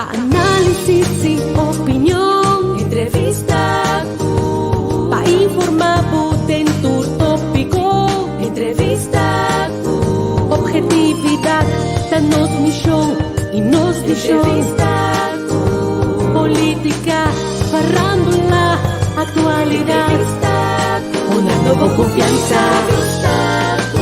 Pa análisis i opinion. Entrevista ku. Pa informá bo den tur tópiko. Entrevista ku. Ophetividat ta nos mishon i nos vishon. Entrevista ku. Polítika, farándula, aktualidat. Entrevista ku. Honrando bo konfiansa. Entrevista ku.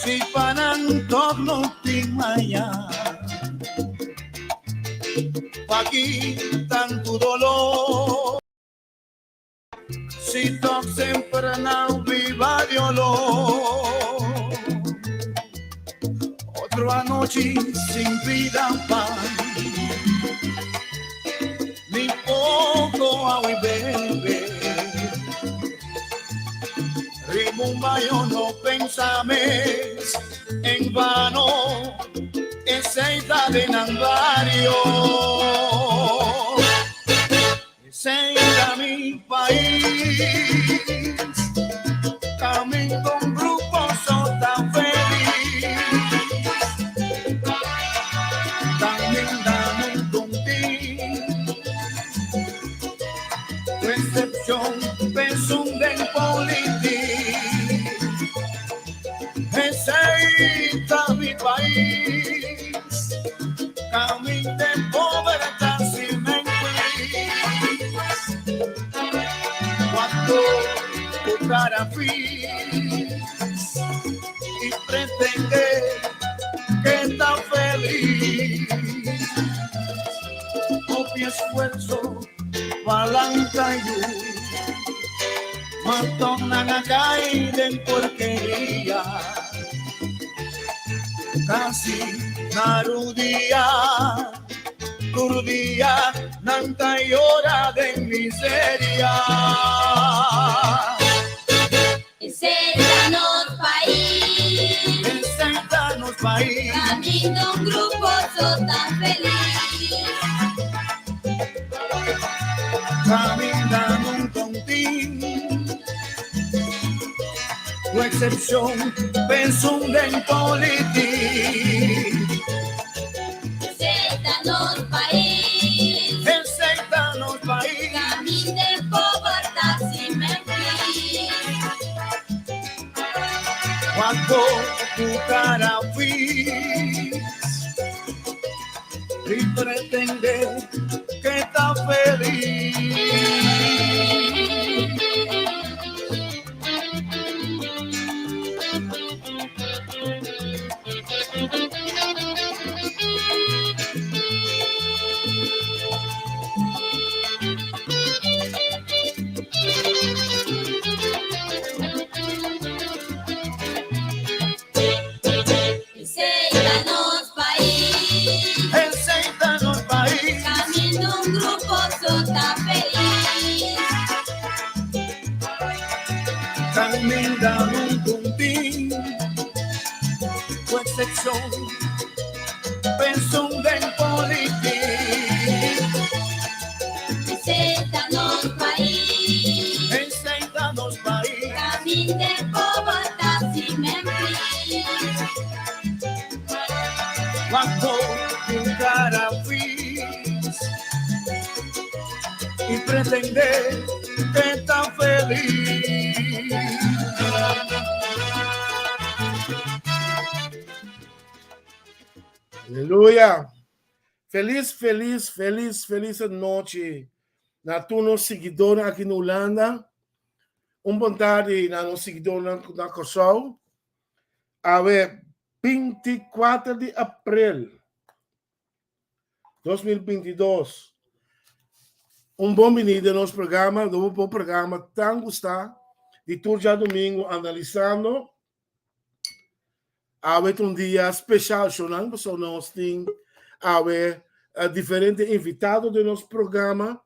Si pa nan tòg no tin maña. Paki tantu doló. Si tòg semper nan biba di oló. Otro anochi sin pida pan. Ni poko awe bebe. Rimumba yo no pensa mes en vano Esey ta den nan bario Esey ta mi pais Caminda un grupo so ta feliz Caminda nun contin Ku eksepshon pensun den politik. Esei ta mi pais, kaminda e pober ta simenkuis. Cuando tu cara fis y pretende que ta feliz. Hopi esfuerzo Palanca yu Matón nan a kai den porkeria Kasi na rudia Tur dia nan ta yora den miseria. Esei ta nos pais. Esei ta nos pais. Caminda un grupo so ta feliz. Caminda nun contin. Ku excepcion pensun den politik. Esei ta nos pais. Esei ta nos pais. Caminda e pober ta simenflis. Cuando tu cara fis y pretende que ta feliz. Esei ta nos pais. Esei ta nos pais. Caminda un grupo so ta feliz. Caminda un puntín. Ku excepcion pensun den politik. Esei ta nos pais. Esei ta nos pais. Caminda e pober ta simenflis. Cuando tu cara fis y pretende que ta feliz. Aleluya. Felis, felis, felis, felis nochi na tur nos siguidornan aki na Hulanda. Un bon tardi na nos siguidornan na Kòrsou. Awe 24 di aprel 2022. Un bon bini den nos programa, den bo programa tan gustá di tur djadumingu analisando. Awe ta un dia special shownan pasobra nos tin awe diferente invitado den nos programa.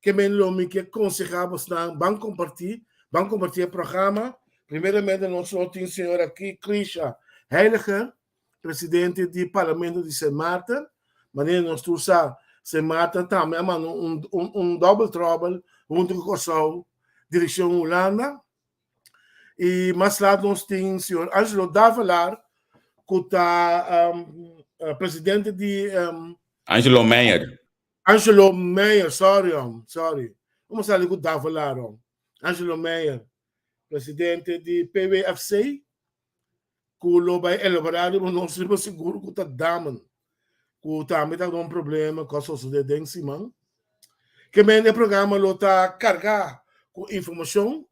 Ke men lo mi ke konsehá bosnan, ban kompartí, ban kompartí e programa. Primeramente nos lo tin señora Krisha Heiliger, presidente di Parlamento di Sint Maarten. Manera nos tur sa, Sint Maarten tambe a manda un, un, un double trouble huntu ku Kòrsou, direkshon Hulanda. I mas lat nos tin señor Angelo Davelaar, ku ta um, presidente di um, Angelo Meijer. Angelo Meijer, sorry om, sorry. Como sali ku Davelaar om? Angelo Meijer, presidente di PWFC, ku lo bai elaborá riba nos riba seguro ku ta damen, ku tambe ta un problema ku a sosodé den siman. Ke men e programa lo ta kargá ku informashon.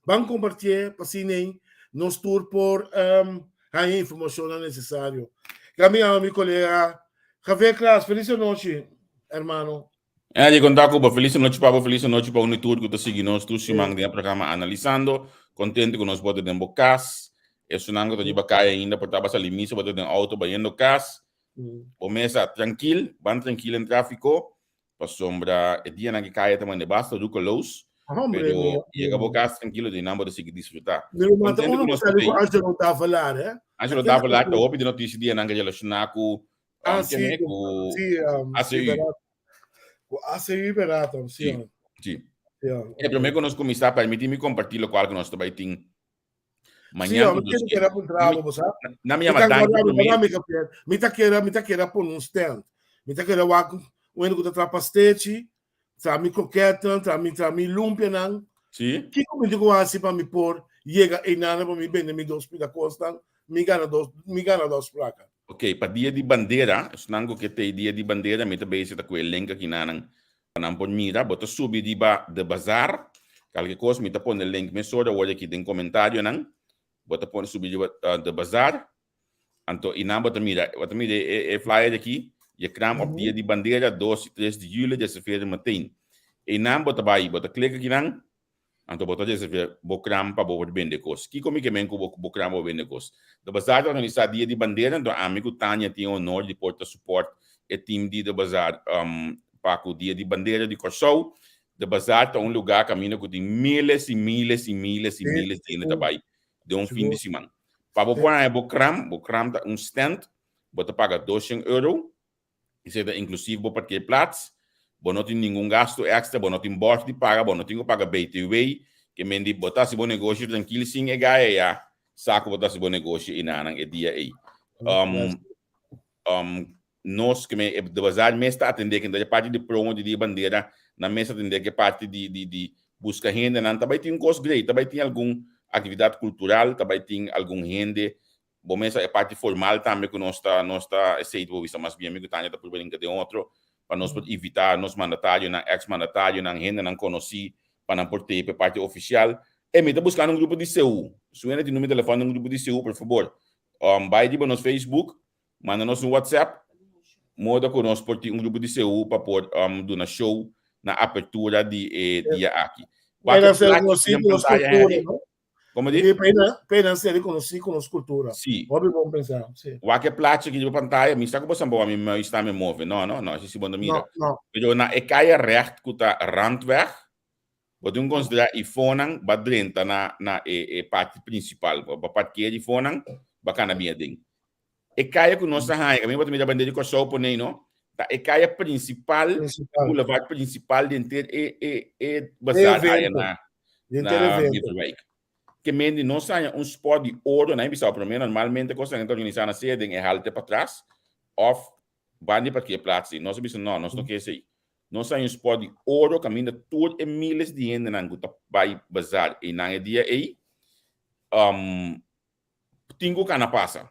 Ban kompartié pa asina nos tur por um, haña informashonnan nesesario. Ga mi yama mi kolega Javier Klaas. Felis anochi, hermano. Andy, konta ku bo. Felis anochi pa bo, felis anochi pa unu tur ku ta sigui nos tur siman den e programa Analisando. Kontento ku nos por ta den bo kas. Esunnan ku ta riba kaya ainda por tabata sali misa, bo ta den outo bayendo kas. Bo mesa trankil, ban trankil den trafiko, pasobra e dianan ku kaya ta manda basta roekeloos. Hombre, Pero mira. yega bo kas trankilo, di nan bo ta sigui disfrutá. Mi ruman ta Kontento uno ku ku nos por sali ku tei. Angelo Davelaar, eh? Angelo Aquel Davelaar ta hopi di notisia dianan ku relashoná ku Ah, ken sí, e? Ku sí, sí, ACU. verdad. Ku ACU, verdad, sí, Sí, hombre. sí. Sí, hombre. E promé ku nos kuminsá, permití mi kompartí lokual ku nos ta bai tin Sí, mañan. hombre, Ku kere nos kere puntra bo, bo sa? Na mi Mi yama ta danki guarda, promé. mi ta mi ta kere, mi ta kere pone un stand. Mi ta kere wak un hende ku ta traha pastechi, traha mi kroketnan, traha mi, traha mi lumpianan. Sí. Kiko mi tin ku hasi pa mi por yega einan pa mi bende mi dos pida kosnan, mi gana dos, mi gana dos plaka? Ok, pa dia di bandera, esnan ku ke ta e dia di bandera, mi ta bezig ta ku e link aki nanan pa nan por mira. Bo ta subi riba The Bazaar, kalke kos mi ta pone link mesora awor aki den komentarionan. Bo ta pone subi riba The Bazaar, anto i nan bo ta mira, bo ta mira e e flyer aki, Je kraam op dia di bandera dos i tres di juli, reserveer meteen. Einan bo ta bai, bo ta klik akinan, Anto bo ta reserve bo kram pa bo por bende kos. Kiko mi ke men ku bo bo kram pa bo bende kos? De Bazaar ta organisá Dia di Bandera, anto ami ku Tania tin e honor di por ta support e team di De Bazaar pa ku Dia di Bandera di Kòrsou. De Bazaar ta un lugá kaminda ku tin miles i miles i miles i miles di hende ta bai den un fin di siman. Pa bo por haña bo kram, bo kram ta un stand, bo ta paga doshen euro. Esei ta inklusief bo parkeerplaats. Bo no tin ningun gastu èkstra, bo no tin bòrg di paga, bo no tin ku paga BTW. Ke men di bo ta hasi bo negoshi trankil sin e gaya ya sa ku bo ta hasi bo negoshi einanan e dia ei. Nos ke men e de bazaar mes ta atendé ke e parti di promo di Dia Bandera, nan mes ta atendé ke parti di di di buska hendenan. Ta bai tin un kos great, ta bai tin algun aktividat kultural, ta bai tin algun hende Bo mesa e parti formal tambe ku nos ta nos ta esei bo bisa mas bien mi ku Tania ta purba rinka den otro pa nos por invitá nos mandatarionan, eks mandatarionan, hendenan konosí pa nan por tei pa e parti ofisial. E mi ta buskando un grupo di Seú. Si un hende tin numero di telefòn di un grupo di Seú por fabor bai riba nos Facebook manda nos un WhatsApp moda ku nos por tin un grupo di Seú pa por duna show na apertura di e dia aki. Wak e plachi den pantaya Henry. Como di? E pena, pena ser reconocí con nos cultura. Sí. Hopi bon pensá, sí. Wak e plaatje ki riba pantaya, mi sa ku bo san mi muis ta me move. No, no, no, si bo no mira. No, no. Pero na e kaya recht ku ta Randweg, bo tin konsiderá ifonan ba drenta na na e e parti principal. Bo ba parkeer ifonan, ba kana bin aden. E kaya ku nos ta haña, kaminda bo ta mira bandera di Kòrsou ponei, no? Ta e kaya principal, Principal. boulevard principal di henter e e e bazaar aya Evento. na Di henter na evento. Beverwijk. Ke men di nos haña un spot di oro, nan bisa promé normalmente kosnan ta organisá na sea den e halte patras òf banda di parkeerplaats ei. Nos a bisa no, nos no ke esei. Nos haña un spot di oro kaminda tur e miles di hendenan ku ta bai bazaar einan e dia ei tin ku kana pasa.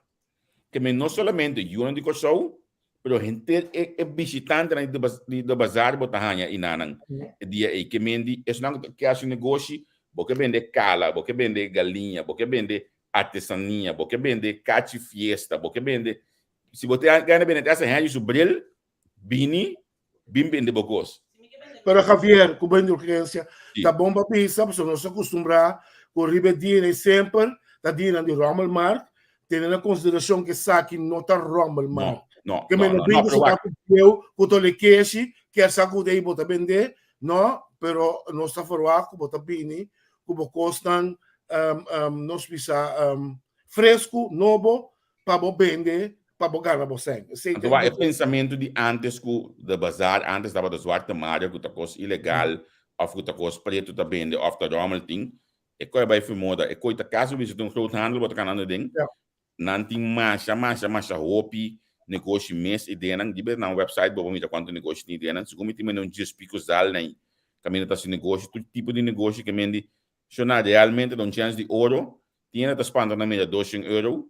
Ke men no solamente yunan di Kòrsou, pero henter e e bishitantenan di di de bazaar bo ta haña inanan e dia ei. Ke men di esnan ku ta ke hasi negoshi, bo ke bende kala, bo ke bende galiña, bo ke bende artesania, bo ke bende kachi fiesta, bo ke bende, si bo ta gana bende te hasta Henry su bril, Bini, bin bende bo kos. Pero Javier, ku bo indulgensia, Sí. ta bon pa bisa, pasobra nos a kustumbrá ku riba e dianan ei semper ta dianan di rommelmarkt, tene na konsiderashon ku esaki no ta rommelmarkt. No, no, Ke no, men no, no bin no, ku pero su wak, kaku bieu, ku tole keshi, kier sa ku ei bo ta bende. No, pero nos ta verwacht ku bo ta bini ku bo kosnan nos bisa fresku, nobo, pa bo bende, pa bo gana bo sèn. Esei Anto wak e pensamentu di antes ku de bazaar antes tabata zwarte markt ku ta kos ilegal òf ku ta kos pretu ta bende òf ta rommel tin, e koi a bai fi moda, e koi ta kasi bo bisa ta un groothandel bo ta kanando aden, Nan tin masha masha masha hopi negoshi mes i den nan. Riba nan website bo por mira kuantu negoshi tin den nan. Segun mi tin mende un djes piko zal na ei kaminda ta hasi negoshi, tur tipo di negoshi ke mendi shona realmente ta un chèns di oro. Tin hende ta spanta nan mira doshen euro.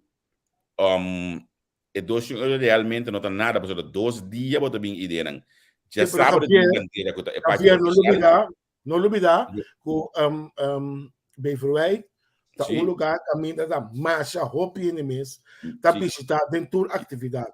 E doshen euro realmente no ta nada pasobra dos dia bo ta bin i den nan. Djasabra tin bandera ku ta e parti ofisial. No lubida ku Beverwijk ta un lugar kaminda ta masha hopi hende mes ta bishita den tur aktividat.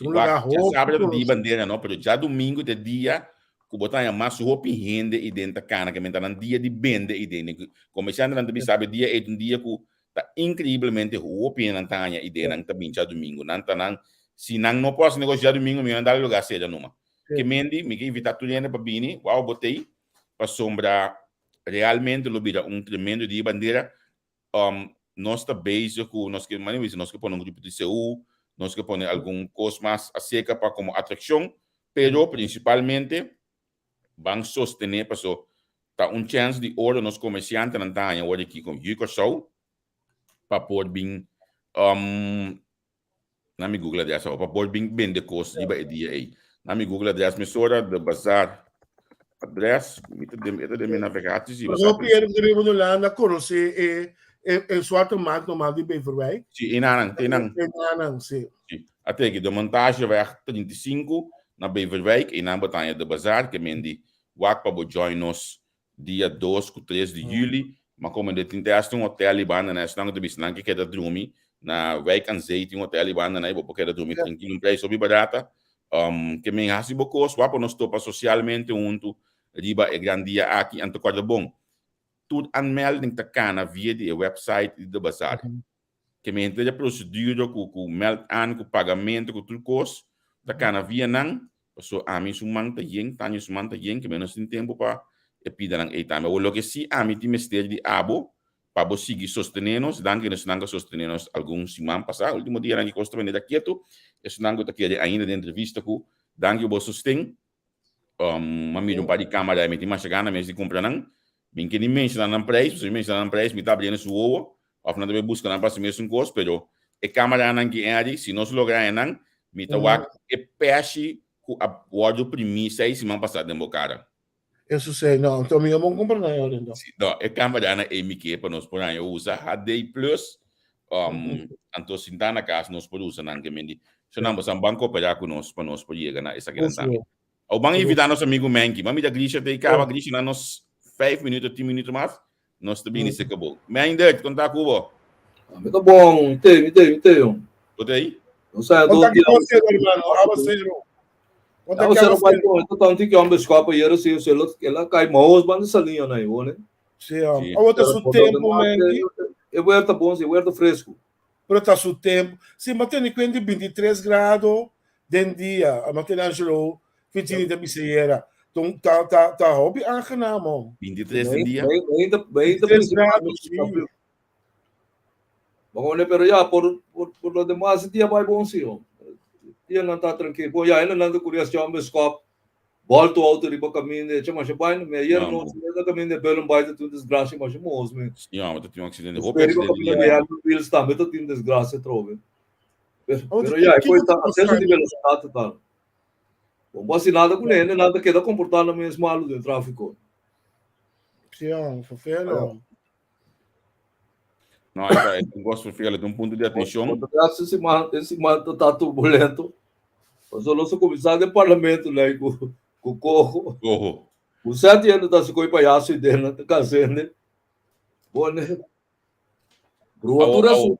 Un lugar hopi. Djasabra ta dia bandera no, pero djadumingu ta e dia ku bo ta haña mas hopi hende i den ta kana, ke men ta nan dia di bende i den. Komersiantenan ta bisa e dia ei ta un dia ku ta inkreiblemente hopi hende nan ta haña i den nan ta bin djadumingu. Nan ta nan, si nan no por hasi negoshi djadumingu mi nan dal e lugar sera numa. Ke mendi mi ke invitá tur hende pa bini, wou bo t'ei, pasobra realmente lo bira un tremendo dia bandera. Nos ta bezig ku nos ke manera mi bisa nos ke pone un grupo di seú, nos ke pone algun kos mas aserka pa komo atrakshon, pero prinsipalmente ban sostené paso ta un chèns di oro nos komersiantenan ta haña ora aki kon Yu Kòrsou pa por bin Na mi Google address awo pa por bin bende kos riba e dia ei. Na mi Google address mesora de bazaar address mi ta den e ta den mi navegatie si Pero Pierre mi ta biba na Hulanda konosé e e zwarte markt normal di Beverwijk. Si, enanan, te enan. Enanan, si. Si. Ate aki de Montageweg 35 na Beverwijk, einan bo ta haña de bazaar ke men di wak pa bo join nos Dia dos ku tres di juli, m'a komende tin te hasta un hotel i banda na esnan ku ta bisa nan ke keda drumi na Wijk aan Zee tin un hotel i banda na i bo por keda drumi trankil un prijs hopi barata. Ke men hasi bo kos wak pa nos topa sosialmente huntu riba e gran dia aki. Anto kòrda bon, tur aanmelding ta kana via di e website di De Bazaar. Ke men henter e procedura ku ku meld aan, ku pagamento, ku tur kos ta kana via nan, paso ami su man ta yen, Tania su man ta yen, ke men nos tin tempu pa e pida nan ei tambe. Awor loke si ami tin mester di abo pa bo sigui sostene nos, danki na esnan ku a sostene nos algun siman pasá, ultimo dianan ki kos ta bini ta ketu, esnan ku ta kere ainda den entrevista ku danki bo sosten. Um, m'a mira un par di cámara y mi tin masha gana mes di cumpra nan. Mi n'ke ni menciona nan prijs, pasobra mi menciona nan prijs mi ta abriendo su wowo, of nan ta bay busca nan pa haci mesun cos, pero e camaranan ki Henry, si nos logra haña nan, mi ta wak e peshi cu a wordo primi seis siman pasa den bo cara. Eso sí, no, entonces mi no bon compra nan ahora entonces. Sí, no, e camaranan ey mi ke pa nos por haña usa HD Plus, um, anto sinta na cas nos por usa nan ke men di. So nan bosan ban coopera cu nos pa nos por yega na esakinan tambe. Au ban invita nos amigo Menki. Ban mira Grisha te caba, Grisha na nos 5 minuto, 10 minuto mas, nos ta bini seca bo. Meindert, con ta cu bo? Mi ta bon, mi te, mi te, mi te, jong. Bo te ahí? No sa, Con ta dos dia. cu bo, hermano? Aguacero. Con ta Aguacero cu bai aguacero? bon, ito tanti que hombre escapa y era si, se lo, ela cai maos banda salinha na aí, né? Sí, hom. Sí. Awor ta Pero su por lo tempo, demás, Menki. e huerta bon, si, huerta fresco. Pero ta su tempo. Si, m'a tene cuenta di 23 grado den dia. M'a tene Angelo Vicini ta bisa yera. Ton, ta, ta, ta hopi aangenaam, hom. 23 den dia? 23 grado, sí. Bom, pero ya, por, por, por lo demás, dia bai bon, sí, hom. Dia nan ta tranquilo. Bom, ya, ainda nan ta curioso, hombre, skop. Volto auto riba caminda, e chama bai, me ayer No, no, na caminda belen bai ta tin desgracia, mas mos me. Ja, maar dat tin un accidente. Hopi Riba accidente caminda dia. de Wheels tambe ta tin desgracia trobe. Pero, Oh, pero ya, kiko e ta ta exceso di pasando? velocidad total. Bom, basi nada com ele, nada queda comportando mesmo malo de tráfico. Sí, hom, vervelend, hom. No, e ta un kos vervelend, un punto di atenshon. Ese siman, e siman ta turbulento. Pasobra nos a kuminsá den parlamento lei ku ku Coho. Coho. Ku sèt hende ta hasi koi payaso i den nan ta kansa hende. Bon, Bruatura Awo,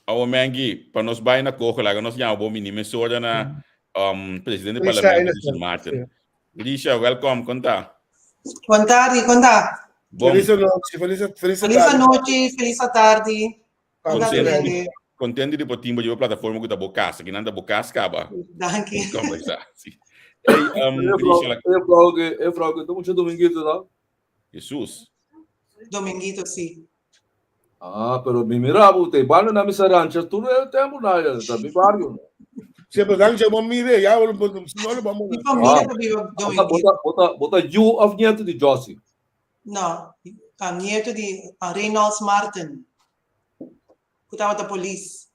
awo Mengi, pa nos bai na Coho, laga nos yama bo mini mesora na um, presidente di Grisha parlamento, Ellison. Grisha Martin. Grisha, welkom, kon ta? Bon tardi, kon ta? Bon. Feliz nochi, feliz, feliz Feliz tardi. anochi, feliz tardi. Kon ta Contento Rene? contento di por tin bo riba plataforma ku ta bo kas. Akinan ta bo kas kaba. Danki. Conversa. Si. Hey, Grisha, E vrouw que, e vrouw que, mucho dominguito, no? Jesus. Dominguito, sí. Ah, pero mi mirabo, te bando na misa rancha, tu no tempo na, ta mi barrio. No? Siempre dan je mire, ya no lo vamos. Mi famia ta biba Bota, Dominguito. bota, bota, bota you of nieto di Jossie. No, a nieto di Reynolds Martin. Ku tabata polis.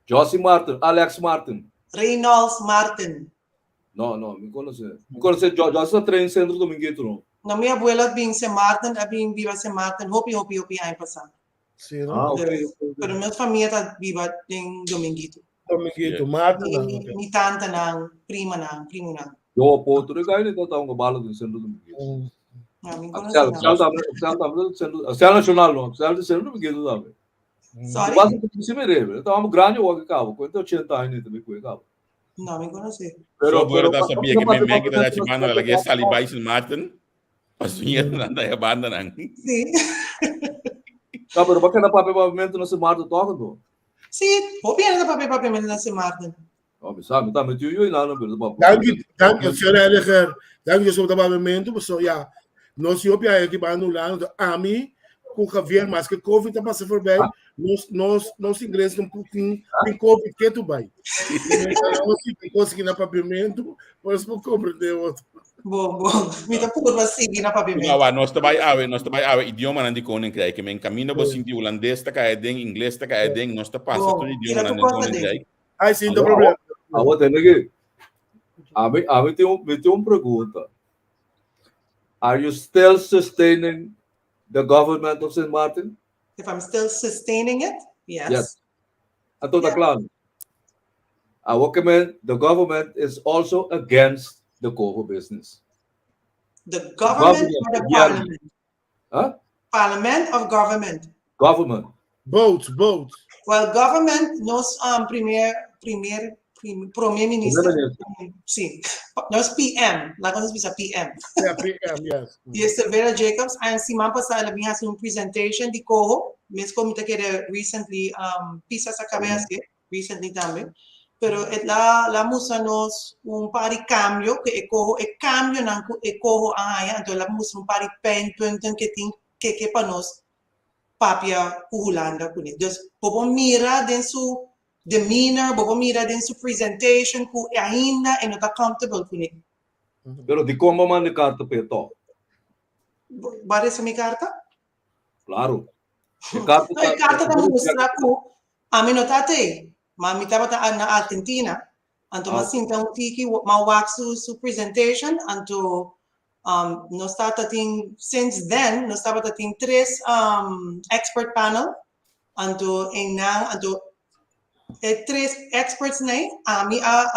Jossie Martin, Alex Martin. Reynolds Martin. No, no, mi konosé. Mi konosé Jo, Jossie ta train Centro Dominguito, no. No, mi abuelo a bin Sint Maarten, a bin biba Sint Maarten hopi, hopi, hopi aña pasá. Sí, no? Ah, ok. Dus, pero mi famia ta biba den Dominguito. Dominguito, Martin. Mi, mi, mi tantanan, primanan, primonan. Yo, po, tu regai ni ta un gabalo den Centro Dominguito. No, mi konosé Axel, nan. Axel tambe, Axel tambe, Centro, Axel Nacional, no, Axel de Centro Dominguito tambe. Sorry? Basta que se me rebe, estamos grande o que cabo, cuenta 80 años también que cabo. No, mi konosé. Pero, so, pero, ta sabia que me me que ta chibando la que sali bai Sint Maarten. Paso nan da banda nan. Sí. No, pero bacana papel pavimento na Sint Maarten toch no. Sí, hopi hende ta papia papiamento na Sint Maarten. No, mi sa, mi ta metido yo nada, pero papel. Dank u, dank u, señor Heiliger. Dank u, sobre pavimento. So, ja, nos yo pia aqui para anular, ami ku Javier, mas que COVID ta passa voorbij, nos ingles un pouquinho, tem COVID que tu vai. Nos tem conseguir na pavimento, por isso não compreender outro. Bom, bom. Mi ta purba sigui na papiamento. No, nos ta bai awe, nos ta bai awe idioma nan di Koninkrijk. Men camino bo sinti holandês ta cae den, inglês ta cae den, nos ta pasa Bom, tur idioma tira nan tu di conta Koninkrijk. Ai, sim, no problema. Agora tem que a mim tem uma pergunta. Are you still sustaining the government of St. Martin? If I'm still sustaining it? Yes. Yes. Anto ta Yeah. klaar. Awor the government is also against the coho business. The government or the parliament? Huh? Parliament of government? Government. Both, both. Well, government nos premier minister. Premier minister. Sí. Nos PM, la cosa bisa PM. Yeah, PM, yes. E Silvera Jacobs, en siman pasá el a bin hasi un presentation di Coho, meskos mi ta kere recently Pisas a kaba hasi, recently tambe. Pero el a mustra nos un par di kambio, ku e Coho, e kambionan ku e Coho a haña, anto el a mustra un par di pijnpunten ku tin ku pa nos papia ku Hulanda kuné. Dus bo por mira den su demeanor, bo por mira den su presentation ku ainda e no ta comfortable kuné. Pero di kon bo a manda karta p'e toch? Bo a risibí mi karta? Klaro. E karta No, e karta ta mustra ku ami no tabata, ma mi tabata na Argentina. Anto Ah. m'a sinta un tiki, m'a wak su presentation, anto nos tabata tin, since then, nos tabata tin tres expert panel, anto einan, anto e tres experts nei, ami a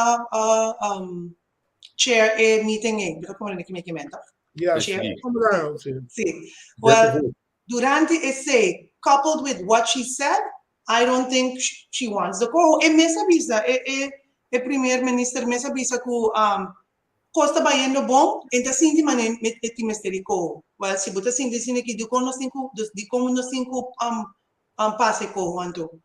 chair e meeting ei, pero komo ku mi menta? Yeah, Chair. Kom daar, sí. Sí. Well, durante esei, coupled with what she said, I don't think she wants the coho. E mes a bisa, e premier minister mes a bisa ku kos ta bayendo bon, e n' ta sinti manera e tin mester di coho. Well, si bo ta sinti asina ku di kon nos tin ku, dus di kon nos tin ku pasa coho anto.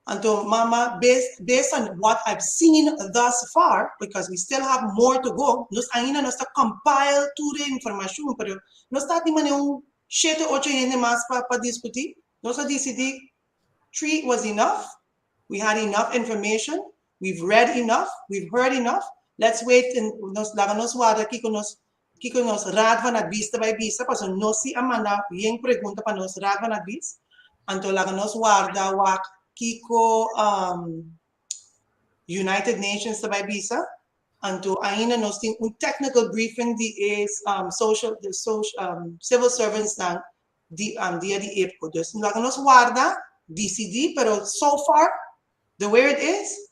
Anto, mama, based on what I've seen thus far, because we still have more to go, nos ainda nos ta compile tur e informashon, pero nos ta tin un 7, 8 hende mas pa diskutí. Nos a disidí three was enough. We had enough information. We've read enough. We've heard enough. Let's wait and nos laga nos warda kiko nos Raad van Advies bai bisa, paso nos sí a manda yen pregunta pa nos Raad van Advies. Anto laga nos warda wak kiko United Nations bai bisa. Anto ainda nos tin un technical briefing di is social the social civil servants nan di dia di IPCO. Dus laga nos warda disidí, pero so far the way it is,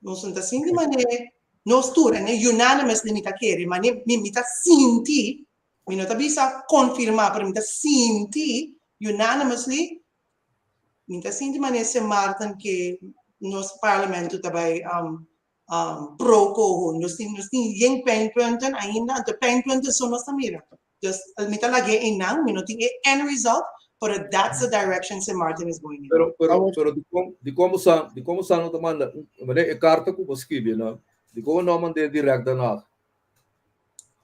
nos no ta sinti manera nos tur, ne, unanimously mi ta kere, ma mi ta sinti, mi no ta bisa konfirmá, pero mi ta sinti unanimously, mi ta sinti manera Sint Maarten ku nos parlamento tambe pro coho. Nos tin yen pijnpunten ainda, de pijnpunten so nos mira. Dus mi ta lag'é einan, mi no tin end result, but that's the direction St. Martin is going in. Pero di kon sa no manda, ma e karta ku bo a skirbi, no? Di kon no mand'é direct daarna.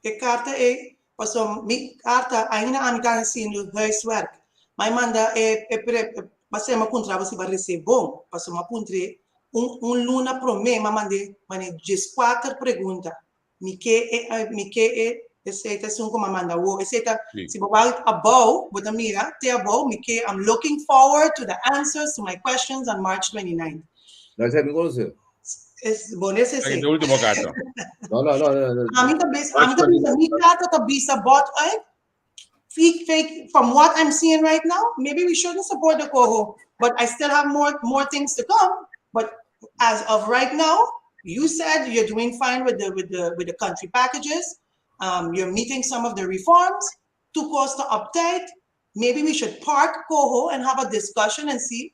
E karta ei, pasobra mi karta ainda ami ta hasiendo huiswerk. Mi a manda e e pre pasé mi a puntra bo si bo a resebé bon, pasobra mi a puntr'é un un luna promé mi a mand'é manera dieskuater pregunta. Mi ke e mi ke e esei ta esun ku mi a manda awor. Esei ta si bo wak abou bo ta mira te abou mi ke I'm looking forward to the answers to my questions on March 29. No, esei mi konosé. Es bon es ese. E último carta. No, no, no, no, no. Ami ta bisa, ami ta bisa, mi carta ta bisa bot uit. Fake, fake, from what I'm seeing right now, maybe we shouldn't support the coho, but I still have more more things to come. But as of right now, you said you're doing fine with the with the with the country packages. You're meeting some of the reforms. To cost to update. Maybe we should park coho and have a discussion and see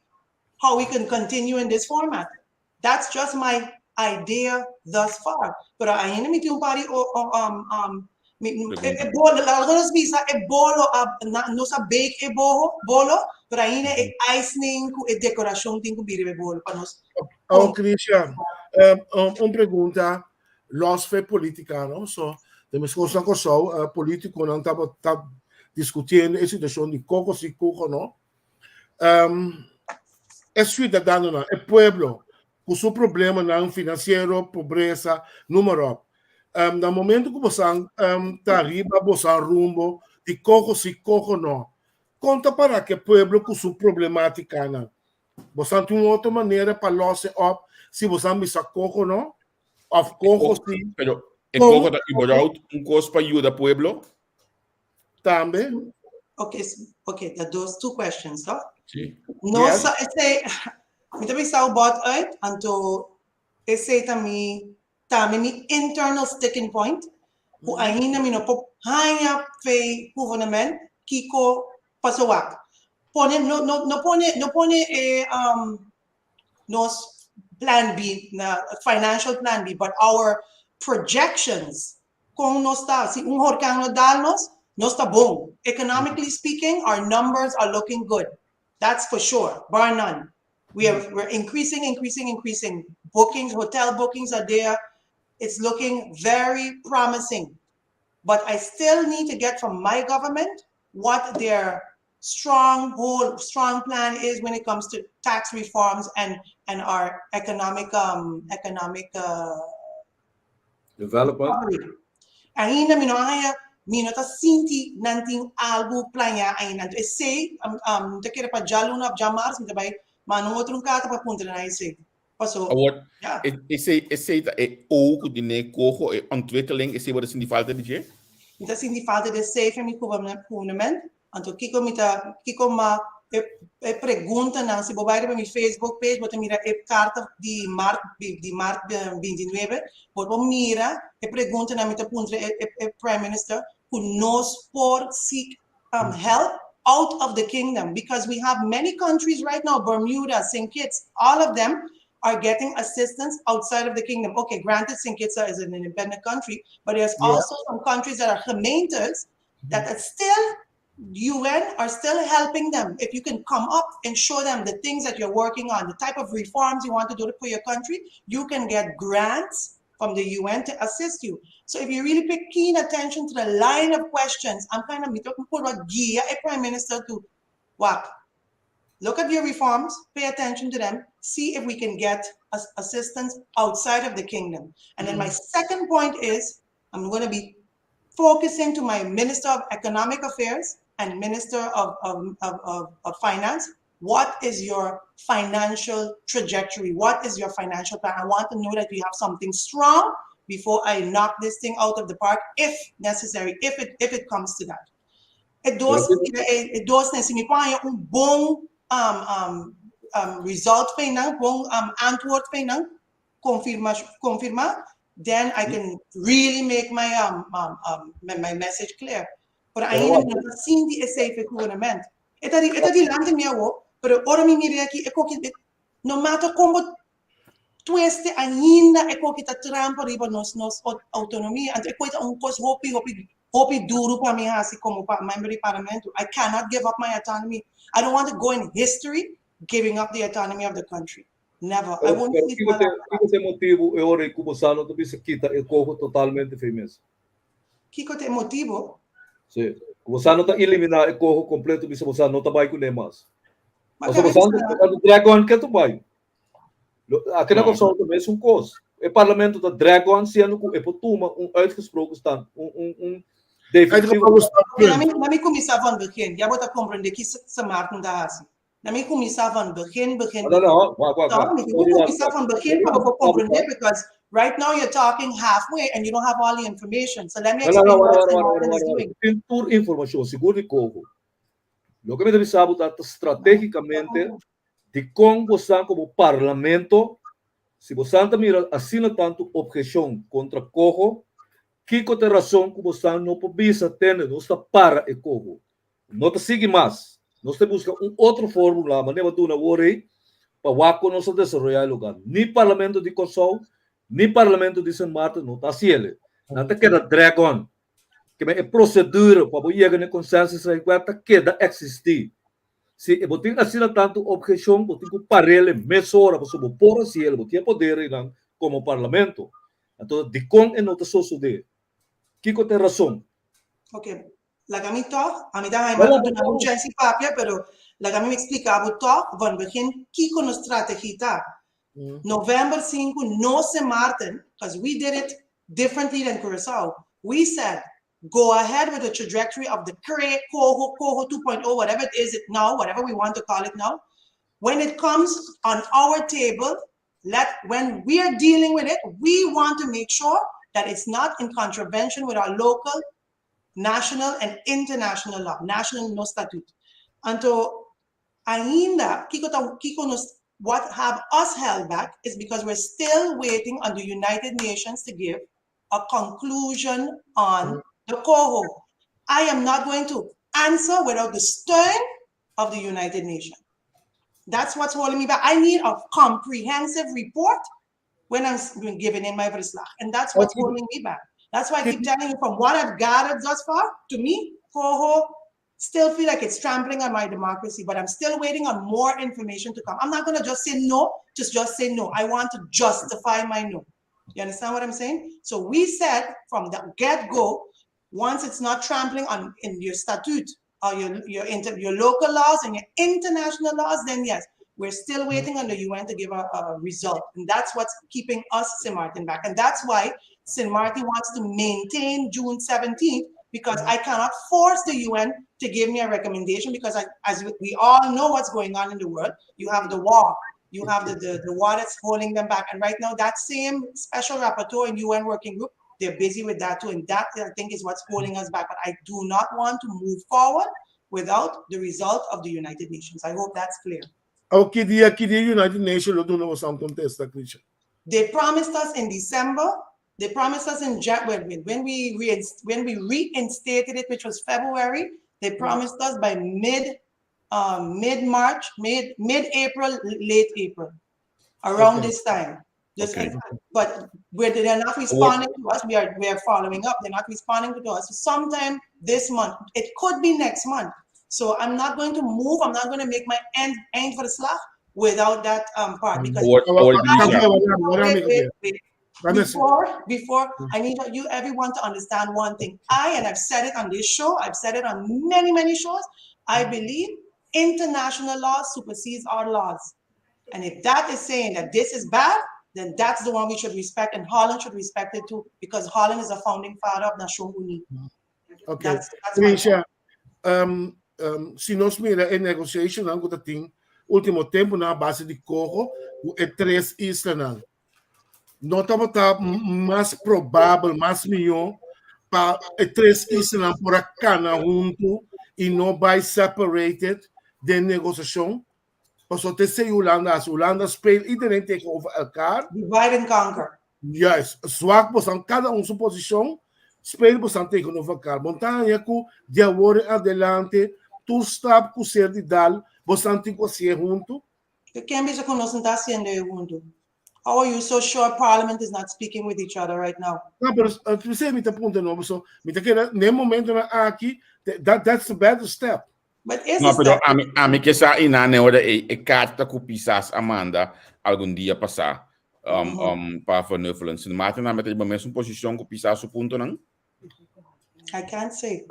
how we can continue in this format. That's just my idea thus far. Pero ainda mi tin un par di mi, e, e bolo, laga nos bisa e bolo a, na, nos a bake e boho, bolo, pero ainda e icing ku e decoracion tin ku bira e bolo pa nos. Oh, Christian, un pregunta, los fe politica, no? So, de mes cos na Kòrsou, politiconan ta discutiendo e situacion di coco si, coco no. E ciudadanonan, e pueblo, cu su problemanan financiero, pobresa, noem maar op. Na momento cu bosan ta riba bosan rumbo di coco si, coco no, con ta para cu e pueblo cu su problematicanan? Bosan tin un otro manera pa los e op si bosan bisa coco no? Of coco si? Pero e coco ta überhaupt un cos pa yuda pueblo? Tambe. Okay, okay, dat dos two questions, toch? Sí. No yes. Sa esei, mi ta bisa bot uit, anto esei ta mi, tambe mi internal sticking point, ku ainda mi no por haña fe gouvernement kiko paso wak. Pone, no, no, no pone, no pone e, nos plan B, na financial plan B, but our projections kon nos ta, si un horkan no dal nos, nos ta bon. Economically speaking, our numbers are looking good. That's for sure, bar none. We're increasing, increasing, increasing. Bookings, hotel bookings are there. It's looking very promising. But I still need to get from my government what their strong whole strong plan is when it comes to tax reforms and our economic development. Ainda mi no haya, mi no ta sinti nan tin algo plania ainda. Anto esei ta kere pa djaluna of djamars mi ta bai manda un otro karta pa puntra nan esei. Paso, Awor, ja. Esei ta e O ku di ne coho, e ontwikkeling, esei bo ta sinti falta di dje? Mi ta sinti falta di esei for mi gouvernement. Anto kiko mi ta, kiko ma e, e preguntanan, si bo bai riba mi Facebook page, bo ta mira e karta di mart, di mart 29, bo por mira e preguntanan mi ta puntra e, e, e Prime Minister, ku nos por seek help out of the kingdom, because we have many countries right now, Bermuda, St. Kitts, all of them are getting assistance outside of the kingdom. Okay, granted, St. Kitts is an independent country, but there's also some countries that are gemeentes that are still UN are still helping them. If you can come up and show them the things that you're working on, the type of reforms you want to do for your country, you can get grants from the UN to assist you. So if you really pay keen attention to the line of questions, I'm kind of guia a prime minister to what? Look at your reforms, pay attention to them, see if we can get assistance outside of the kingdom. And then my second point is, I'm going to be focusing to my Minister of Economic Affairs and Minister of Finance. What is your financial trajectory? What is your financial plan? I want to know that you have something strong before I knock this thing out of the park, if necessary, if it comes to that. E dos, si mi pone un bon result final, bon antwoord final, confirma, confirma, then I can really make my message clear. Pero ainda no ta sinti esei for gouvernement. E ta dilanti mi awo, pero ora mi mira aki, e koki, no matter kon twist ainda e koki ta trampa riba nos autonomia. Anto e kos ta un kos hopi, hopi, hopi duro pa mi hasi komo pa member di parlamento. I cannot give up my autonomy. I don't want to go in history giving up the autonomy of the country. Never. I won't sleep well. Kiko ta e motibu e ora ku bo no ta bisa kita e coho totalmente for mes? Kiko ta e motibo? Si. Ku boso no ta eliminá e coho kompleto bisa boso no ta bai kuné mas. Ma Pasobra kabe boso bisa. ta drag on ke ta bai. Aki na No. Kòrsou ta mesun kos. E parlamento ta drag on siendo ku e por tuma un uitgesproken stand, un un un definitivo. Uitgesproken Oké, standpunt. laat mi kuminsá van begin. Ya bo ta komprendé ki Sint Maarten ta hasi. Laat mi kuminsá van begin, begin. No, no, wak, wak, No, wak. mi tin ku kuminsá van begin pa bo komprendé because right now you're talking halfway and you don't have all the information. So let me No, no, explain no, what wak, Sint wak, Maarten wak, is wak, doing. wak. Tin tur informashon, sigur di coho. Loke mi ta bisa bo ta stratégikamente dikon bosan komo parlamento, si bosan ta mira asina tantu obheshon kontra coho, kiko ta e rason ku bosan no por bisa tende nos ta para e coho? No ta sigui mas. Nos ta buska un otro fórmula, manera bo a duna awor ei, pa wak kon nos ta desaroyá e lugá. Ni Parlamento di Kòrsou, ni Parlamento di Sint Maarten no ta hasi el. Nan ta keda drag on. Ke men e prosedura pa bo yega na e konsensus rekwert ta keda eksistí. Si e bo tin asina tantu obheshon, bo tin ku par'el e mesora, pasobra bo por hasi el, bo tin e poder einan komo Parlamento. Anto, dikon e no ta sosodé? Kiko ta e rason? Ok, laga mi tòg, ami ta haña ku duna un chèns di papia, pero laga mi ekspliká bo tòg van begin kiko nos strategia ta. Novèmber 5, no Sint Maarten, because we did it differently than Curaçao, we said go ahead with the trajectory of the CRE, COHO, COHO 2.0, whatever it is it now, whatever we want to call it now. When it comes on our table, let when we are dealing with it, we want to make sure that it's not in contravention with our local, national and international law, national no statute. Anto ainda kiko ta kiko nos what have us held back is because we're still waiting on the United Nations to give a conclusion on the COHO. I am not going to answer without the steun of the United Nations. That's what's holding me back. I need a comprehensive report when I'm giving in my verslag. And that's what's holding me back. That's why I keep telling you from what I've gathered thus far, to me, COHO still feel like it's trampling on my democracy, but I'm still waiting on more information to come. I'm not gonna just say no, just say no. I want to justify my no. You understand what I'm saying? So we said from the get-go, once it's not trampling on in your statute or your local laws and your international laws, then yes, we're still waiting on the UN to give a result. And that's what's keeping us, St. Martin, back. And that's why St. Martin wants to maintain June 17th, because I cannot force the UN to give me a recommendation, because as we all know what's going on in the world, you have the war, you have the war that's holding them back. And right now, that same special rapporteur and UN working group, they're busy with that too. And that, I think, is what's holding us back. But I do not want to move forward without the result of the United Nations. I hope that's clear. Oh, ki dia United Nations lo duna un kontesta, Christian? They promised us in December. They promised us in January when we reinstated it, which was February. They promised us by mid March, mid April, late April, around this time. Just But where they're not responding to us, we are following up. They're not responding to us. So sometime this month, it could be next month. So I'm not going to move. I'm not going to make my eindverslag without that part because Or wait, wait, wait. Before I need you everyone to understand one thing. I and I've said it on this show, I've said it on many, many shows. I believe international law supersedes our laws. And if that is saying that this is bad, then that's the one we should respect, and Holland should respect it too, because Holland is a founding father of Nations Unies. Okay. That's my Trisha, si nos mira e negotiation ku tin último tempu na base di Coho, e tres islanan. No tabata mas probabel, mas mihó pa e tres islanan por a kana huntu i no bai separated den negosiashon. Paso te sei Hulanda, as Hulanda speelt iedereen tegenover elkaar. Divide and conquer. Juist, zwak bosan kada un su posishon, speel bosan tegenover elkaar. Montaña ku di awor adelante, tur stap ku ser di dal, bosan tin ku hasié huntu. Ken bisa ku nos no ta hasiendo huntu? How are you so sure Parliament is not speaking with each other right now? No, pero esei mi ta punta no, so mi ta kere na momento nan aki, that's the better step. But is No, a pero step. ami ke sa inane ora e karta ku Pisas a manda algun dia pasá pa Van Huffelen. Sint Maarten na mete ba mesun posishon ku Pisas su punto nan? I can't say.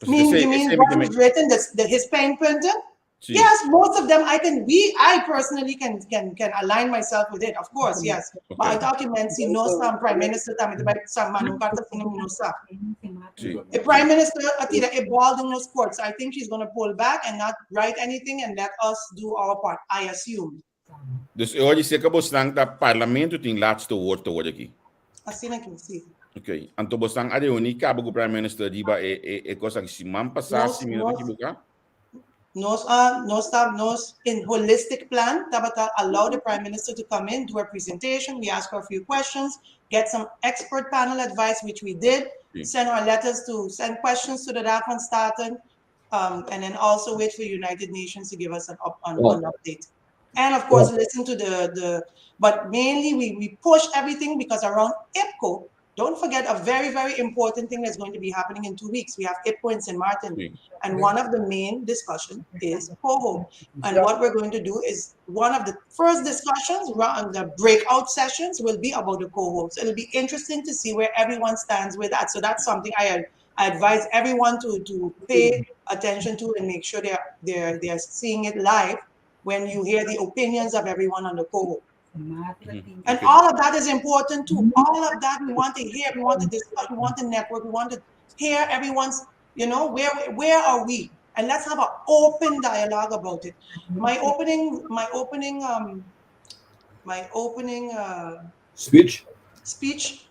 Mean, you mean what was written, the, the, his pijnpunten? Sí. Yes, most of them I can we I personally can can can align myself with it, of course, yes. Okay. Maar het document si no sa prime minister tambe ta sa ma no carta si no sa. Sí. The prime minister a tira e bal den nos court. So I think she's going to pull back and not write anything and let us do our part, I assume. Dus e ora seca bosnan ta parlamento tin laatste woord te hoor aki. Asina aki, si. Ok. Anto bosnan a reuni caba cu prime minister riba e e e cosa aki siman pasa Nos si mi no ta nos equivoca. Nos a nos ta nos in holistic plan tabata allow the prime minister to come in, do a presentation, we ask her a few questions, get some expert panel advice, which we did, Sí. send our letters to send questions to the Raad van State, and then also wait for United Nations to give us an up an, Ja. an update. And of course, listen to the the but mainly we we push everything because around IPCO, don't forget a very, very important thing that's going to be happening in 2 weeks. We have IPCO in St. Martin. Sí. And one of the main discussion is COHO. And what we're going to do is one of the first discussions around the breakout sessions will be about the COHO. So it'll be interesting to see where everyone stands with that. So that's something I, I advise everyone to, to pay attention to and make sure they're, they're, they're seeing it live when you hear the opinions of everyone on the COHO. And all of that is important too. All of that we want to hear, we want to discuss, we want to network, we want to hear everyone's, where where are we? And let's have an open dialogue about it. My opening Speech. Speech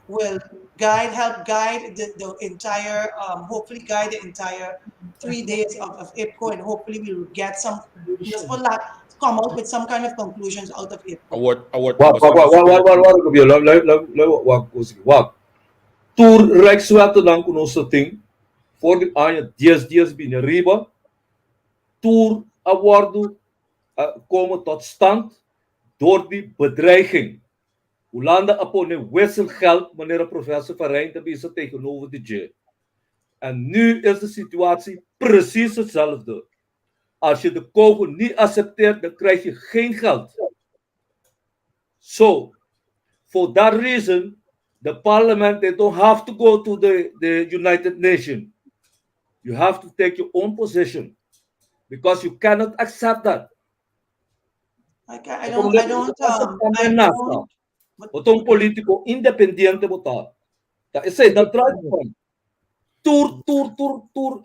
will guide, help guide the entire, hopefully guide the entire 3 days of IPCO, and hopefully we will get some, just for that, come out with some kind of conclusions out of IPCO. Award, award. Wak, wak, wak, wak, wak, wak, wak, wak, wak, wak, wak, wak, wak. Tur rijkswetten ku nos tin for di aña 10 10 bini riba tur a wòrdu komen tot stand door die bedreiging. Hulanda a pone wisselgeld, meneer professor Van Rijn, bisa tegenover de J. En nu is de situatie precies hetzelfde. Als je de kogel niet accepteert, dan krijg je geen geld. So, for that reason, the parliament, they don't have to go to the United Nations. You have to take your own position because you cannot accept that. I don't, Bo ta un polítiko independiente bo ta. Ta esei dan draait het om. Tur tur tur tur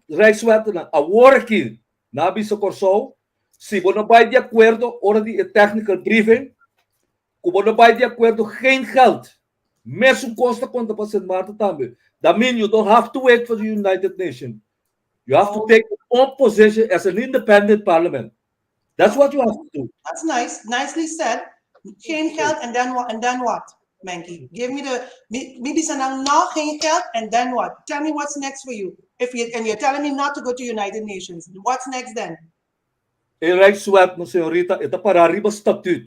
rijkswetten nan awor aki nan a bisa Kòrsou si bo no bai di akuerdo ora di e technical briefing ku bo no bai di akuerdo, geen geld. Mesun kos ta konta pa Sint Maarten tambe. That means you don't have to wait for the United Nations. You have to take your own position as an independent parliament. That's what you have to do. That's nice, nicely said. Geen geld and then what? And then what, Menki? Give me the maybe sanang no geen geld and then what? Tell me what's next for you. If you and you're telling me not to go to United Nations, what's next then? E Rijkswet, no señorita, e ta para riba statuut.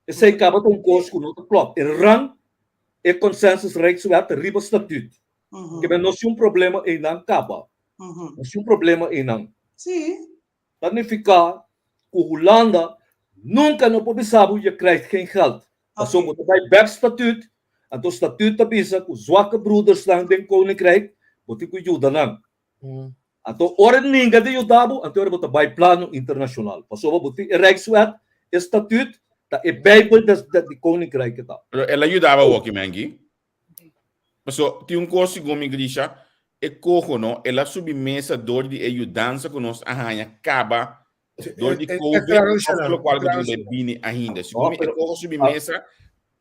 Esei kaba ta un kos ku no ta klòp. E rang e consensus Rijkswet riba statuut. Ke men no tin un problema einan kaba. No tin un problema einan. Sí. Dat nifiká ku Hulanda nunka no por bisa bo je krijgt geen geld. Paso bo ta bai bèk statuut, anto statuut ta bisa ku zwakke broeders nan den koninkrijk, bo tin ku yuda nan. Anto ora ninga di yuda bo, anto ora bo ta bai plano internashonal. Paso bo tin e Rijkswet, e statuut, ta e bijbel des di koninkrijk ta. Pero el a yudaba hoki, Mengi. So, tin un kos segun mi, Grisha, e coho no, el a subi mesa dor di e yudansa ku nos a haña kaba dor di E COVID, tradishonal, òf lokual ku tradishonal. bini ainda. Segun mi, e pero- coho subi mesa,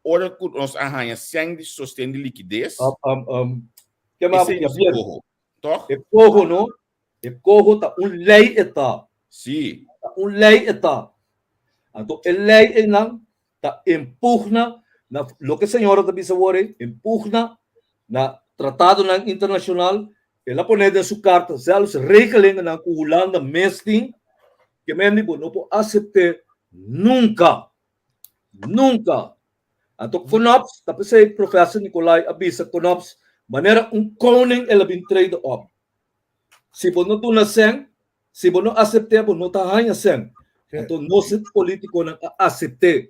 ora ku nos a haña sèn di sosten di likides, Ke ma esei ya ta bien. coho. Toch? E coho no, e coho ta un lei e ta. Sí. Ta un lei e ta. Anto e lei einan ta impugna na loke señora ta bisa awor, impugna na tratadonan internashonal. El a pone den su karta zelfs regelingennan ku Hulanda mes tin ke men di bo no por asept'é nunka. Nunka. Anto Knops, ta p'esei professor Nicolai a bisa Knops manera un koning el a bin treden op. Si bo no duna sèn, si bo no asept'é, bo no ta haña sèn. Anto nos polítikonan a asept'é.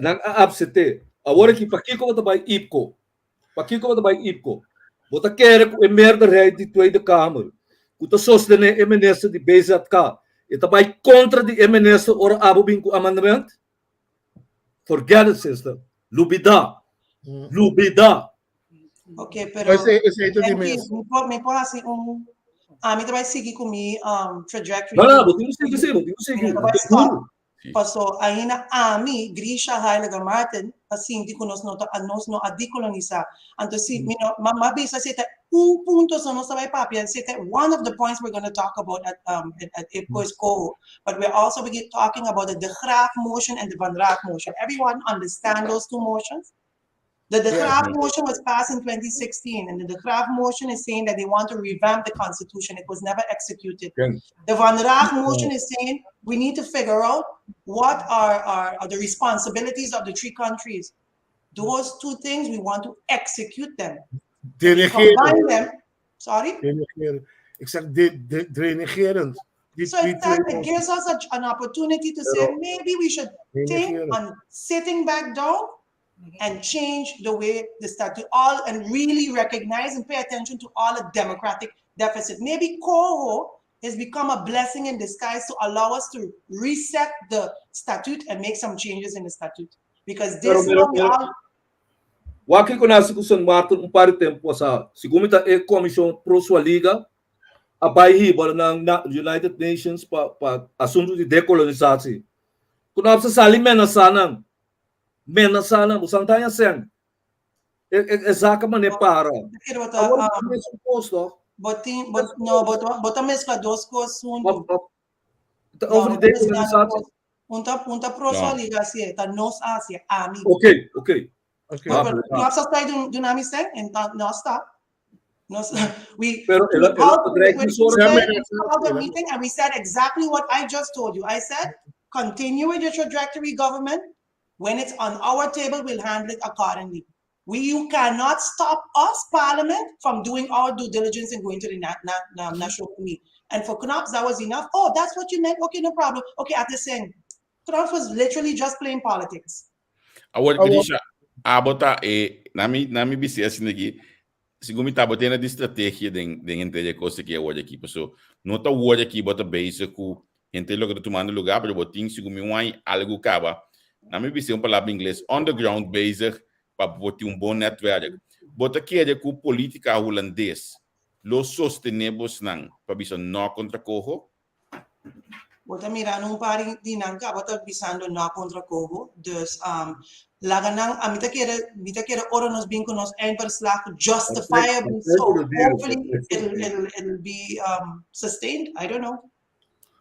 Nan a asept'é. Awor aki pakiko bo ta bai IPCO? Pakiko bo ta bai IPCO? Bo ta kere ku e meerderheid di Tweede Kamer ku ta sostené e minister di BZK e ta bai kontra di e minister ora abo bin ku amendement? Forget it sister. Lubidá. Lubidá. Ok, pero Esei, esei ta di Yankee, mes. mi por, mi por hasi un ami ta bai sigui ku mi um, trajectory. No, no, bo tin ku sigui, sí, bo tin ku sigui. Mi no ta bai Seguro. stop. Paso ainda ami, Grisha Heiliger Martin, ta sinti ku nos no ta, nos no a dekolonisá. Anto si mi no, ma, ma bisa si ta un punto so nos ta bai papia, si ta one of the points we're gonna talk about at, um, at, at IPCO is COHO. But we're also be talking about the De Graaf motion and the Van Raak motion. Everyone understand those two motions? The De Graaf motion was passed in 2016, and the De Graaf motion is saying that they want to revamp the constitution. It was never executed. The Van Raak motion is saying we need to figure out what are, are, are the responsibilities of the three countries. Those two things, we want to execute them. Denigrerend. Combine them. Sorry? Denigrerend. Ik zeg de, de, denigrerend. Die, So die in fact, twee it gives us a, an opportunity to say maybe we should think Denigrerend. on sitting back down and change the way the statute all and really recognize and pay attention to all the democratic deficit. Maybe COHO has become a blessing in disguise to allow us to reset the statute and make some changes in the statute. Because this Pero, pero, now we pero- all Wak kiko nasi ku San Martin un par di tempu pasá. Segun mi ta e komishon pro Swaliga a bai hiba nan na United Nations pa pa asuntu di dekolonisasi. Ku nan a sali menasá nan. Menasá nan. Bo san ta haña sèn. E e e zaka manera para. Pero bota, Awor um, mesun kos toch? botin, bot, no, bota, bota mescla dos cos junto. Of, of, ta No, over di bota mescla dekolonisasi. dos. Un ta, un ta pro No. Swaliga si, ta nos Asia, ami. Ok, ok. Ok. Ah, Pero ah. nos sta dun dun ami seng en ta nos sta. Nos we Pero el a el a bedreig we, mi soort. Ja, we maar- called a meeting and we said exactly what I just told you. I said, continue with your trajectory, government. When it's on our table, we'll handle it accordingly. We, you cannot stop us, Parliament, from doing our due diligence and going to the na, na, na, National Committee. And for Knops, that was enough. Oh, that's what you meant? Okay, no problem. Okay, at the same. Knops was literally just playing politics. Awor, Awor- Grisha, abo ta e, nami, nami bisi asina aki, segun mi ta bo tene di strategia den, den henter e kos aki awor aki. Paso, no ta awor aki bo ta bezig ku henter loke ta tumando lugar, pero bo tin segun mi un aña algu kaba. Nami bisi un palabra ingles, on the ground bezig pa bo tin un bon netwerk. Bo ta kere ku politika hulandes lo sostené bosnan pa bisa no kontra Coho? Bo ta mirando un par di nan kaba ta bisando no kontra Coho. Dus um, laga nan, a mi ta kere, mi ta kere ora nos bin ku nos eindverslag justifiably so. Hopefully it'll, it'll, it'll be um, sustained. I don't know.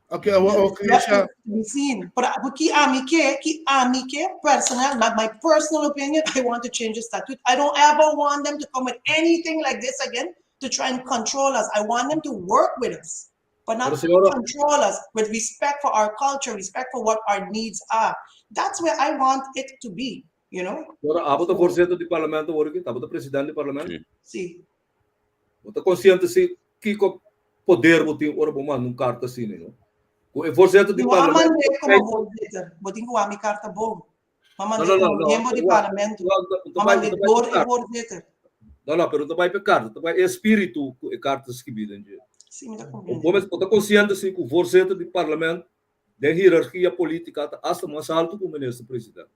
Ok, awor, awor, Left Grisha, to be seen. Pero ki ami ke, ki ami ke, personal, my, my personal opinion, I want to change the statute. I don't ever want them to come with anything like this again to try and control us. I want them to work with us, but not Pero señora- control us with respect for our culture, respect for what our needs are. That's where I want it to be, you know? Ora, abo ta voorzitter di parlamento awor aki, abo ta presidente di parlamento. Sí. Sí. Bo ta konsiente si kiko poder bo tin ora bo manda un karta asina, no? Ku e voorzitter di No a parlamento. mand'é komo voorzitter. Bo tin ku wak mi karta bon. Ma No, mand'é no, no, komo no. miembro di Wak, parlamento. wak, no Ma ta bai, mand'é no ta bai dor pa e karta. voorzitter. No, no, pero no ta bai pa e karta, ta bai e espíritu ku e karta skibí den dje. Sí, mi ta Bo komprendé. mes bo ta konsiente si ku voorzitter di parlamento den hierarkia polítika ta asta mas altu ku minister presidente.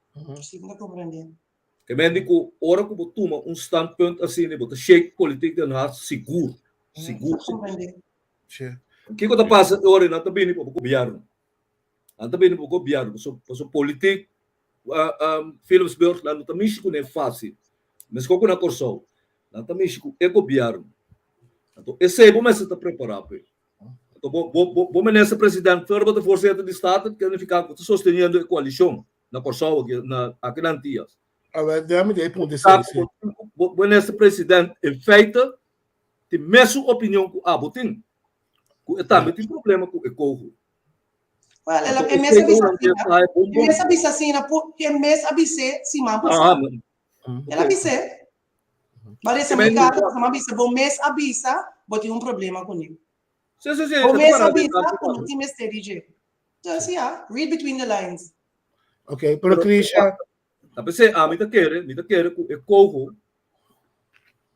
Sí, mi ta komprendé. Ke men di ku ora ku bo tuma un standpunt asina bo ta shake politiek Den Haag sigur, sigur, sigur. Sí. Kiko ta pasa e ora nan ta bini pa bo gobièrnu. Nan ta bini pa bo gobièrnu paso paso politiek Philipsburg nan no ta mishi kuné fásil. Meskos ku na Kòrsou nan ta mishi ku e gobièrnu. Anto esei bo mester ta prepará p'e. Anto bo bo bo minister president fuera bo ta voorzitter di Staten kende nifiká ku bo ta sosteniendo e koalishon. na Kòrsou aki na aki na Antillas. Awel, déjame di e punto esei, sí. Bo minister president in feite tin mesun opinion ku abo tin, ku e tambe tin problema ku e koho. Well, el Anto e mes a esei bisa holandés asina. ta haña bon E bon. mes a bisa asina, pu- e mes a bis'é siman pasá. Ah, El a bis'é. Maar esa mi carta, mi a bisa, bo mes a bisa, bo tin un problema kuné. Sí, sí, sí. Bo e mes ta a para bisa de- ku no tin mester di dje. Dus ja, read between the lines. Ok, pero Krisha, Ta pensé, ami ta kere, mi ta kere ku e koho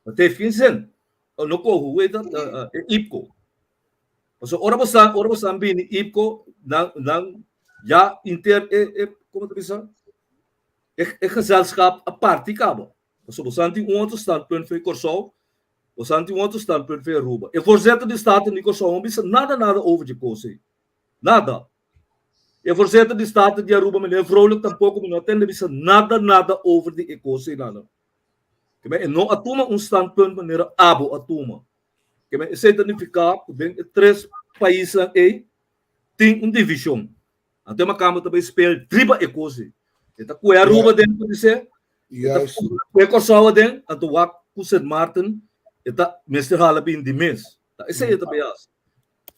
Het heeft geen zin. No coho, hoe heet dat? IPCO. So, ora bo san, ora bo san bini IPCO, nan, nan, ja, inter, e, e, kon ta bisa? E, e gezelschap a parti kaba. So, bo san tin un otro standpunt for Kòrsou, bo san tin un otro standpunt for Aruba. E voorzitter di Staten di Kòrsou no bisa nada, nada over di kos ei. Nada. E voorzitter di Staten di Aruba, meneer Vrolijk, tampoko mi no a tende bisa nada, nada over di e kos ei, nada. Ke men e no a tuma un standpunt manera abo a tuma. Ke men esei ta nifiká ku den e tres paisnan ei tin un divishon. Anto e makamba ta bai spel riba e kos ei. E ta kue Aruba den por disé, e ta kue Kòrsou aden, anto wak ku Sint Maarten e ta mester hala bin di mes. Ta esei e ta bai hasi.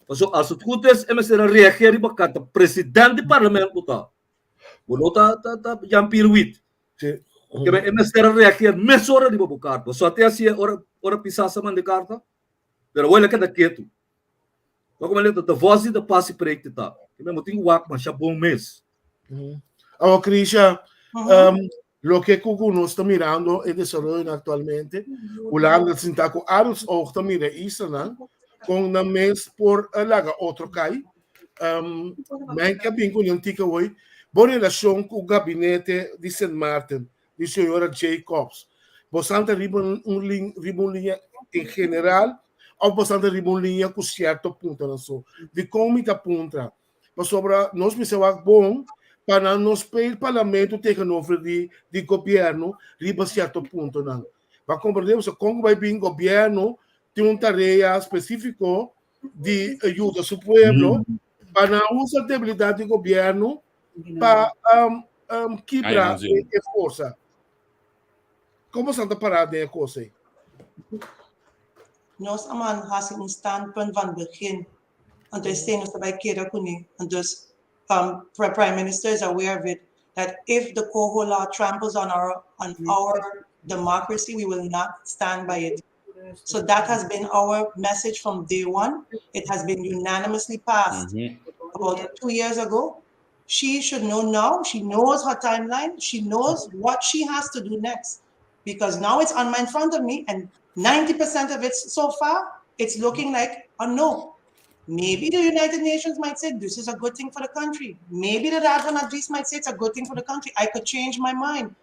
Pasobra as het goed is e mester a reageer riba kanta president di parlement ku ta. Bo no ta ta Jan Pier Wit. Sí. Ke men e mester a reageer mesora riba bo karta. So a te hasié ora ora Pisas a manda e karta, pero awor el a keda ketu. Wak como el ta de vos di de pas i preek te ta. Ke men bo tin ku wak masha bon mes. Awor Krisha, um, loke ku ku nos ta mirando e desaroyonan aktualmente, Hulanda sinta ku argsoog ta mira e islanan, kon nan mes por laga otro kai. Um, men ke bin ku nan tika hoy, bo relashon ku gabinete di Sint Maarten, di señora Jacobs, bosan ta riba un lin, riba un liña en general of bosan ta riba un liña ku sierto puntonan so? Dikon mi ta puntra? Pasobra nos mester wak bon pa nan no speel parlamento tegenover di di gobierno riba sierto puntonan. Pa komprende boso kon ku bai bin gobierno tin un tarea spesifiko di yuda su pueblo pa nan usa debilidad di gobierno pa um, um, kibra e, e forsa. Como Santa pará den e kos ei? Nos a man hasi un standpunt van begin. Anto esei nos ta bai keda kuné. Dus um, Prime Minister is aware of it, that if the Coho law tramples on our democracy, we will not stand by it. So that has been our message from day one. It has been unanimously passed about 2 years ago. She should know now. She knows her timeline. She knows what she has to do next because now it's on my in front of me, and 90% of it so far, it's looking like a no. Maybe the United Nations might say this is a good thing for the country. Maybe the Raad van Advies might say it's a good thing for the country. I could change my mind.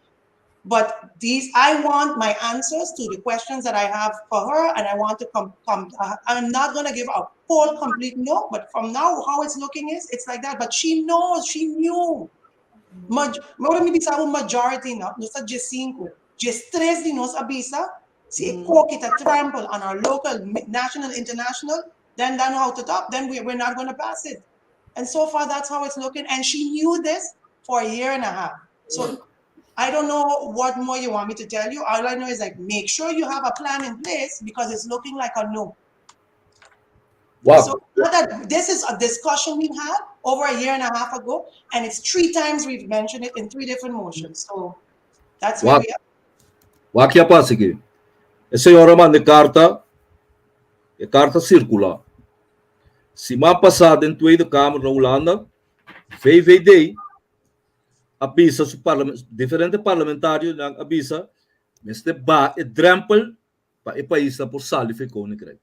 But these, I want my answers to the questions that I have for her, and I want to come. Come I'm not going to give a full, complete no, but from now, how it's looking is, it's like that. But she knows, she knew. Maj ora mi bisa majority no, nos ta 15, 13 di nos a bisa, si e coho ta trample on our local, national, international, then dan houdt het op. Then we're not going to pass it. And so far, that's how it's looking. And she knew this for a year and a half. So I don't know what more you want me to tell you. All I know is, like, make sure you have a plan in place because it's looking like a no. So not that this is a discussion we've had over a year and a half ago, and it's three times we've mentioned it in three different motions. So that's where we are. Wak kiko a pasa aki. E señora a manda karta, e karta sirkulá. Siman pasá den Tweede Kamer na Hulanda, VVD a bisa su parlament, diferente parlamentarionan a bisa, mester baha e drempel pa e pais por sali for di Koninkrijk.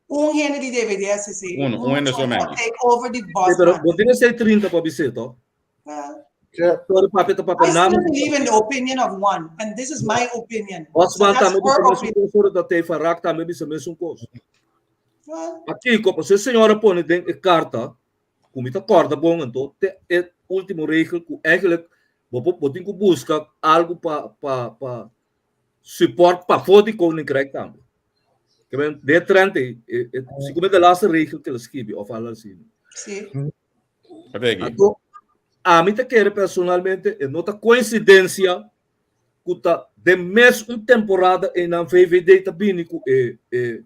Un hende di VVD sí. Un, un hende solamente. Take over the boss. Pero bo tin 30 pa bisa, toch? Well, Sorry, papi, ta papi I still believe in the opinion of one, and this is my opinion. Bosman tambe bisa mesun kos, ora dat e Farak tambe bisa mesun kos. Well, Aki, como e señora pone den e karta, ku mi ta kòrda bon anto, te e último regel ku eigenlijk bo bo tin ku buska algu pa pa pa support pafó di Koninkrijk tambe. Ke men de trend e, e, e si come de laatste regel ku el a skibi of algo asina. Pegi. Anto, ami ta kere personalmente, e no ta koinsidensia ku ta den mes un temporada e nan VVD ta bini ku e, e,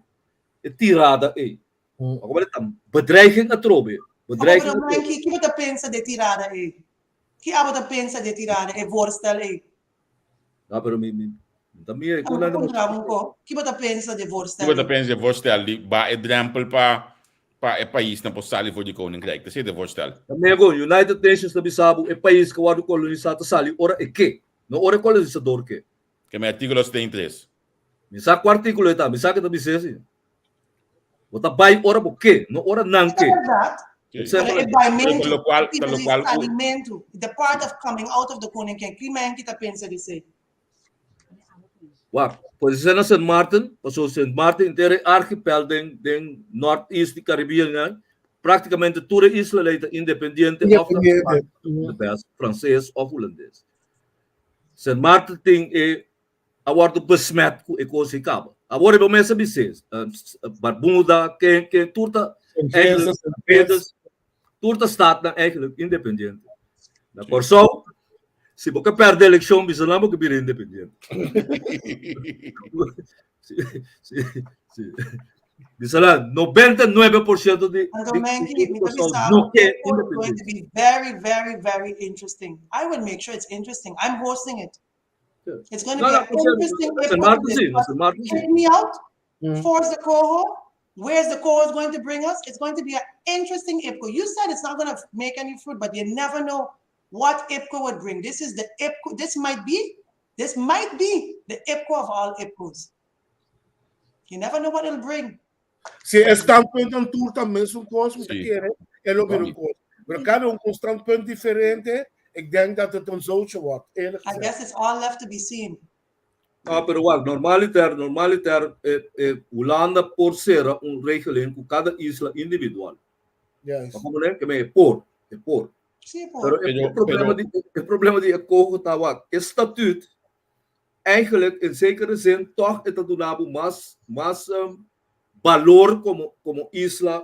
e tirada ei. Como ta bedreiging atrobe. Bedreiging Pero atrobe. Kiko bo ta pensa di e tirada ei? Kiko bo ta pensa di e tirada, e voorstel ei? No, pero mi, mi, tambe Abo puntra un ko. Kiko bo ta pensa di e voorstel Kiko ei? ta pensa di voorstel di baha e drempel pa pa e paisnan por sali for di Koninkrijk. Dat is de voorstel. Amigo, United Nations ta bisa bo e pais ku a wòrdu kolonisá ta sali ora e ke, no ora e kolonisador ke. Ke mi artíkulo 73. Mi sa ku artíkulo e ta, mi sa ke ta bis'é si. Bo ta bai ora bo ke, no ora nan Ta ke. bèrdat. Eksempel Pero e aki. baimentu, Pero lokual, e ta tipo di lokual ku salimentu, the part of coming out of the koninkrijk, ki men ki ta pensa di esei? Wak, por esei na Sint Maarten, pasobra Sint Maarten henter e archipel den den North-East di Caribbean nan, praktikamente tur e isla lei ta independiente òf ta Independiente. de bes franses òf hulandes. Sint Maarten tin e a wòrdu besmet ku e kos ei kaba. Awor riba mesa bis'é, Barbuda, ken, ken, tur ta eigenlijk, Barbados, tur ta staatnan eigenlijk independiente. Na Kòrsou, si bo ke pèrdè elekshon, bisa nan bo ke bira independiente. Si, si, si. Bisa nan, 99% di, Anto di, Menki, di mi ta Kòrsou bisa no ke it's going to independiente. be very, very, very interesting. I would make sure it's interesting. I'm hosting it. It's going to No, be no, an interesting way Sint for Maarten to sí, discuss. Sint Maarten sí. Take me out, force the coho. Where's the coho is going to bring us? It's going to be an interesting IPCO. You said it's not going to make any fruit, but you never know what IPCO would bring. This is the IPCO. This might be, this might be the IPCO of all IPCOs. You never know what it'll bring. Si e standpunt tur ta mesun kos, ku Sí. kere, e lo bira un kos. Maar kada un ku standpunt diferente, ik denk dat het een zootje wordt, eerlijk I gezegd. guess it's all left to be seen. Ah, pero wak, normaliter, normaliter, eh, eh, Hulanda por sera un regeling ku kada isla individual. Juist. Maar komo ne? Ke men e por, e por. Sí, por. Pero e, Pero- e problema pero- di e problema di e coho ta wak, e statuut eigenlijk in zekere zin toch e ta duna bo mas mas um, balor komo komo isla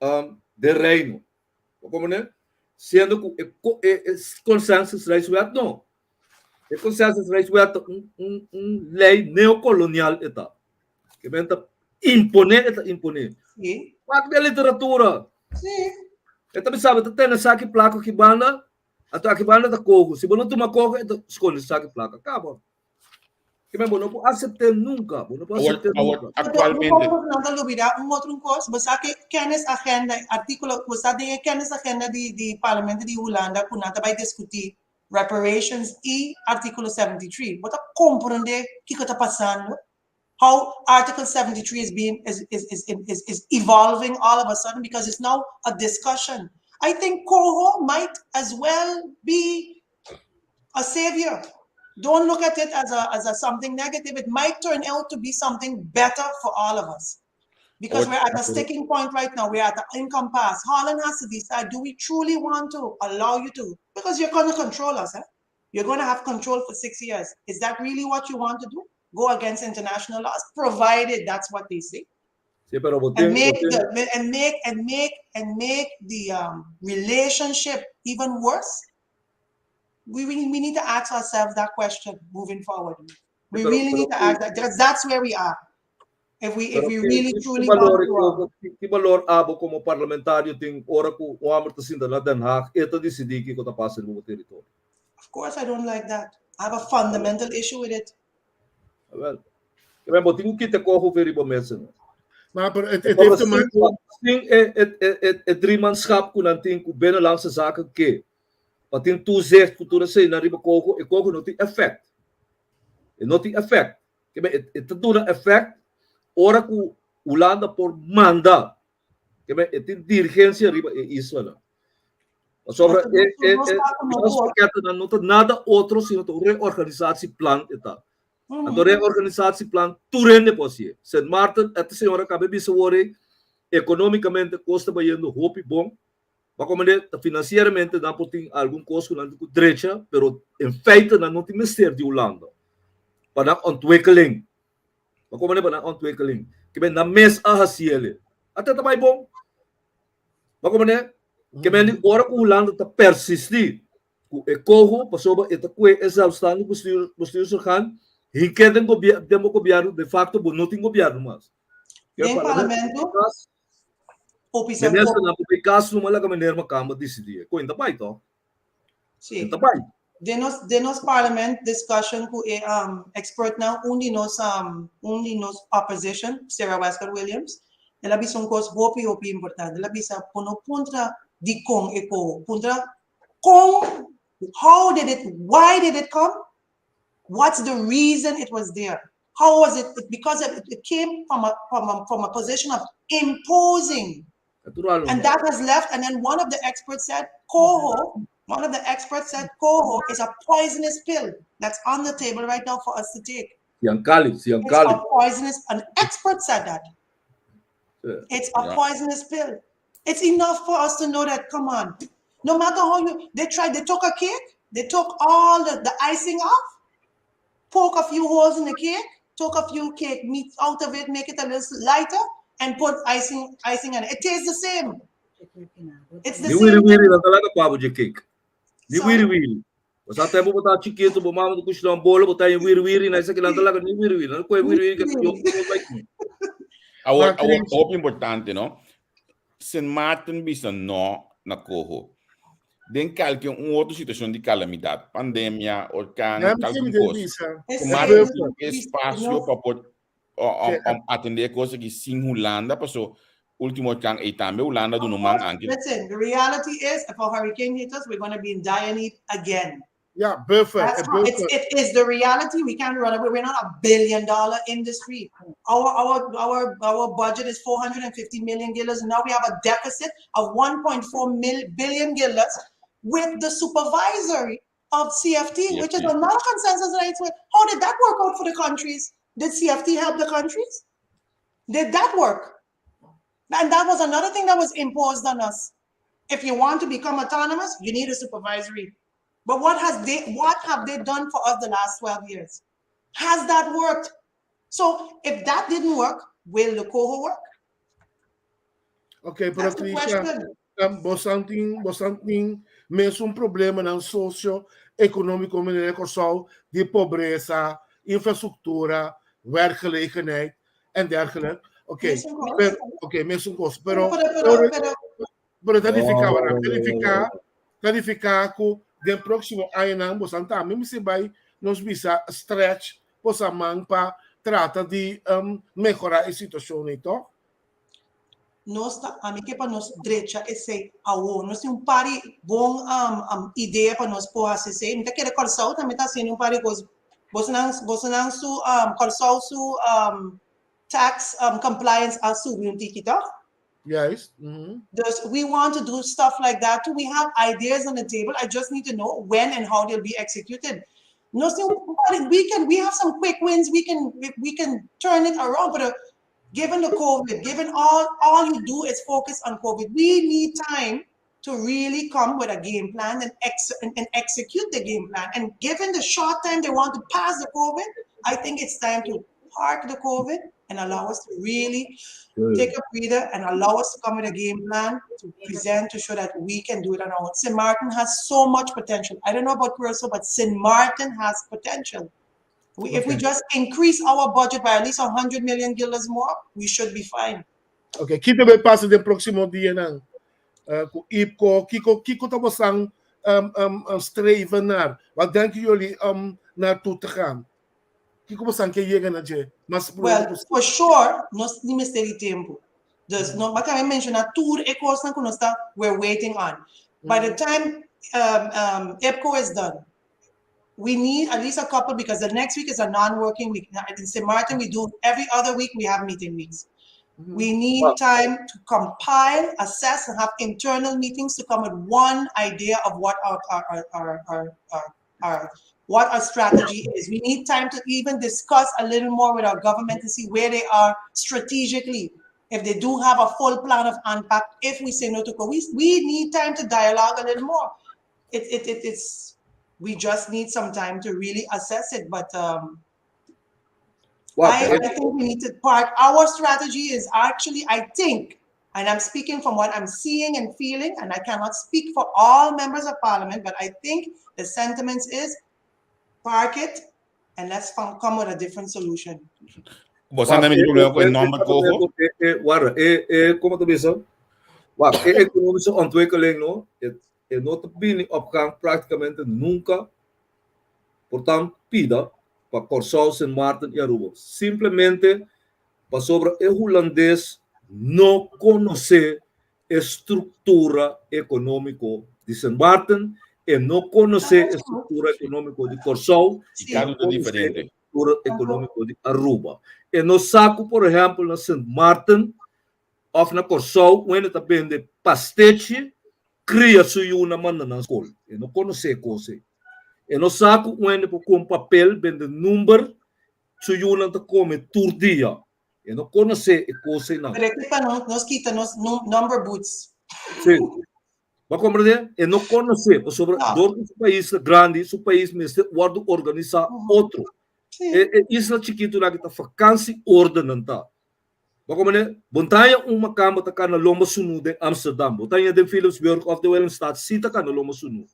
um, den Reino. Bo komprende? Siendo ku e, e, e consensusrijkswet no. E consensusrijkswet ta un, un, un lei neokolonial e ta. Ke men ta imponé, e ta imponé. Sí. Wak den literatura. Sí. E ta bisa, ta tene saki plaka ki banda, anto aki banda ta koho. Si bo no tuma koho, e ta skonde saki plaka. Kaba. Ke men bo no por asept'é nunka. Bo no por Awor, asept'é awor, nunka. aktualmente, No ta lubidá un otro un kos, bo sa ke kennisagenda, artíkulo, bo sa den e kennisagenda di di Parlamento di Hulanda ku nan ta bai diskutí reparations i artíkulo 73. Bo ta komprondé kiko ta pasando? How article 73 is being is is is is is evolving all of a sudden because it's now a discussion. I think Coho might as well be a savior. Don't look at it as a as a something negative. It might turn out to be something better for all of us. Because we're at a sticking point right now. We're at an income pass. Holland has to decide, do we truly want to allow you to? Because you're going to control us, eh? You're going to have control for 6 years. Is that really what you want to do? Go against international laws, provided that's what they say. Sí, pero bo And tin, bo make tin, the and make and make and make the relationship even worse. We need to ask ourselves that question moving forward. We Pero- really pero need to ask that because that's where we are. If Pero we ki- really ki truly balor, want to, ki balor abo komo parlamentario tin ora ku un hòmber ta sinta na Den Haag e ta disidí kiko ta pasa den bo teritorio. Of course, I don't like that. I have a fundamental issue with it. Wel, ke men bo tin ku kita coho for di bo mes. Maar pero het heeft te maken Sin e, e, e, e, e driemanschap ku nan tin ku binnenlandse zaken ke. Pa tin toezicht ku tur esei nan riba coho, e coho no tin effect. E no tin effect. Ke men e, e ta duna effect ora ku Hulanda por manda. Ke men e tin dirigencia riba e islanan. Pasobra e, e, e, nos pakketnan no ta nada otro sino ta un reorganisatieplan e ta. Anto reorganisatieplan tur hende por hasié. Sint Maarten, e ta señora kaba bisa wor ei, ekonómikamente kos ta bayendo hopi bon. Ba komende ta finansieramente nan por tin algun kos ku nan tin ku drecha, pero en feite nan no tin mester di Hulanda pa nan ontwikkeling. Ba komende pa nan ontwikkeling. Ke men nan mes a hasiele. Ate ta bai bon. Ba komende ke men di ora ku Hulanda ta persistí ku e coho pasobra e ta kue e zelfstandig bestuur, bestuursorgaan hinké den gobier, den bo gobièrnu de facto bo no tin gobièrnu mas. Ke Den parlamento, opisa Minister nan por bay cas numa laga meneer Makamba disidí. E koin ta bai toch? Sí. E ta bai. Den nos parliament discussion ku e expert nan, un di nos opposition, Sarah Wescot Williams, el a bisa un kos hopi hopi importante. El a bisa bo no puntra di kon e coho, puntra kon, how did it, why did it come? What's the reason it was there? How was it? Because it, it came from a, from a, from a position of imposing. Natural. And that has left. And then one of the experts said, Coho, one of the experts said, Coho is a poisonous pill that's on the table right now for us to take. Siancali, It's Siancali. a poisonous, an expert said that. Yeah. It's a Yeah. poisonous pill. It's enough for us to know that, come on. No matter how you, they tried, they took a cake, they took all the, the icing off, poke a few holes in the cake, took a few cake meat out of it, make it a little lighter, and put icing icing on it. It tastes the same. It's the Ni wiri same. wiri nan talaga pabo de cake. Ni Sorry? wiri wiri. Basta tempo botar chiquito, bo mama do cuxilão um bolo, botar em wiri wiri, na isso aqui lá talaga ni wiri wiri. Não coi wiri wiri que eu Awor, Maar awor, Chris- hopi importante, no? Sint Maarten bisa no na coho. Den kalke un otro situacion di calamidad, pandemia, orkaan, Ja, kalke misschien un de cos. visa. It's Sint the Maarten same. tin espacio pa por Sí. om atende cos aki sin Hulanda, paso ultimo orkaan ei tambe Hulanda duna man anke. Listen, the reality is, if a hurricane hits us, we're going to be in dire need again. Ja, buffer. That's Een how, it's, buffer. it is the reality. We can't run away. We're not a billion dollar industry. Our, our, our, our budget is 450 million guilders. And now we have a deficit of 1.4 billion guilders with the supervisory of CFT, which is CFT. another consensus. Right? So How did that work out for the countries? Did CFT help the countries? Did that work? And that was another thing that was imposed on us. If you want to become autonomous, you need a supervisory. But what has they what have they done for us the last 12 years? Has that worked? So if that didn't work, will the coho work? Oké, pero That's the Trisha, question. boso tin, boso tin mesun problemanan socio-economico manera Kòrsou, di pobresa, infrastructura, werkgelegenheid en dergelijke. Oké, Mesun kos. pero, oké, mesun kos. Pero, Pero, pero, pero, pero ta nifiká, No. ta nifiká, ta nifiká ku den próksimo añanan boso tambe mester bai nos bisa stretch boso man pa trata di mehorá e situashon ei, toch? Nos ta, ami ke pa nos drecha esei awor. Nos tin un par di bon idea pa nos por hasi esei. Mi ta kere Kòrsou tambe ta hasiendo un par di kos. Bosonan, bosonan su Kòrsou su tax compliance a subi un tiki, toch? Juist. Dus we want to do stuff like that too. We have ideas on the table. I just need to know when and how they'll be executed. Nos tin un par di, we have some quick wins. We can turn it around. But given the COVID, given all you do is focus on COVID, we need time to really come with a game plan and execute the game plan. And given the short time they want to pass the COVID, I think it's time to park the COVID and allow us to really take a breather and allow us to come with a game plan to present to show that we can do it on our own. St. Martin has so much potential. I don't know about Curacao, but St. Martin has potential. If we just increase our budget by at least 100 million guilders more, we should be fine. Ok, kiko ta bai pasa den próksimo dianan? Ku IPCO, kiko kiko ta boso streven naar? Wat denken jullie om naartoe te gaan? Kiko boso ke yega na dje? Mas Well, for sure, nos tin mester di tempu. Dus, no, maar kan menshoná tur e kosnan ku nos ta, we're waiting on. By the time IPCO is done, we need at least a couple because the next week is a non-working week. In St. Martin, we do every other week, we have meeting weeks. We need time to compile, assess, and have internal meetings to come with one idea of what our what our strategy is. We need time to even discuss a little more with our government to see where they are strategically. If they do have a full plan of unpack, if we say no to go, we need time to dialogue a little more. It's we just need some time to really assess it. But I think we need to part. Our strategy is actually, I think, and I'm speaking from what I'm seeing and feeling, and I cannot speak for all members of parliament, but I think the sentiments is park it and let's come with a different solution. Bo tambe tin problema ku e nòmber Coho? Warda, kon ta bisa? Wacht, e economische ontwikkeling, no? E no ta bini op gang prácticamente nunca. Portanto, pida pa Kòrsou, Sint Maarten i Aruba. Simplemente pasobra e hulandes no konosé e struktura ekonómiko di Sint Maarten i no konosé e struktura ekonómiko di Kòrsou. I kada un diferente. struktura ekonómiko di Aruba. E no sa ku, por ehèmpel, na Sint Maarten òf na Kòrsou un hende ta bende pastechi, kria su yunan manda nan skol. E no konosé e kos ei. E no sa ku un hende por kumpra papel, bende number, su yunan ta kome tur dia. E no konosé e kos einan. Pero e ke pa nos kita nos number boots. Sí. Bo a komprendé? E no konosé, pasobra dor ku su pais ta grandi, su pais mester wòrdu organisá otro. E e isla chikitunan aki ta fakansi orde nan ta. Bo a komprendé? Bo no ta haña un makamba ta kana lomba sunú den Amsterdam. Bo ta haña den Philipsburg òf den Willemstad sí ta kana lomba sunú.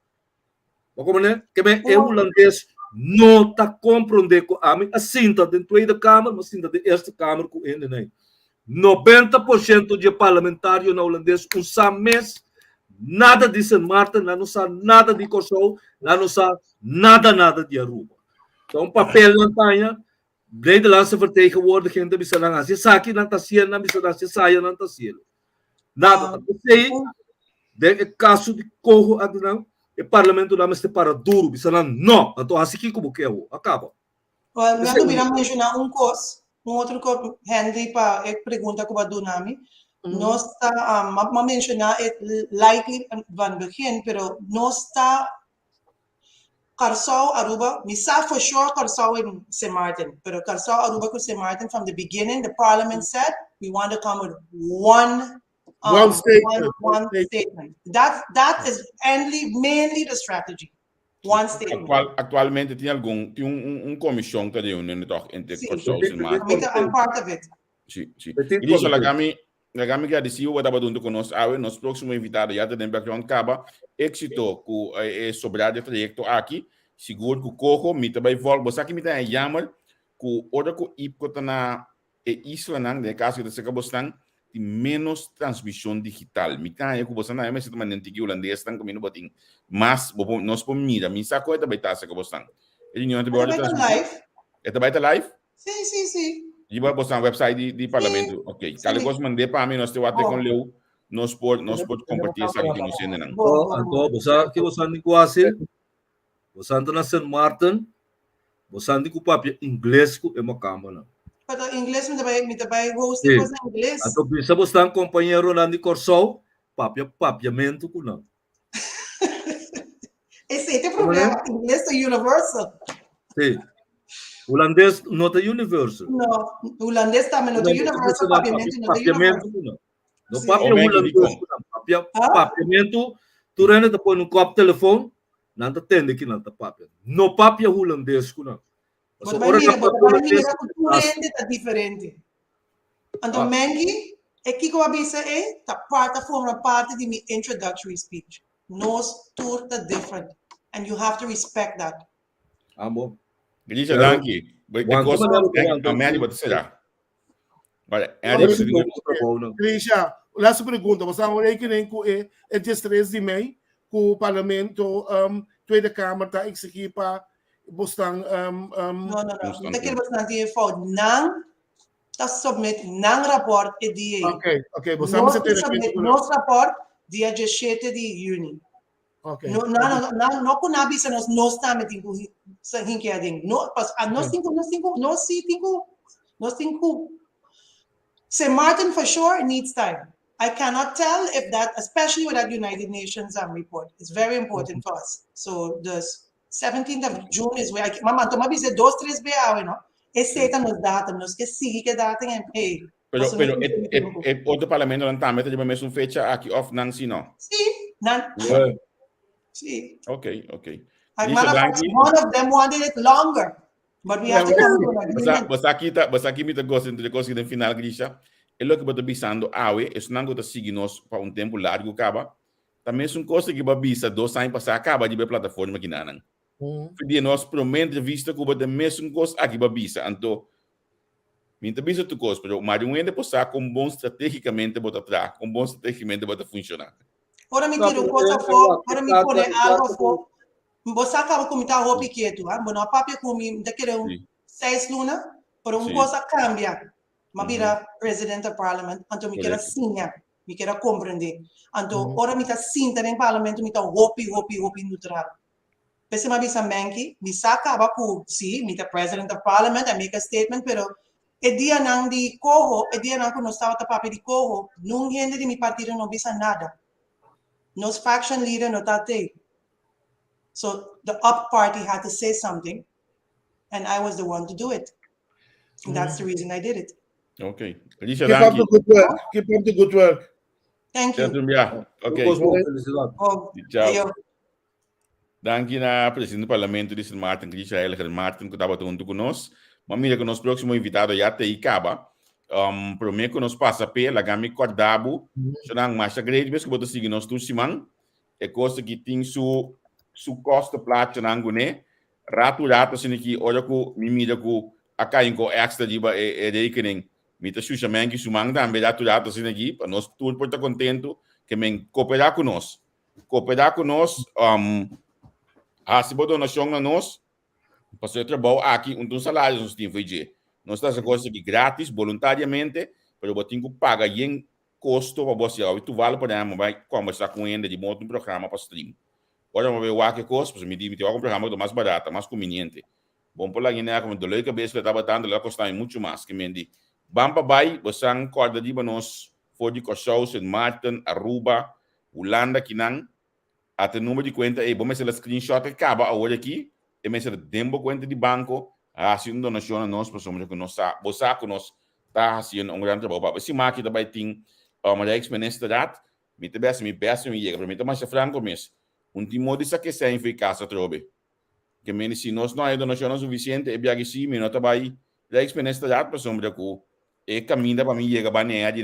Bo komprendé? Ke men e hulandes no ta komprondé ku ami a sinta den Tweede Kamer, mi a sinta den Eerste Kamer ku hendenan ei. 90% di e parlamentarionan hulandes un sa mes nada di Sint Maarten, nan no sa nada di Kòrsou, nan no sa nada nada di Aruba. Ta un papel nan ta haña, Nederlandse vertegenwoordiging ta bisa nan hasi esaki, nan ta hasiel, nan bisa nan hasi esaya, nan ta hasiel. Nada. Ta p'esei, den e kaso di koho akinan, e parlamentonan mester para duru, bisa nan no, anto hasi kiko bo ke awor, a kaba. Well, mi a lubida menshoná un kos, un otro kos, Henry, pa e pregunta ku bo a duna mi. Nos ta, mi a menshoná e likely van begin, pero nos ta Kòrsou, Aruba, mi sa for sure Kòrsou en Sint Maarten, pero Kòrsou, Aruba ku Sint Maarten from the beginning the parliament said we want to come with one um, one statement. One, one statement. That, that is mainly, mainly the strategy. One statement. Actual, actualmente tin algun, tin un, un, un comisión ta reuniendo toch entre Sí. Kòrsou y Sint Maarten. I'm part of it. Sí, sí. Tin Grisha, laga mi, Laga mi gradisí bo tabata huntu ku nos awe. Nos próksimo invitado ya ta den background kaba. Éksito ku e sobrá di trayekto aki. Sigur ku koho mi ta bai vòlg. Bo sa ki mi ta haña jammer ku ora ku IPKO ta na e islanan, den e kaso ku ta serka bosnan, tin ménos transmishon digital. Mi ta haña ku bosnan tambe mester ta manda un tiki hulandesnan kaminda bo tin mas, bo por, nos por mira. Mi sa kon e ta bai ta serka bosnan. E reunion ta bai E ta wòrdu bai ta transmití. live. E ta bai ta live? Sí, sí, sí. Riba boso website di, di parlamento. Ok. Sí. Kale kos mandé pa mi, nos te wate Bo. con leu. Nos por, nos por compartir esaki ku nos hendenan. Bo, Anto, bo, anto, bo. bo sa ke bo san di ku hasi? Bo san ta na Sint Maarten, bo san di ku papia ingles ku e makambanan. Pero ingles mi ta bai, mi ta bai host Sí. kos na ingles. Anto bisa bo stan kompañeronan di Kòrsou, papia papiamentu ku nan. Esei ta e problema. Ingles ta universal. Sí. Hulandes no ta universal. No, hulandes tambe no ta universal, papiamentu no ta Papiamentu universal. ku nan. No Sí. papia Omegi hulandes dikon. ku nan. Papia, Ah? papiamentu, tur hende ta pone un kòp telefon, nan ta tende ki nan ta papia. No papia hulandes ku nan. Bo Pasobra ta bai ora mira, nan bo ta papia bai hulandes, mira ku tur hende ta diferente. Anto Ah. Mengi, e kiko a bisa ei ta part, ta forma parti di mi introductory speech. Nos tur ta different and you have to respect that. Ah, bon. Grisha, Pero, danki. Bo- e wanta kos- manera ku eh, wanta. Ameli, bo ta sera. Vale, Ora Eric, si bo trabou, no. Grisha, laatste pregunta. Bo sa rekening ku e e 13 di mei ku parlamento um, Tweede Kamer ta exigí pa bosnan um, um, No, no, no. Nos Mi ta tantu. kere bosnan tin e fout. Nan ta submit nan rapport e dia ei. Ok, ok, bo sa Nos mester ta tene submit cuenta ku nos rapport dia 17 di juni. Ok. No, no, no, no, no ku nan bisa nos, nos tambe tin ku sa hinke aden. No, pas, a nos tin ku, nos tin ku, nos si tin ku, nos tin ku. Sint Maarten for sure needs time. I cannot tell if that, especially with that United Nations report, it's very important for us. So the 17th of June is where I, mama, toma bisa dos, tres be awe, no? Esei ta nos datum, nos ke sigui ke datum en hey. Pero, Paso pero nos e, tin e, tempo. e otro parlamento nan tambe ta riba mesun fecha aki of nan si no? Sí, nan, Yeah. sí. Ok, ok. Like, Lisa, matter of fact, danki. one of them wanted it longer, but we have to come to an Basta, agreement. basta aki ta, basta aki mi ta gosta entre kos den final, Grisha. E loke bo ta bisando awe, esnan ku ta sigui nos pa un tempu largu kaba, Ta mesun kos ki bo a bisa dos aña pasá kaba riba e plataforma kinanan. Di nos promé entrevista ku bo ta mesun kos aki bo a bisa. Anto, mi no ta bisa tur kos, pero mas di un hende por sa kon bon stratégikamente bo ta traha, kon bon stratégikamente bo ta funshoná. Ora mi tira un kos afó, ora mi pone algo afó, bo sa kaba ku mi ta hopi ketu, ha? Bo no a papia ku mi, mi ta kere un seis luna, pero un kos a kambia. Mi a bira president of parliament, anto mi kier a siña. Mi kier a comprende. Anto ora mi ta sinta den parlamento mi ta hopi hopi hopi neutral. P'esei mi a bisa Menki, mi sa kaba ku si, mi ta President of Parliament, I make a statement, pero e dianan di koho, e dianan ku nos tabata papia di koho, nun hende di mi partido no bisa nada. Nos faction leader no ta tei. So the up party had to say something and I was the one to do it. And that's the reason I did it. Okay. Alicia, Keep up danki. the good work. Keep up the good work. Thank you. Ja. Okay. Oh, Ciao. ayo. Danki na presidente do parlamento di Sint Maarten, Christian Heiliger Martin, ku tabata huntu ku nos. Ma mira ku nos próksimo invitado ya te i kaba. Um, promé ku nos pasa pe, laga mi kòrda bo, Shonan, masha great bes ku bo ta sigui nos tur siman. E kos aki tin su su kosto plachanan kuné. Ratu ratu asina ki ora ku mi mira ku a kai un ko èkstra riba e e rekening, mi ta shusha menki su man tambe ratu ratu asina aki pa nos tur por ta kontentu ke men koperá ku nos. Koperá ku nos, um, hasi bo donashon na nos, pasobra e trabou aki un ta un salario nos tin fo'i dje. Nos ta hasi kos aki gratis, boluntariamente, pero bo tin ku paga yen Kosto pa bo hasi awe tuval por ehempel bai kombersa ku hende di moto un programa pa stream. Ora bo bai wak e kos pasobra mi di mi tin wak un programa ku ta mas barata, mas kumbiniente. Bon por laga nea komo dolor di kabes ku e tabata tantu lo a kosta mi muchu mas. Ke men di ban pa bai bo san kòrda riba nos for di Kòrsou, Sint Maarten, Aruba, Hulanda kinan Ata e number di cuenta ey, bo mester la screenshot e caba awor aki, e mester den bo cuenta di banco, haci un donacion na nos pasobra cu nos sa, bo sa cu nos ta haciendo un gran trabou pa bo. E siman aki ta bay tin um Rijksministerraad, mi ta bay haci mi best pa mi yega, pero mi ta masha franco mes, un tin modo di sa ke sèn fo'i casa atrobe. Ke mende si nos no haya donacionnan suficiente e biaha si mi no ta bay Rijksministerraad pasobra cu e caminda pa mi yega banea di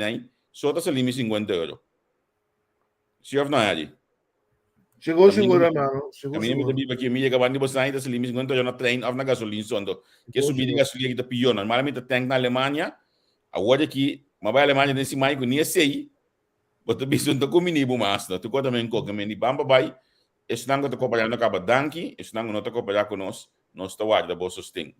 so ta sali mi cincuenta euro. Sí of no, Eddie? Sigur, sigur, hermano. Sigur, A mi sigur. biba aquí, mi llega bandi bosan ta sali mi 50 euro na trein of na gasolin sondo. Ke Sigur, subida sigur. gasolin kita pior. Normalmente tank na Alemania, awor aki, ma bai Alemania den siman ku ni esei, bo ta bisa no ta kumini bo mas no. Tu kota men koke men di bamba bai, esnan ku ta koperando kaba danki, esnan ku no ta koperá ku nos, nos ta warda bo sosten.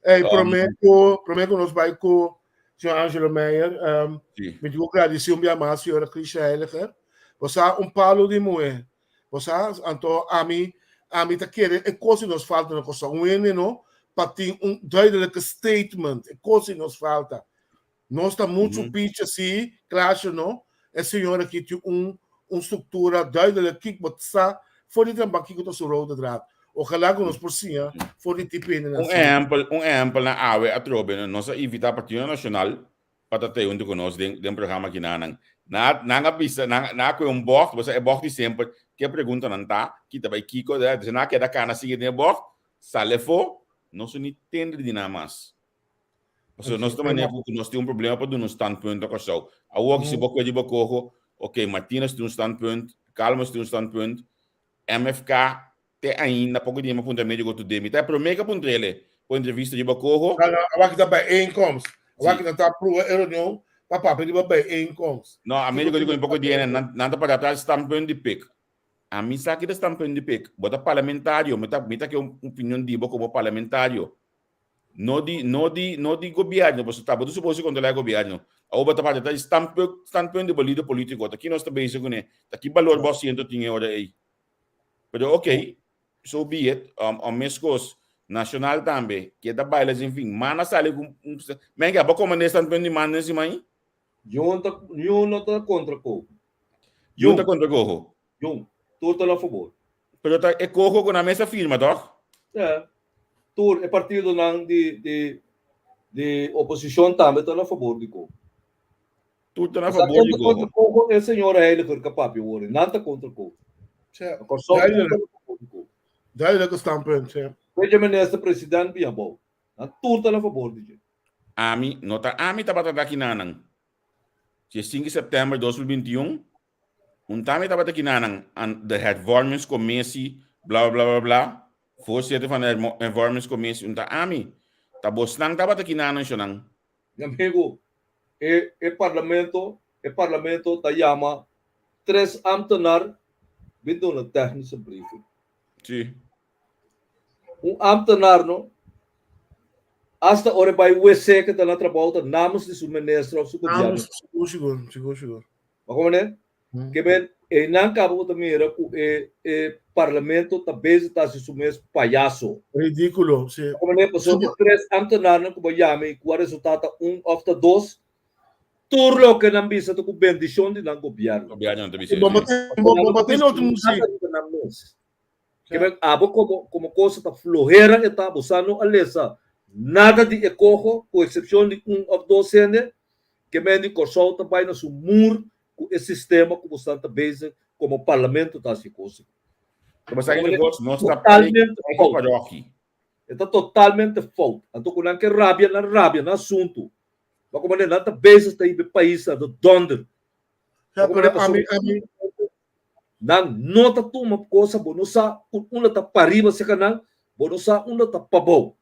Hey, promé ku, promé ku nos bai ku señor Angelo Meyer, um, Sí. mi digo gradisí un bia mas señora Krisha Heiliger. Bo sa un palo di muhé. Bo sa, anto ami, ami ta kere e kos di nos falta na Kòrsou. Un hende no pa tin un duidelijke statement. E kos di nos falta. Nos ta muchu picha si, Klaasje no. E señor aki tin un un struktura duidelijk kiko bo sa for di trabao kiko ta su rode draad. Ojalá ku nos por siña for di tipo hendenan Un asina. ehempel, un ehempel na awe atrobe no, nos a invita Partido Nacional pa ta te hunto ku nos den den programa kinanan. Na nan a bisa nan nan a kohe un bògt, bo sa e bògt di semper, ke preguntanan ta, ki ta bai kiko, entonces nan a keda kana sigui den e bògt, sali afó, nos no ni tende di nan mas. Pasobra nos ta manera ku nos tin un problema pa duna un standpunt na Kòrsou. Awor si bo kue di bo koho, ok, Martinus tin un standpunt, Calmes tin un standpunt, MFK te ainda poko dia mi a puntra Medico Today. Mi ta e promé ku a puntra el por entrevista riba koho. No, no, awor ki ta bijeenkomst. Awor ki nan ta aprueba e reunion pa papia riba bijeenkomst. No, a Medico di ku mi poko dia nan nan ta para atras standpunt di pik. Ami sa ki ta standpunt di pik. Bo ta parlamentario, mi ta mi ta ke un opinion di bo komo parlamentario. No di, no di, no di gobierno, pasobra ta bo ta suposo kontrolá e gobierno. Awor bo ta papia ta di standpunt, standpunt di bo lider polítiko. Ta ki nos ta bezig kuné? Ta ki balor bo asiento tin e ora ei? Pero ok, so be it. Um, um meskos, Nacional tambe, ke ta baila sin fin. Man a sali ku un, men ke abo komand'é standpunt di man den siman ei? Niun ta, niun no ta kontra koho. Niun ta kontra koho? Jong, tur ta na fabor. Pero ta e coho cu nan mes a firma, toch? Ja, tur e partidonan di di di oposicion tambe ta na fabor di coho. Tur ta na Sa fabor di kontra kontra coho. coho e señora Heiliger ka papia awor, nan ta kontra coho. Tja, Na Kòrsou tur ta duidelijk, na fabor di coho. duidelijke standpunt, ja. Weet je minister president bia bou, nan tur ta na fabor di dje. Ami, no ta ami tabata daki nanan. Diescinco september 2021, Un tambe tabata kinanan an de hervormingscommissie bla bla bla bla voorzitter van de hervormingscommissie un ta ami ta bosnan tabata kinanan shonan. Mi amigo, e e parlamento e parlamento ta yama tres ambtenaar bin duna technische briefing. Si. Un ambtenaar no, hasta ora e bai wc ke ta na trabou ta namens di su minister of su gobierno. Namens, sigur sigur, sigur sigur. Ma como ne? Ke men einan kaba bo ta mira ku e e. Parlamento ta bezig ta hasi su mes payaso. Ridíkulo, si. Como ne pasobra e tres ambtenarnan ku bo yama i ku a resultá ta un òf ta dos, tur loke nan bisa ta ku bendishon di nan gobièrnu. Gobièrnu ta bisa Bo esei. bo bo bo tene otro muzik. Nada riba nan mes. Ke abo komo komo kosa ta flohera e ta, bo sa no a lesa nada di e koho, ku eksepshon di un òf dos hende, ke men di Kòrsou ta bai na su mur ku e sistema ku bosan ta bezig komo parlamento ta hasi kos. Pero sa ki kos no ta Totalmente fout. paroki. E ta totalmente fout. Anto ku nan ke rabia, nan rabia nan asuntu. Ma komo nan ta bezig ta hiba e pais na de donder. Ja, pero ami, ami, Nan no ta tuma cosa, bo no sa unda ta pariba cerca nan, bo no sa unda ta pabou.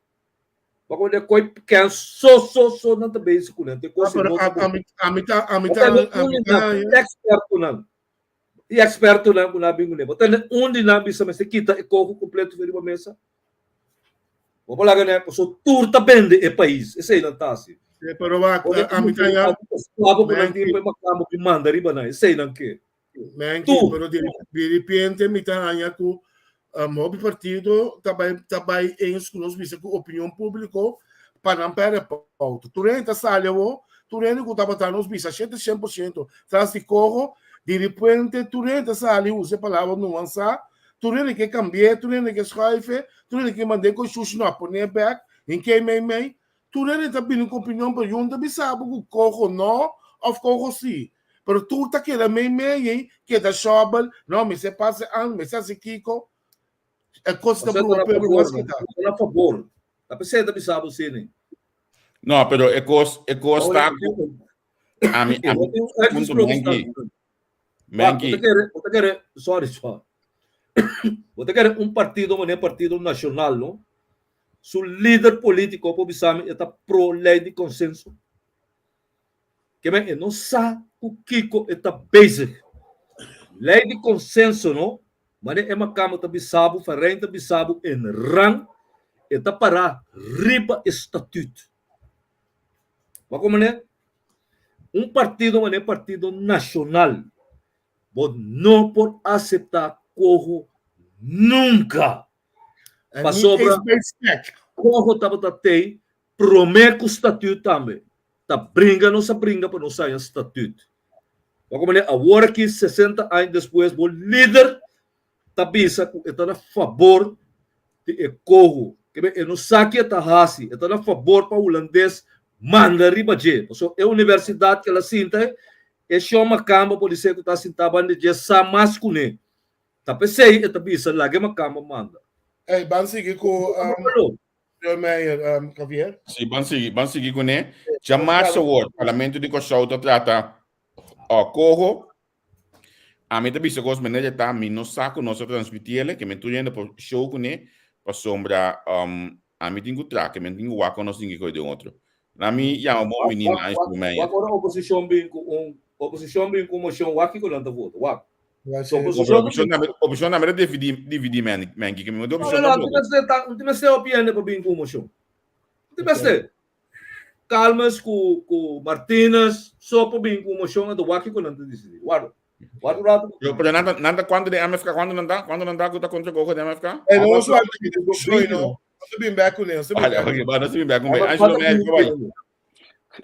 Ma komo de koi ken so so so nan ta bezig ku nan, te ah, kos pero no ta bon. ami, ami ta, ami ta, ami ta, Expertonan, e expertonan ku nan bin kuné, bo ta un di nan bisa mester kita e koko kompleto for riba mesa. Bo por laga ne, pasobra tur ta bende e pais, esei nan ta hasi. Sí, pero wak, ami ta ya, Esklabo ku nan tin pa e makamba ku manda riba nan, esei nan ke. Menki, Tur. pero di, di repente mi ta haña ku um, hopi partido ta bai, ta bai eens ku nos bisa ku opinion públiko pa nan perde pauta. Tur hende ta sali awo, tur hende ku tabata nos bisa 700% tras di koho, di repente tur hende ta sali usa e palabra nuansa, Tur hende ke kambi'é, tur hende ke schuif'é, tur hende ke mand'é ku shushi no a pon'é bèk, hin kei mei mei. Tur hende ta bini ku opinion pero yun ta bisa bo ku koho no òf koho si. Pero tur ta keda mei mei ei, keda shòbel, no mester pasa an, mester hasi kiko. E kos ta brua pueblo mas kita. Ta na fabor. Ta p'esei ta bisa bo asina. No, pero e kos, e kos ta ku ami, ami, punto Menki. Menki. Bo ta kere, bo ta kere, sorry, sorry. Bo ta kere un partido manera Partido Nacional, no? Su lider politico por bisa mi e ta pro ley di consenso. Ke men e no sa ku kiko e ta bezig. Ley di consenso, no? Manera e makamba ta bisa bo, Van Rijn ta bisa bo en rang, e ta para riba e statuut. Bo a komprende? Un partido manera Partido Nacional bo no por acepta coho nunca. Pasobra coho tabata tey prome cu statuut tambe. Ta bringa nos a bringa pa nos haña statuut. Bo a komprende? Awor aki 60 aña despues bo lider ta bisa ku e ta na fabor di e koho. Kebe e no sa ki e ta hasi, e ta na fabor pa hulandes manda riba dje. Pasobra e universidat ku el a sinta e, e shon makamba por di ser ku ta sintá banda dje sa mas kuné. Ta p'esei e ta bisa laga e makamba manda. Ey, ban sigui ku Señor Meijer, Javier. Si, ban sigui, ban sigui kuné. Djamarsa awor, Parlamento di Kòrsou ta trata koho. Ami ta bisa kos manera e ta, mi no sa ku nos a transmití el, ke men tur hende por show kuné, pasobra ami tin ku traha, ke men tin ku wak kon nos tin ke kohe den otro. Na mi yama bon bini na Angelo Meijer. Wak ora oposishon bin ku un oposishon bin ku un moshon, wak kiko nan ta vota, wak. Oposishon tambe ta dividí dividí menki, ke mi no oposishon tampoko. No tin mester hopi hende pa bin ku un moshon. No tin mester. Calmes ku ku Martinez so por bin ku un moshon anto wak kiko nan ta disidí. Warda. Warda un rato. Pero, pero nan ta, nan ta kuantu den MFK? Kuantu nan ta? Kuantu nan ta ku ta kontra Gogo den MFK? Eh, no so antes di discussão, no. Nos bin back ku nos bin Vale, back. ok, ba, nos bin back ku Angelo Meijer, ko bai.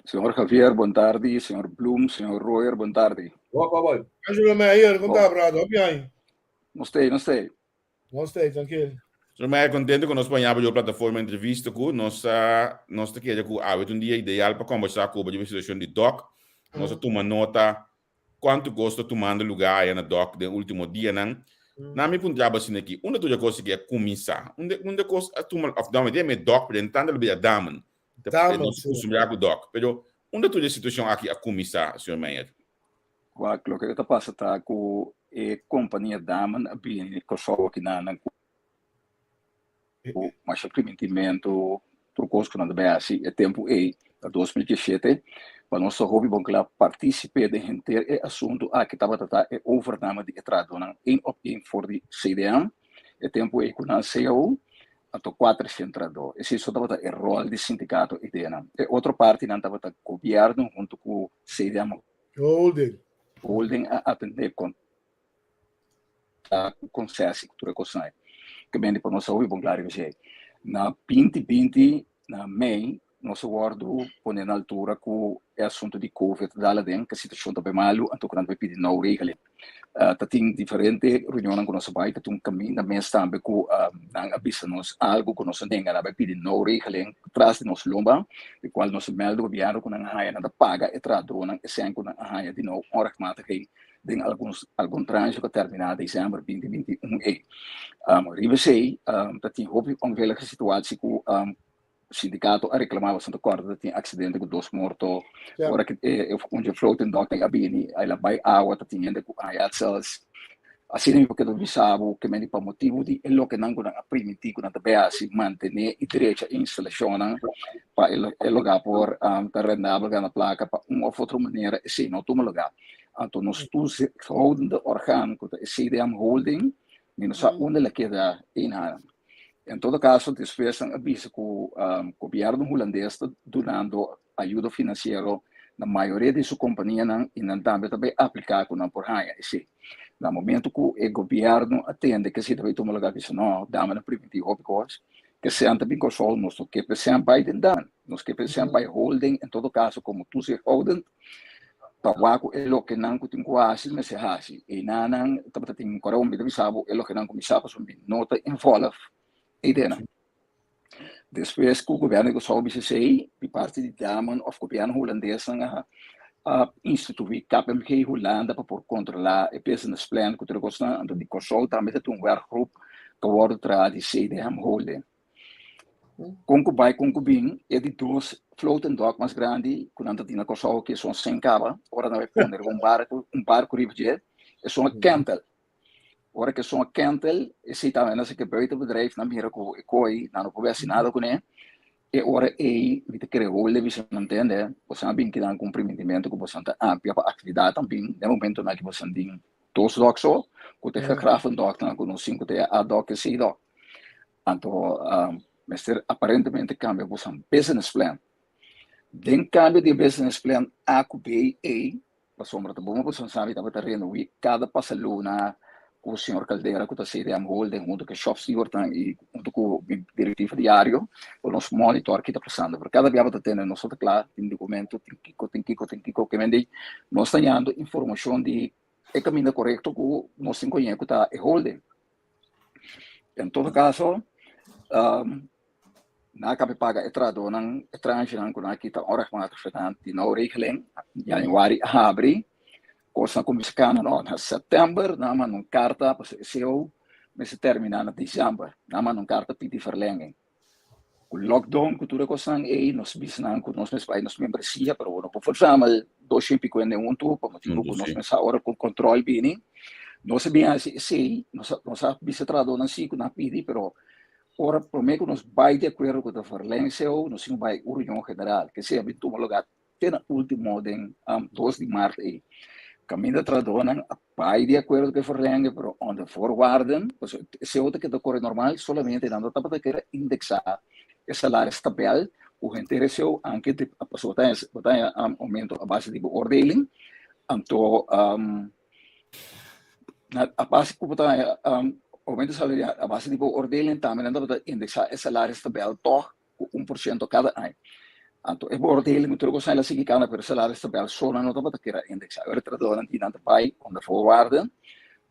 Señor Javier, bon tardi. Señor Bloem, señor Royer, bon tardi. Wak, wak, wak. Angelo Meijer, kon ta, brado? Hopi aña. Nos tei, nos tei. Nos ta trankil. Señor Meijer, contento cu nos paña pa yo plataforma entrevista cu nos a nos ta kere cu awe ta un dia ideal pa conversa cu bo riba e situacion di dok. Nos a tuma nota cuanto cos ta tumando lugar aya na dok den ultimo dianan. Na mi puntra bo asina aki, unda tur e cos aki a cuminsa? Unda unda cos a tuma of no, mi ta yama e dok pero den tanda lo bira Damen. Damen, Nos a si. custumbra cu dok. Pero unda tur e situacion aki a cuminsa, señor Meijer? Wak, loke ta pasa ta ku e kompania Damen a bini Kòrsou akinan ku masha primitimentu, tur kos ku nan ta bai hasi e tempu ei, na 2017, pa nos ta hopi bon kla partisipe den henter e asuntu aki tabata ta e overname di e trahadónan één op één for di CDM, e tempu ei ku nan cao, anto kuater sentradó. Esei so tabata e ròl di sindikato ei den nan. E otro partinan tabata gobièrnu huntu ku CDM. Holding. Holding a atendé kontakto. ta ku konsesi ku tur e kosnan ei. Ke bende pa nos a hopi bon kla riba esei. Na binti binti na mei nos a wòrdu pone na altura ku e asuntu di covid ta dal aden, ku e situashon ta bai malu, anto ku nan ta bai pidi nou regeling. Ta tin diferente reunionnan ku nos a bai, ta tin un kaminda mes tambe ku nan a bisa nos algu ku nos a nenga, nan a bai pidi nou regeling tras di nos lomba, di kual nos a mèldu gobièrnu ku nan a haña, nan ta paga e trahadónan e sèn ku nan a haña di nou onrechtmatigheid den algun algun tranche ku a terminá desèmber 2021 ei. Riba esei ta tin hopi onveilige situatie ku sindikato a reklamá pasobra ta kòrda ta tin aksidente ku dos morto. Ora ku e un dje floating dock a bini a bai awa ta tin hende ku haña zelfs. Asina mi por keda bisa bo ke mende pa motibu di e lokenan ku nan a primintí ku nan ta bai hasi mantené i drecha e instalashonnan pa e lugá por ta rendabel gana plaka pa un òf otro manera esei no tuma lugá. Anto nos toezichthoudende orgaan ku ta e CDM Holding mi no sa unda el a keda inhalen. En todo caso, despues nan a bisa cu gobierno hulandes ta dunando ayudo financiero na mayoria di su companianan y nan tambe ta bay aplica cu nan por haya esey. Na momento cu e gobierno a tende cu esey ta bay tuma lugar, bisa no, dame nan primiti hopi cos, ke sean ta bin Kòrsou, nos no ke pa sean bay den dan, nos ke pa sean bay holding, en todo caso como toezichthoudend, pa wak ku e lokenan ku tin ku hasi mester hasi. Einanan tabata tin kòrda mi ta bisa bo e lokenan ku mi sa pasobra mi no ta involve eidenan. Despues ku gobièrnu di Kòrsou bisa esei, di parti di Damen òf gobièrnu hulandesnan a a instituí KPMG Hulanda pa por kontrolá e business plan ku tur e kosnan. Anto di Kòrsou tambe ta tin un werkgroep ku a wòrdu traha di CDM Holding. Kon ku bai kon ku bin e di dos floating dock mas grandi ku nan ta tin na Kòrsou ku esun sen kaba ora nan bai pone riba un barku un barku riba dje esun a kèntel ora ku esun a kèntel esei tambe nan seke buitenbedrijf nan mira ku e koi nan no por bai hasi nada kuné e ora ei mi ta kere hole bisa nan tende boso a bin kinan ku un primitimentu ku boso ta amplia pa aktividatnan bin den momentonan ku boso tin dos dòk so ku ta e gegraven dòknan ku nos tin ku ta e A dòk i C dòk. Anto mester aparentemente cambia boso business plan. Den cambio di business plan A cu B ei, pasobra ta bon boso sabi tabata renui cada pasa luna cu señor Caldera cu ta CDM Holding hunto cu e shop stewardnan y hunto cu mi directiva diario pa nos monitor ki ta pasando. Pero cada bia bo ta tende nos no ta cla, tin documento, tin kico, tin kico, tin kico, kimente nos ta hañando informacion di e caminda corecto cu nos tin cu ta e holding. En todo caso, um, na cabe paga e trahadornan, e tranchenan cu nan a kita onrechtmatig vandaan di nou regeling, januari a habri, cosnan cuminsa cana no. Na september nan a manda un carta, pasobra e CO mester termina na december, nan a manda un carta pidi verlenging. Ku lockdown ku tur e kosnan ei nos bisa nan ku nos mes bai nos membresia pero bo no por verzamel 200 y pico hende huntu pa motibu ku nos mes sa ora ku control bini nos a bin hasi esei nos a nos a bisa trahadónan si ku nan a pidi pero ora promé ku nos bai di akuerdo ku ta verleng seo nos tin ku bai un reunion general ke esei a bin tuma lugar te na ultimo den 2 di maart ei. Kaminda trahadónan a bai di akuerdo ku e verlenging, pero onder voorwaarden, pasobra esei ta keda kore normal, solamente nan no tabata kere indeksá e salaristabel ku henter esei anke di, pasobra bo ta haña oumento a base di beoordeling, anto a base ku bo ta haña oumento salarial a base di beoordeling tambe nan tabata indeksá e salaristabel tòg ku 1% kada aña. Anto e beoordeling ku tur kos a sigui kana, pero salaris tabel so nan no tabata keda indeksá. Ora e trahadónan di nan ta bai onder voorwaarden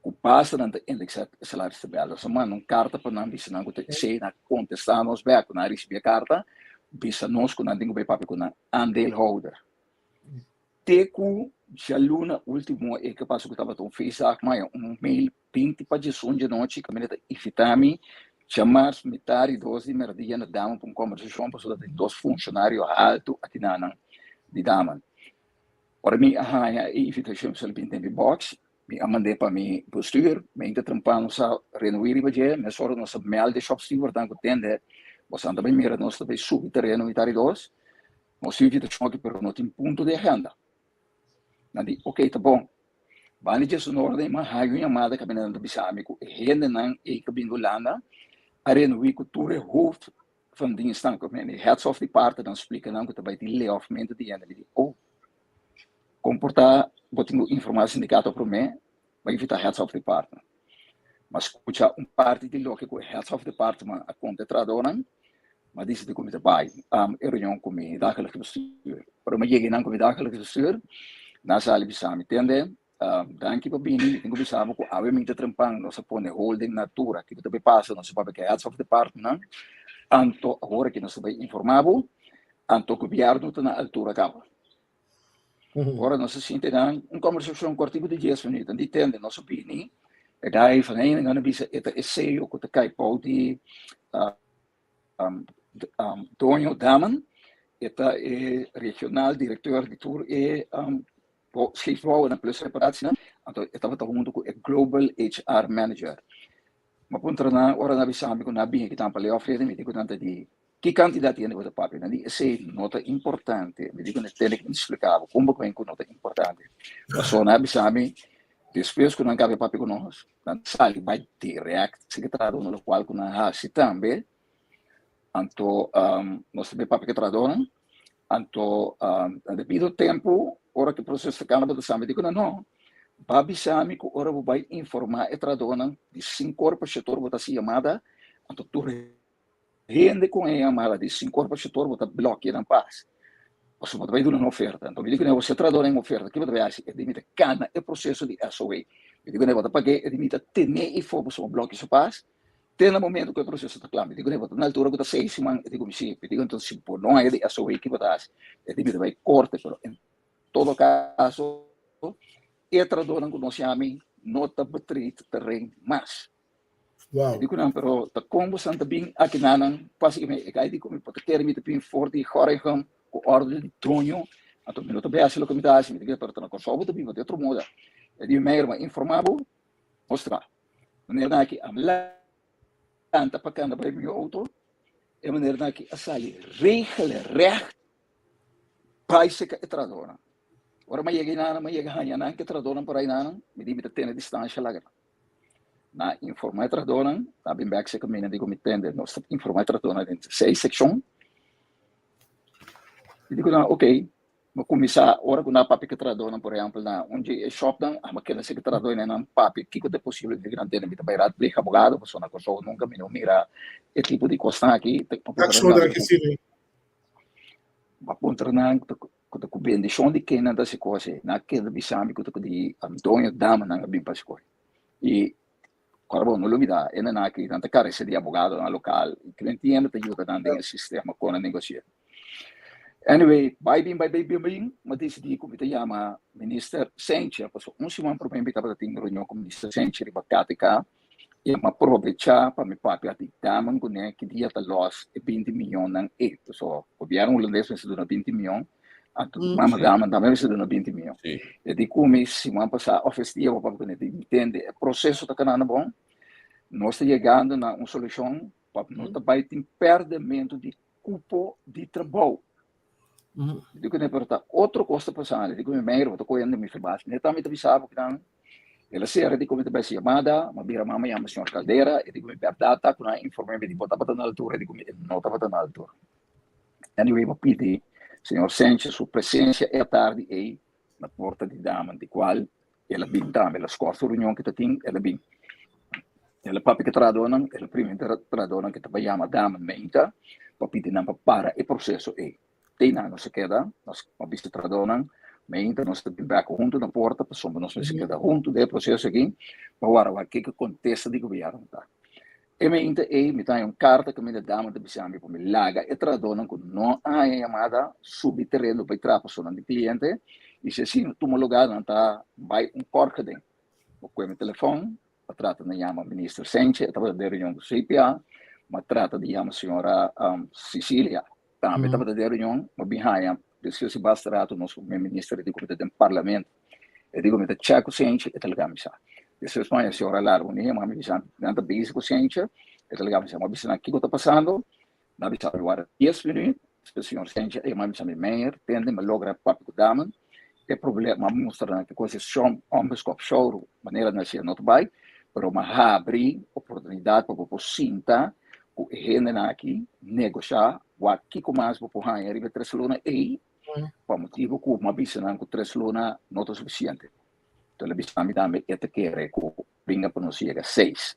ku basta nan ta indeksá e salaris tabel. Nos a manda un karta pa nan bisa nan ku ta esei, nan a kontestá nos bèk ku nan a risibí e karta, bisa nos ku nan tin ku bai papia ku nan aandeelhouder. Te ku djaluna último e ke pasa ku tabata un feestdag, maya un mail 20 pa 11 djanochi kaminda ta invitá mi djamars mitar di dos di merdia na Damen pa un kòmbersashon pasobra tin dos funshonario haltu aki na nan di Damen. Ora mi a haña e invitashon mi sali bin den mi bòks, mi a mand'é pa mi bestuur, mi a trempan nos a renuí riba dje, mesora nos a mèld e shòpstewardnan ku tende, boso ta bai mira nos ta bai subi tereno mitar di dos, Nos tin invitashon aki pero no tin punto di agenda. Nan di, ok, ta bon. Banda di djes un ora mi a haña un yamada kaminda nan ta bisa mi ku e hendenan ei ku a bini Hulanda a renui ku tur e hoofd van dienstnan, ku e heads of department, nan splika nan ku ta bai tin layoffmento di hende. Mi di, oh, kon por ta bo tin ku informá sindikato promé? Bo a invitá heads of department. M'a skucha un parti di loke ku e heads of department a konta e trahadónan. M'a disidí ku mi ta bai e reunion ku mi dagelijks bestuur. Ora mi a yega einan ku mi dagelijks bestuur, nan a sali bisa mi, Tende, danki pa bini, mi tin ku bisa bo ku awe mi ta trempan, nos a pone holding na altura kiko ta bai pasa, nos a papia ku e heads of departmentnan, anto awor aki nos ta bai informá bo, anto gobièrnu ta na altura kaba. Ora nos a sinti nan un kombersashon kòrtiku di dies minüt, nan di tende nos a bini, e guy van hei nan a bisa e ta e seyo ku ta kai bou di doño Damen, e ta e regional direkteur di tur e scheepsbouwnan plus reparatienan, anto e tabata huntu ku e global HR manager. Mi a puntra nan ora nan a bisa mi ku nan a bini kitan pa layoff reden, mi di ku nan ta di Ki kantidat di hende bo ta papia? Nan di, Esei no ta importante. Mi di ku nan tene ku splika bo kon bo kwen ku no ta importante. Pasobra nan a bisa mi, despues ku nan kaba e papia ku nos, nan sali bai dirèkt sekretario, lokual ku nan hasi tambe. Anto nos ta bai papia ku e trahadónan. Anto na debido tempu, ora ku e proseso ta kaba, bo ta sa. Mi di ku nan, No, bo a bisa mi ku ora bo bai informá e trahadónan di sinku ora pa shete ora bo ta hasi yamada, anto tur Hende ku e yamada di sin korpo shetor bo ta blòkia nan pas. Pasobra bo ta bai duna un oferta. Anto mi di kuné bo si a tra duna un oferta, ke bo ta bai hasi? E di mi ta kana e proseso di SOA. Mi di kuné bo ta pag'é, e di mi ta ten'é ifo pasobra bo blòkia su pas te na momento ku e proseso ta kla. Mi di kuné bo ta na altura ku ta seis siman? E di ku mi si. Mi di ku entonces si bo no haña di SOA ke bo ta hasi? E di mi ta bai korte, pero en todo kaso e trahadónan ku nos yami no ta betreed terren mas. Wow. Di ku nan, pero ta kon bosan ta bin aki nanan pasi mi e gai di ku mi por ta kere mi ta bin for di Gorinchem ku orde di doño, anto mi no ta bai hasi loke mi ta hasi, mi ta kere pero ta na Kòrsou bo ta biba di otro moda. E di mi meier ma informá bo, nos ta. Manera nan aki a lanta pa kanda bai mi outo, e manera nan aki a sali regelrecht bai seka e trahadónan. Ora mi a yega einan, mi a yega haña nan ku e trahadónan por einan, mi di mi ta tene distansha laga nan. Na informá e trahadónan, ta bin bèk serka mi, nan di ku mi tende, nos ta informá e trahadónan den seis sekshon. Mi di ku nan, okey, mi kuminsá ora ku nan a papia ku e trahadónan, por ehèmpel na un dje e shòpnan, ami a keda serka e trahadónan nan papia kiko ta e posibel di nan tende, mi ta bai raadpleeg abogado, pasobra na Kòrsou nunka mi no mira e tipo di kosnan aki. Mi a puntra nan ku ta ku bendishon di ken nan ta hasi kos ei, nan a keda bisa mi ku ta ku di doño damanan a bin pa hasi kos. I kòrda bo, no lubidá, e nan aki nan ta karese di abogadonan lokal i cliente ta yuda nan den e sistema kon nan negosia. Anyway, bai bin bai bin bin, mi a disidí ku mi ta yama Minister Senche, pasobra un siman promé mi tabata tin reunion ku Minister Senche riba KTK i mi a probechá pa mi papia di daman kuné ki dia ta lòs e binti mionnan ei. Pasobra gobièrnu hulandes mester duna binti mion Anto mama dama tambe mester duna binti mion. E di ku mi siman pasá òf es dia bo papia kuné di tende e proseso ta kanando bon. Nos ta yegando na un solushon pa no ta bai tin pèrdèmentu di kupo di trabou. Mi di kuné pero ta otro kos ta pasando. Di ku mi mei bo ta kohe mi ferbas. Mi tambe ta bisa bo kinan el a sera di ku mi ta bai hasi yamada, mi a bira mama yama señor Caldera e di ku mi bèrdat ta ku nan a inform'é mi di bo tabata na altura e di ku mi no tabata na altura. Anyway, bo pidi señor Sanchez su presencia e atardi ei na porta di Damen, di cual el a bin tambe. El a scor su reunion cu ta tin, el a bin. El a papia cu e trahadornan, el a priminti e trahadornan cu ta bay yama Damen meinta pa pidi nan pa para e proceso ei. Te nan nos a keda, nos a bisa e trahadornan, meinta nos ta bin bek hunto na porta pasobra nos mester keda hunto den e proceso aki pa wara wak kiko contesta di gobierno ta. E meinta ei mi ta haña un karta kaminda dama ta bisa mi pa mi laga e trahadónan ku no a haña yamada subi tereno bai traha pasobra nan di kliente i si asina tuma lugá nan ta bai un kòrke den. Mi kue mi telefòn, mi a trata na yama minister Senche, e tabata den reunion ku CPA, mi a trata di yama señora Cecilia, tambe tabata den reunion, mi a bin haña despues di basta rato nos ku mi minister di ku mi ta den parlamento. E digo mi ta check ku Senche, e ta laga mi sa. Despues maña si ora largo mi yama mi bisa nan ta bezig ku Senche, e ta laga mi sa. Mi a bisa nan kiko ta pasando, nan a bisa mi wara dies minuut, despues señor Senche a yama mi bisa mi meneer tende mi a logra papia ku damen, e problema mi a mustra nan ki kos e shon onbeskop shouru manera nan hasié no ta bai, pero mi a habri oportunidat pa bo por sinta ku e hendenan aki negosha wak kiko mas bo por haña riba e tres luna ei. Pa motibu ku mi a bisa nan ku tres luna no ta sufisiente. Enton el a bisa mi tambe e ta kere ku bringa pa nos yega seis.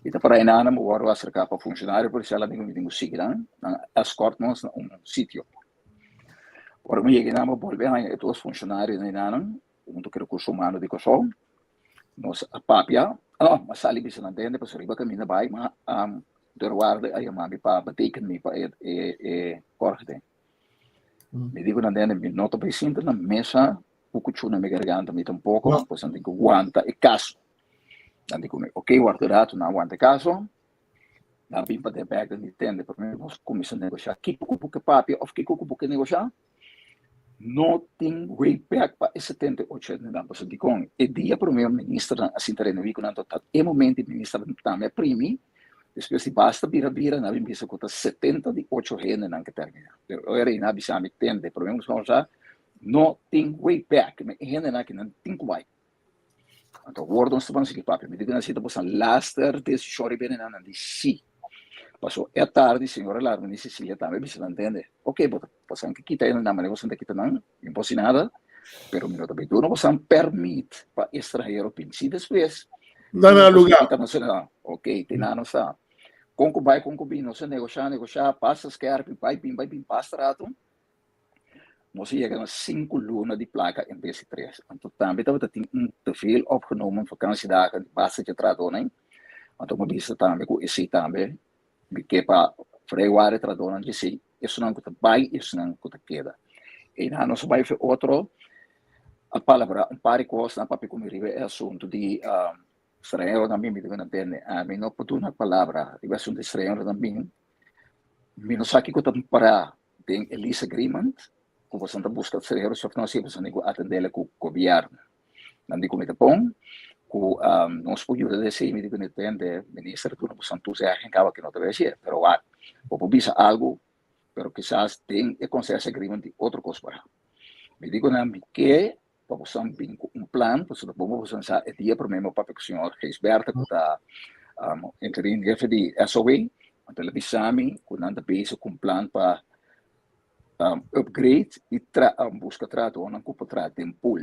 I ta para einan mi wòrdu aserká pa funshonario polisial a mi tin ku sigui nan, nan eskòrt nos na un sitio. Ora mi yega einan mi bolbe haña e dos funshonarionan einan huntu ku rekurso humano di Kòrsou. Nos a papia, oh, mi a sali bisa nan tende pasobra riba kaminda bai ma deurwaarder a yama mi pa beteken mi pa e e kòrte. Mi di ku nan tende mi no ta bai sinta na mesa ku kuchú na mi garganta mi tampoko, pues nan tin ku wanta e kaso. Nan di ku mi, ok, warda un ratu, nan a wanta e kaso, nan a bin pa den bèk den di tende, promé nos kuminsá negoshá kiko ku bo ke papia òf kiko ku bo ke negoshá, no tin way bèk pa e 78 hendenan, pasobra dikon e dia promé ministernan a sinta reuní ku nan ta e momento e ministernan tambe a primi, despues di basta bira bira nan a bin bisa ku ta 78 hendenan ke terminá. Pero ora ei nan a bisa mi tende, promé nos kòmbersá, no tin way bèk, e hendenan aki nan tin ku bai. Anto awor nos ta ban sigui papia. Mi di ku nan si ta boso laster desishon riba e nan di si. Paso e atardi señora Larmini Cecilia tambe bisa nan tende. Ok, bo ta bosan ke kita e nan manera bosan ta kita nan, mi no por hasi nada, pero mi no ta bay duna bosan permit pa estranhero bin. Si despues Na nan lugar. kita nos nan, ok, te nan nos ta. Kon ku bay, kon ku bin, nos a negosha, negosha, pasa skerpi, bay bin, bay bin, basta rato. Nos a yega na sinku luna di plaka en bes di tres. Anto tambe tabata tin un teveel opgenomen vakantiedagen di basta dje trahadónan. Anto mi a bisa tambe ku esei tambe mi ke pa vrijwaar e trahadónan dje esei, esunnan ku ta bai i esunnan ku ta keda. Einan nos a bai fe otro a palabrá un par di kos, nan papia ku mi riba e asuntu di stranheronan bin. Mi di ku nan tende, ami no por duna palabra riba e asuntu di stranheronan bin. Mi no sa kiko ta pará den e lease agreement ku boso ta buska extranheros of no si boso tin ku atendele ku gobierno. Nan di ku mi ta pon ku nos por yuda den esei mi di ku mi tende minister duna boso toezegging kaba ki no ta wesi pero wak bo por bisa algu pero kisas den e concessie agreement tin otro kos por Mi di ku nan mi ke pa boso bin ku un plan pasobra bo boso sa e dia promé mi a papia ku señor Gijsbertha ku ta interim hefe di SOA anto el a bisa mi ku nan ta bezig ku un plan pa upgrade i buska trahadónan ku por traha den pool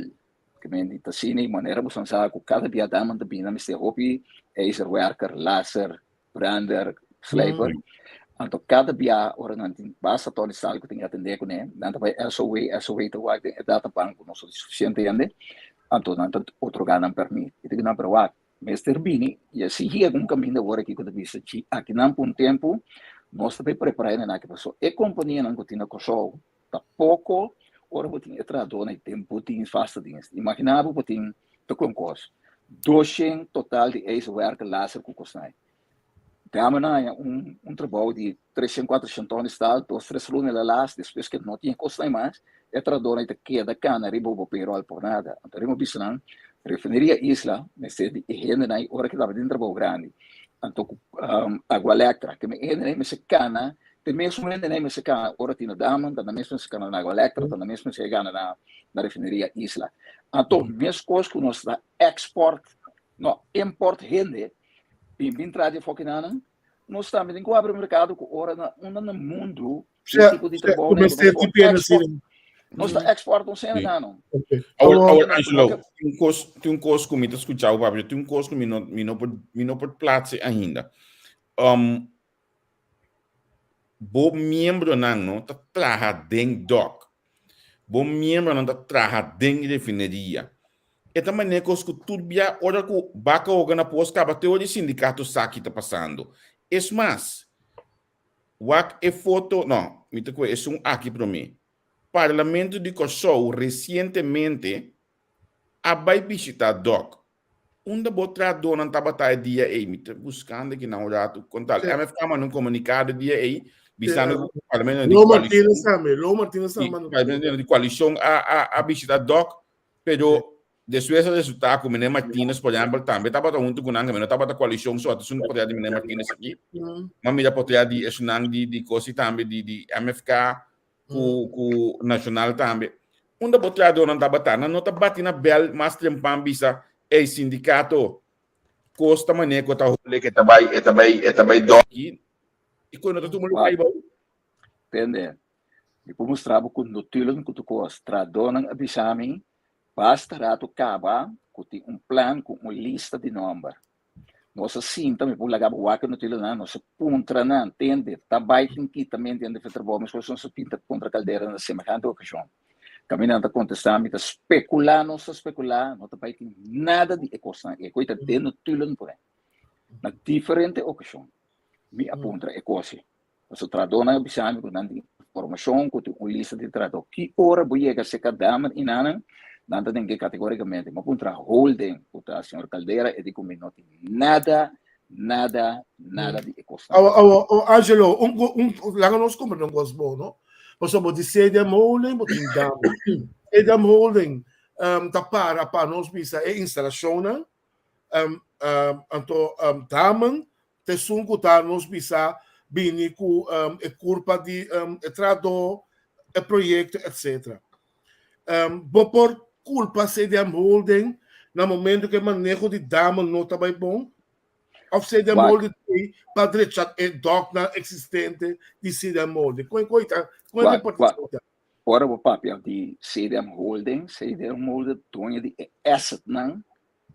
ke men di ta asina i manera boso sa ku kada bia daman ta bini nan mester hopi ijzerwerker, lasser brander, slijper. Anto kada bia ora nan tin basta ton di sal ku tin atendé kuné, nan ta bai SOW, SOW ta wak den e databank ku nos tin sufisiente hende, anto nan ta otorgá nan pèrmit. I ta ku nan pero wak, mester bini i así yega un kaminda awor aki ku ta bisa chi akinan pa un tempu nos ta bai prepará hende nan aki pasobra e kompanianan ku tin na Kòrsou ta poko ora bo tin e trahadónan i den bo dienst, vaste dienst. Imaginá bo bo tin ta ku un kos, doshen total di ijzerwerker laser ku kosnan. Dame nan haña un un trabou di treshen kuatershen ton di staal, dos tres luna el a las, despues ke no tin e kosnan mas, e trahadónan ta keda kana riba bo payroll por nada. Anto riba bisa nan, Refineria Isla mester di e hendenan i ora ke tabatin trabou grandi, anto ku Agualectra, ke hendenan mester kana Te mesun hende nan mester kana ora tin na Damen, ta na mes mester kana na Agua Electra, ta na mes mester gana na na refineria Isla. Anto meskos ku nos ta export, no, import hende bin bin traha di fokinan, nos tambe tin ku abri merkado ku ora na unda na mundu tin tipo di trabou nan ku nos por export. Nos ta export nos hende nan. Awor, awor Angelo, tin un kos, tin un kos ku mi ta skucha bo papia, tin un kos ku mi no, mi no por, mi no por platse ainda. Um, Bo miembronan no ta traha den dòk. Bo miembronan ta traha den refineria. E ta manera kos ku tur bia ora ku baka hoga na pos kaba te ora e sindikato sa ki ta pasando. Es mas, wak e foto, no, mi ta kohe esun aki promé. Parlamento di Kòrsou resientemente a bai bishitá dòk. Unda bo trahadónan tabata e dia ei? Mi ta buskando aki na un ratu. Kon tal? MFK manda un komunikado e dia ei bisando ku parlamento di Lo Martinez tambe, Lo Martinez tambe manda un parlamento di koalishon a a a bishita dòk, pero despues a resultá ku meneer Martinez por ehèmpel tambe tabata huntu ku nan, no tabata koalishon so, ata esun potrèt di meneer Martinez aki. Mi a mira potrèt di esunnan di di kosi tambe di di MFK ku ku Nacional tambe. Unda bo trahadornan tabata? Nan no ta bati na bel mas trempan bisa, ey sindikato, kos ta manera ku ta hole ke ta bai, e ta bai, e ta bai dòki. I ku no ta tuma lugar aibou. Tende, mi por mustra bo ku notulen ku tur kos. Trahadornan a bisa mi. Basta rato kaba ku tin un plan ku un lista di nòmber. Nos a sinta, mi por laga bo wak e notilanan, nos a puntra nan, tende, ta bai tin kita mente hende for trabou, meskos nos a pinta puntra Caldera na semehante okashon. Kaminda nan ta kontestá, mi ta spekulá, nos ta spekulá, no ta bai tin nada di e kosnan ei. Koe ta den notulen por ei. Na diferente okashon mi a puntra e kos ei. Pasobra trahadónan a bisa mi ku nan tin informashon ku tin un lista di trahadó. Ki ora bo yega serka Damen i nannan, nan ta den ke kategórikamente. Mi a puntra Holding, ku ta señor Caldera, e di ku mi no tin nada, nada, nada di e kosnan. Awo, awo, awo, Angelo, un, un, laga nos komprende un kos bon, no? Pasobra bo di CDM Holding, bo tin Damen. CDM Holding um, ta para pa nos bisa e instalashonnan, um, um, anto um, Damen T'esun ku ta nos bisa bini ku e kurpa di e trahadó, e proyekto, etc. Bo por kulpa CDM Holding na momento ku e maneho di Damen no ta bai bon? Òf CDM Holding t'ei pa drecha e dòknan eksistente di CDM Holding? Kon e ta? Kon e repartishon ta? Ora bo papia di CDM Holding, CDM Holding doño di e assetnan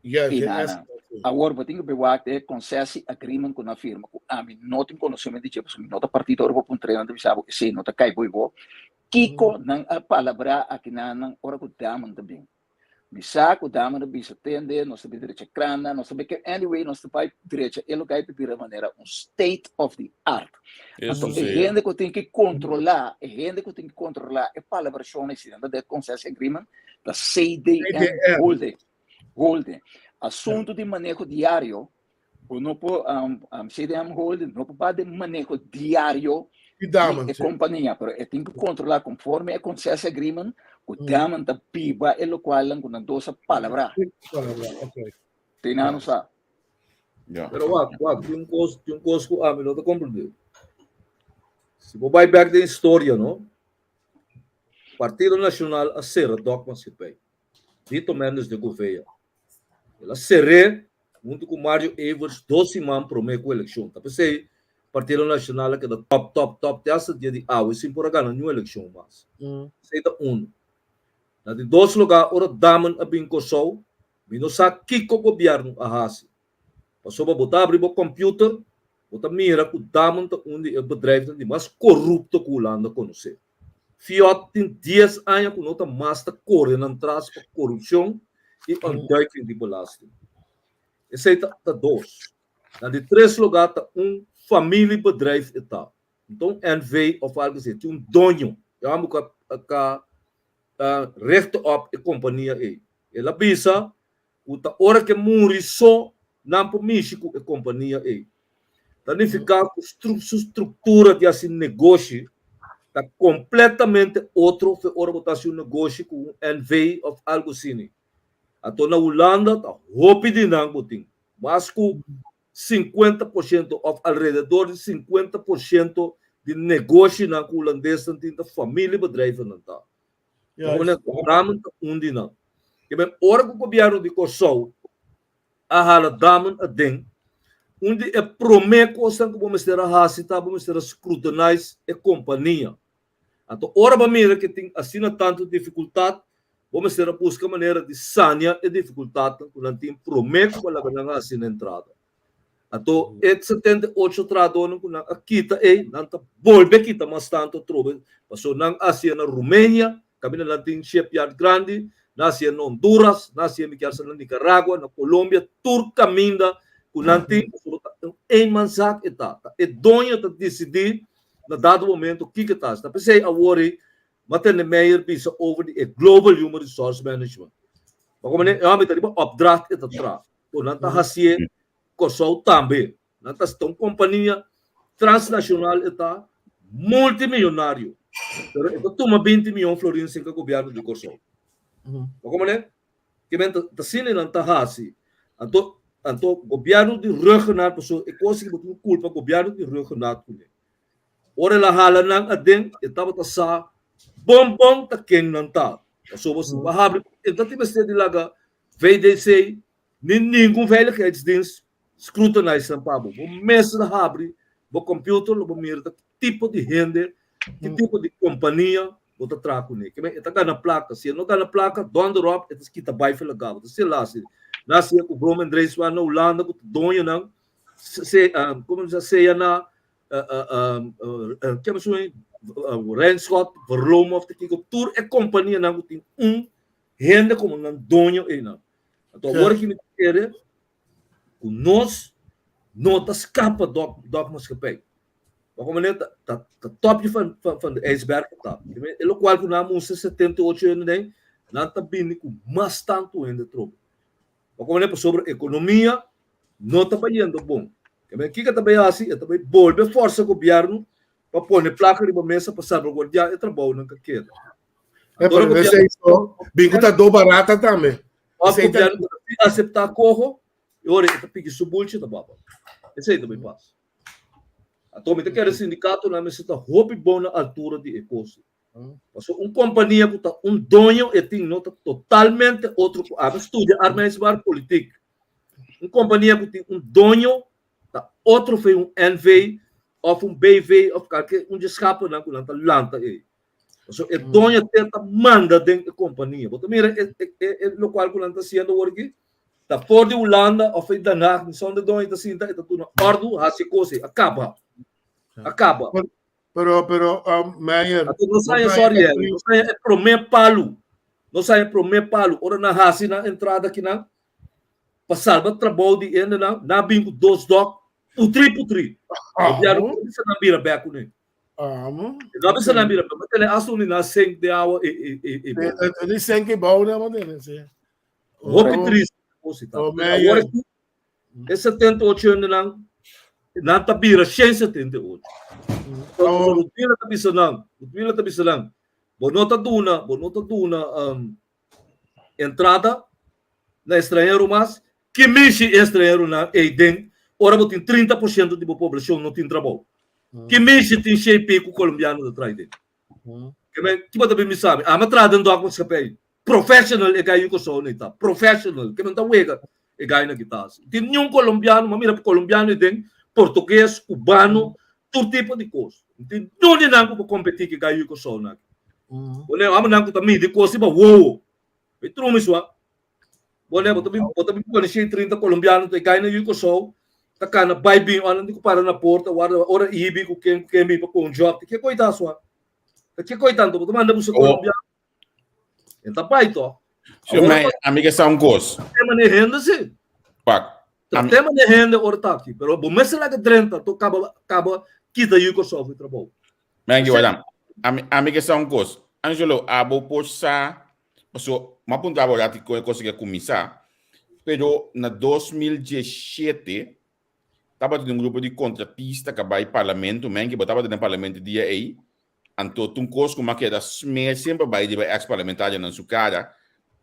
Yes, i e nan. asset. Awor bo tin ku bewak e concessie agreement ku nan firma ku ami no tin konosementu di dje pasobra mi no ta partido ora bo puntra nan ta bisa bo esei no ta kai bo i bo. Kiko nan a palabrá aki nan ora ku Damen ta bin? Mi sa ku Damen a bisa tende nos ta bin drecha krana nos ta bin ke anyway nos ta bai drecha e loke ta bira manera un state of the art. Eso Anto e sí. hende ku tin ki kontrolá e hende ku tin ki kontrolá e palabrashon ei si nan ta den e concessie agreement ta CDM CDM. Holding. Holding. Asuntu di maneho diario, bo no por, um, um, CDM Holding no por ba den maneho diario Di di Damen, e sí. kompania, pero e tin ku kontrolá konforme e concessie agreement ku Damen ta biba e lokualnan ku nan dos a palabrá. Palabra, ok. Tin nan no sa. Ja. Pero wak, wak, tin un kos, tin un kos ku ami no ta komprendé. Si bo bai bèk den historia, no? Partido Nacional a sera Dòk Maatschappij. Vito Mendes de Gouveia. El a ser'é huntu ku Mario Everts dos siman promé ku elekshon. Ta p'esei Partido Nacional a keda tòp, tòp, tòp te hasta dia di awe sin por a gana niun elekshon mas. Esei ta unu. Na di dos lugá, ora Damen a bin Kòrsou, mi no sa kiko gobièrnu a hasi. Pasobra bo ta abri bo kòmpiuter, bo ta mira ku Damen ta un di e bedrijfnan di mas korupto ku Hulanda konosé. Fiat tin dies aña ku no ta mas ta kore nan tras pa korupshon i ontduiking di belasting. Esei ta ta dos. Na di tres lugá ta un familiebedrijf e ta. Nton NV òf algu asina tin un doño. E hòmber ku a ka recht op e kompania ei. El a bisa ku ta ora ke muri so nan por mishi ku e kompania ei. Ta nifiká ku su struktura di hasi negoshi ta kompletamente otro fe ora bo ta hasi un negoshi ku un NV òf algu asina. Anto na Hulanda ta hopi di nan ku tin mas ku 50% òf alrededor di 50% di negoshinan ku hulandesnan tin ta familiebedrijvennan ta. Juist. Damen ta un di nan. Ke men ora ku gobièrnu di Kòrsou a hala Damen aden, un di e promé kosnan ku bo mester a hasi ta bo mester a scrutinize e kompania. Anto ora bo mira ke tin asina tantu difikultat, bo mester a buska manera di sania e difikultatnan ku nan tin promé ku bo laga nan hasi na entrada. Anto e 78 trahadónan ku nan a kita ei, nan ta bolbe kita mas tantu atrobe, pasobra nan a hasié na Rumenia, kaminda nan tin shipyard grandi, nan a hasié na Honduras, nan a hasié mi kier sa na Nicaragua, na Colombia, tur kaminda ku nan tin, pasobra ta un eenmanszaak e ta. Ta e doño ta disidí na dado momento kiko ta hasi. Ta p'esei awor ei Martin de Meyer bisa over di e Global Human Resource Management. Ma komo e hòmber ta riba opdracht e ta traha. Por nan ta hasié Kòrsou tambe. Nan ta un kompania transnashonal e ta multimillonario. Pero e ta tuma binti mion florin sin ka gobièrnu di Kòrsou. Ma komo ne? Ke men ta asina nan ta hasi. Anto anto gobièrnu di Ruggenart pasobra e kos aki bo tin kulpa gobièrnu di Ruggenart kuné. Ora el a hala nan aden, e tabata sa bon bon ta ken nan ta. Pasobra si bo a habri e ta tin mester di laga VDC ni ningun veiligheidsdienst scrutinize nan pa bo. Bo mester habri bo computer lo bo mira ta ki tipo di hende, ki tipo di compania. bo ta traha kuné. Ke men e ta gana plaka. Si e no gana plaka, dònder òp e ta kita bai for laga bo. Ta sela asi. Nan hasié ku Brom en Dreesman na Hulanda ku ta doñonan se komo bisa sea na ke men Rijnschot, Verloom of ta kiko tur e kompanianan ku tin un hende komo nan doño einan. Anto awor aki mi ta kere ku nos no ta skapa dòk dòk maatschappij. Ma como ne ta ta ta topje van van van de ijsberg ta. E lokual ku nan a mustra 78 hende den, nan ta bini ku mas tantu hende trobe. Ma como ne pasobra ekonomia no ta bayendo bon. Keme kiko ta bay hasi? E ta bay bolbe forsa gobièrnu pa pone plaka riba mesa pa salvaguardiá e trabounan ka keda. E pero no esei so, bin ku ta do barata tambe. Òf gobièrnu ta aseptá koho i ora e ta piki su bulchi ta baba. Esei ta bay pasa. Anto mi ta kere sindikatonan mester ta hopi bon na altura di e kos. Pasobra un kompania ku ta un doño e tin no ta totalmente otro ku ami studia arbeidsmarktpolitiek. Un kompania ku tin un doño ta otro fe un NV òf un BV òf kalke un dje schapennan ku nan ta lanta ei. Pasobra e doño te ta manda den e kompania. Bo ta mira e e e lokual ku nan ta hasiendo awor aki? Ta for di Hulanda òf e Den Haag, mi son de doño ta sinta e ta duna òrdu hasi e kos ei. A kaba. A kaba. Pero, pero, um, Meijer. Anto nos haña, sorry, eh, nos haña e promé palu. Nos haña e promé palu. Ora nan hasi nan entrada akinan, pa salba trabou di hendenan, nan a bin ku dos dòk, putrí putrí. Gobièrnu no bisa nan bira bèk kuné. Amo. No bisa nan bira bèk. Tene hasta un di nan senk den awa e e e e bou. E senk e bou nan tene, sí. Hopi triste kos ta. Awor aki e 78 hendenan nan ta bira 178. So Ludmila ta bisa nan, Ludmila ta bisa nan, bo no ta duna, bo no ta duna um, entrada na estranhero mas, ki mishi estranheronan ei den ora bo tin 30% di bo poblashon no tin trabou? Ki mishi tin shei piku kolombiano ta trai den? Ke men, ki bo ta bin bisa mi? Ami a traha den dòk maatschappij. Professional e gai Kòrsou nei ta. Professional. Ke men ta wega e gai na kita hasi. Tin niun kolombiano, mi a mira kolombiano ei den, portugues, kubano, tur tipo di kos. No tin niun di nan ku por kompetí ku e gai Kòrsou nan aki. Bo ne amo nan ku ta midi kos riba wowo. Mi trumi sua. Bo ne bo ta bin bo ta bin pone 130 kolombiano ta e gai na yu Kòrsou ta kana bai bin ora nan tin ku para na porta warda ora ibi ku ken ku ken bin pa kon job. Ta ke koi ta sua? Ta ke koi tanto bo ta manda buska kolombiano? E ta bai to. Sio mei, ami ke sa un kos. Tema ne hende si. Pak. Ta tema ne hende ora ta aki. Pero bo mester laga drenta to kaba kaba kita yu Kòrsou fu trabou. Mengi wala. Ami ami ke sa un kos. Angelo, abo por sa paso m'a puntra bo rati kon e kos ke kuminsá. Pero na 2017 tabata tin un grupo di kontratista ka bai parlamento, mengi bo tabata den parlamento e dia ei. Anto ta un kos ku m'a keda smer semper bai riba ex parlamentarionan su kara,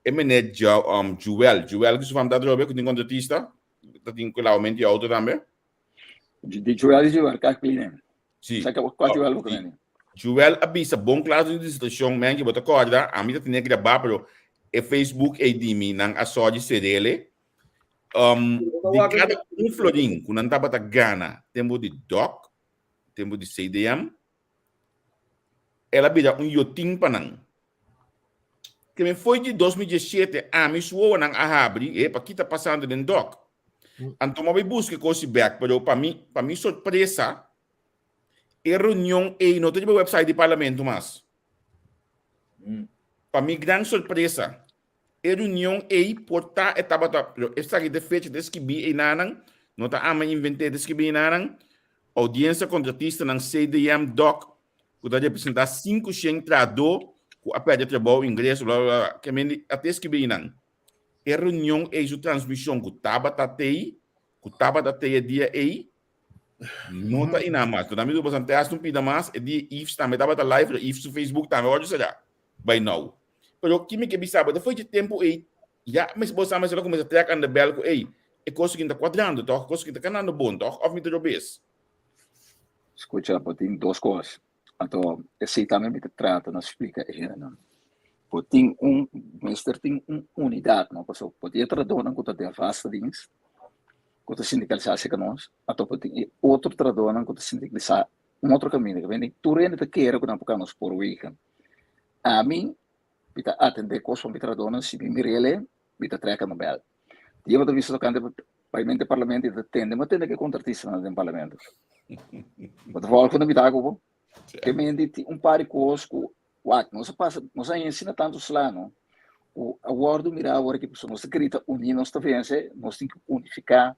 e meneer Juel, Juel ku su fam ta atrobe ku tin kontratista, ta tin ku lavamento di outo tambe. Di Juel di Juel kak plinen. Si. Sa kua Juel bo kende? Juel a bisa bon kla den di situashon, men ki bo ta kòrda, ami ta tene grabá pero e Facebook ei di mi nan a sòri serele. Di kada un florin ku nan tabata gana tempu di dòk, tempu di CDM, El a bira un yotin pa nan. Ke men foi di 2017 ami su wowonan a habri, e pa ki ta pasando den dok. Anto mi a bai buska e kosi bek, pero pa mi, pa mi sorpresa, e reunion ei no ta riba website di parlamento mas. Pa mi gran sorpresa, E reunion ei por ta e tabata, pero esaki ta e fecha ta skibí einanan, no ta ami a invent'é, ta skibí einanan, Oudiensia kontratistanan CDM Doc ku ta representá 500 trahadó ku a pèrdè trabou, ingreso, bla bla bla, ke men di a ta skibí einan. E reunion ei su transmishon ku tabata t'ei, ku tabata t'ei e dia ei, no ta einan mas. Dor mi duba Santiago un pida mas, e dia Yves tambe tabata live, pero Yves su Facebook tambe wòrdu será by now. Pero ki mi ke bisa bo, ta foi dje tempu ei, ya mes bo sa mester a kuminsá trèk aan de bèl ku ei, e kos aki no ta kuadrando tòg, e kos aki ta kanando bon tòg, òf mi ta robes? Skucha, bo tin dos kos. Anto esei tambe mi ta trata na splika e hendenan. Bo tin un, mester tin un unidat, no? Pasobra bo tin e trahadónan ku ta den vaste dienst, ku ta sindikalisá serka nos, anto bo tin e otro trahadónan ku ta sindikalisá un otro kaminda. Tur hende ta kere ku nan por kana nos por wegen. Ami, mi ta atendé kos pa mi trahadónan, si mi mir'el, mi ta trèk na bèl. Dia bo ta bisa tokante paimente parlamento, i ta tende, mi a tende ku e kontratistanan den parlamento. Bo ta vòlg ku mi ta ku bo? Ke mende tin un par di kos ku, wak, nos a pasa, nos a hensina tantu sla, no? Ku a wòrdu mirá awor aki, pasobra nos ta grita uní nos ta vense, nos tin ku unifiká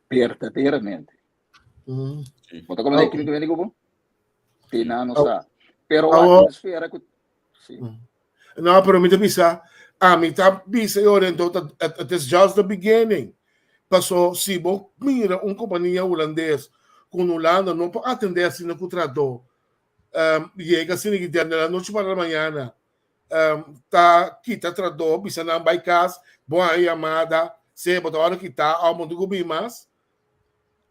berdaderamente. Bo ta komprendé kiko mi ta mende ku bo? Te na nos ta. Pero wak, mi ta spera ku, si. No, pero mi ta bisa, ami ta bisa e ora enton ta, it is just the beginning. Paso si bo mira un kompania hulandes ku na Hulanda no por atendé asina ku trahadó, yega asina di de la noche para la mañana, ta kita trahadó, bisa nan bai kas, bo haña yamada, sea bo ta ora kita òf bo no tin ku bin mas.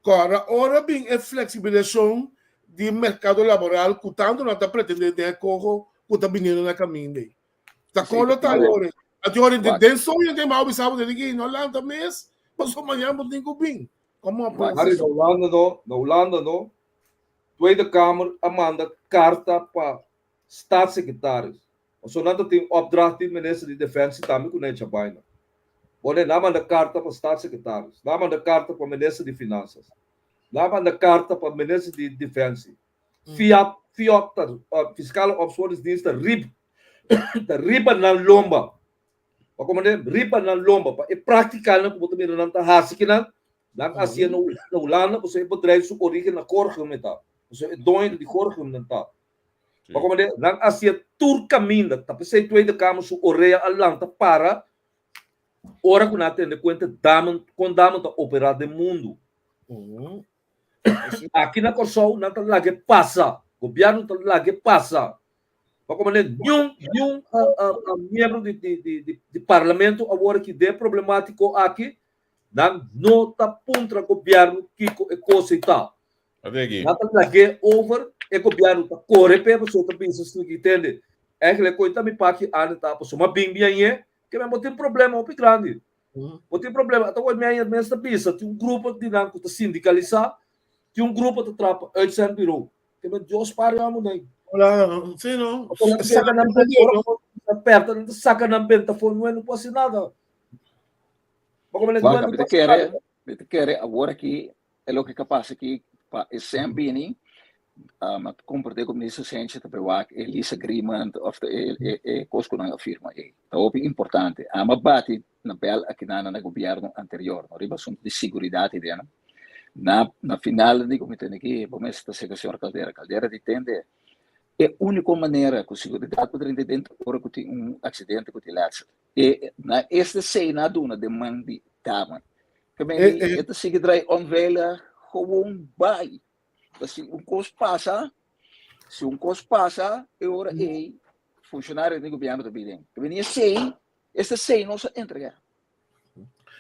Kòrda ora bin e fleksibilisashon di merkado laboral ku tantu nan ta pretendé den e koho ku ta biniendo na kaminda ei. Ta kon lo ta ora? Ati ora den soño den mau bisa bo den ki no lanta mes pasobra mañana bo tin ku bin. Komo pues? Harry, na Hulanda no, na Hulanda no, Tweede Kamer a manda karta pa Staatssecretaris Pasobra nan ta tin opdracht di Minister di Defensie tambe ku nan echa baina. Bone, nan a manda karta pa Staatssecretaris, nan a manda karta pa Minister di Finansas, nan a manda karta pa Minister di Defensie. Fiat, FIOD ta, Fiscale Opsporingsdienst ta rib, ta riba nan lomba. Pa komprende? Riba nan lomba. Pa e praktikanan ku bo ta mira nan ta hasi kinan, nan a hasié na Hulanda, pasobra e bedrijf su origen na Gorinchem e ta. Pasobra e doño di Gorinchem nan ta. Pa komprende, nan a hasié tur kaminda. Ta p'esei Tweede Kamer su orea a lanta para ora ku nan a tende kuenta Damen, kon Damen ta operá den mundu. Aki na Kòrsou nan ta lag'é pasa, gobièrnu ta lag'é pasa. Pa komprende, niun niun miembro di di di di parlamento awor aki den e problemátiko aki, nan no ta puntra gobièrnu kiko e kos ei ta. Nan ta lag'é over, e gobièrnu ta kore p'e, pasobra ta bisa si ki tende, Eigenlijk koe ta mi paki ane ta, pasobra m'a bin biañ'é, ke men bo tin problema hopi grandi. Bo tin problema, ata wak mi aña mes ta bisa, tin un grupo di nan ku ta sindikalisá, tin un grupo ta traha pa uitzendbureau. Ke men Dios pari amo nei. Hola, sí no. Ora ku saka nan ora ku aperta nan ta saka nan benta for no no por hasi nada. Wak, mi ta kere, mi ta kere awor aki E loke ka pasa aki pa e sèn bini, um, a komprendé ku Minister Senchi ta bewak e lease agreement of e, e, e kos ku nan a firma ei. Ta hopi importante. Ama bati na bel akinan na gobièrnu anterior, no riba asuntu di siguridat i dena. Na, na final di ku mi tende ki, bo mester ta seka señor Caldera. Caldera di tende, e úniko manera ku siguridat por drenta den ta ora ku tin un aksidente ku tin letsel. E na este sei na duna den man di dama. Ke men di, e ta sigui drai onveilig gewoon bai. Ta si un kos pasa, si un kos pasa, e ora ei funshonario di gobièrnu ta bini den. Ke men di esei, este sei nos a entregá.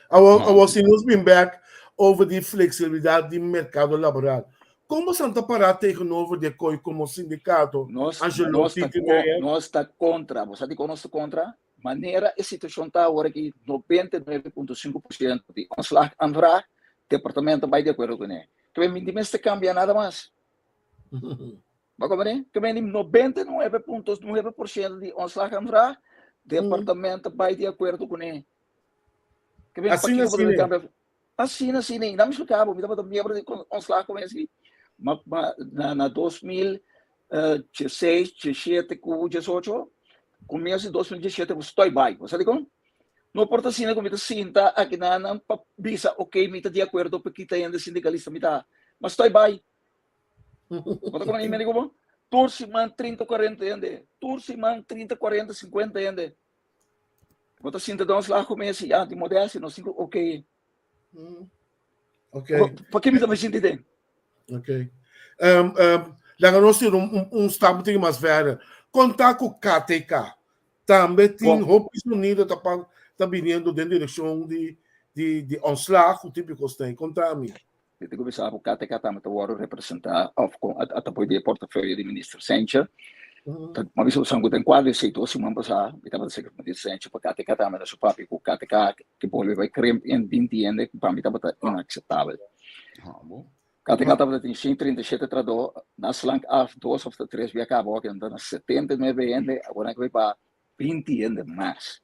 Awor, awor si nos bin bek over di flexibilidad di mercado laboral, kon boso ta pará tegenover di e koi komo sindikato, Nos, Angelo nos ta, Titi con, Meyer? nos ta kontra. Bo sa dikon nos ta kontra? Manera e situashon ta awor aki, 99.5% di ontslagaanvraag, departamento bai di akuerdo kuné. Ke men di mester kambia nada mas. Bo komprendé? Ke men di 99.9% di ontslagaanvraag, departamento bai di akuerdo kuné. Ke men Asina pakiko bo debe asina. kambia? Asina asina. I nan mi expliká bo, mi tabata miembro di ontslagcommissie, ma ma na na 2016, 17 ku 18, komienso di 2017 bo stoi bai. Bo sa dikon? No por ta asina ku mi ta sinta aki na nan pa bisa ok mi ta di akuerdo pa kita hende sindikalista mi ta, ma stoi bai. Bo ta komprende mi diku bo? Tur siman 30, 40 hende, tur siman 30, 40, 50 hende. Bo ta sinta den ontslagcommissie, ya, di modestia, nos tin ku ok. Ok. Pa ke mi ta sinti den? Ok. Um, um, laga nos tira un, un, un stap un tiki mas verder. Konta ku KTK. Tambe tin Bon. hopi sonido ta pa, ta biniendo den direkshon di di di ontslag ku típiko stei. Konta mi. Mi ta kuminsá ku KTK tambe ta wòrdu representá òf kon a ta poi di e portafolio di Minister Sencha. Ta m'a bisa boso ku den kuadro di esei dos siman pasá mi tabata seka ku Minister Sencha pa KTK tambe na su papia ku KTK ke bolbe bai krimp en binti hende ku pa mi tabata inakseptabel. KTK tabata tin 137 trahadó, na slank af dos of tres bia kaba awor nan ta na 79 hende, awor nan ke bai pa 20 hende mas.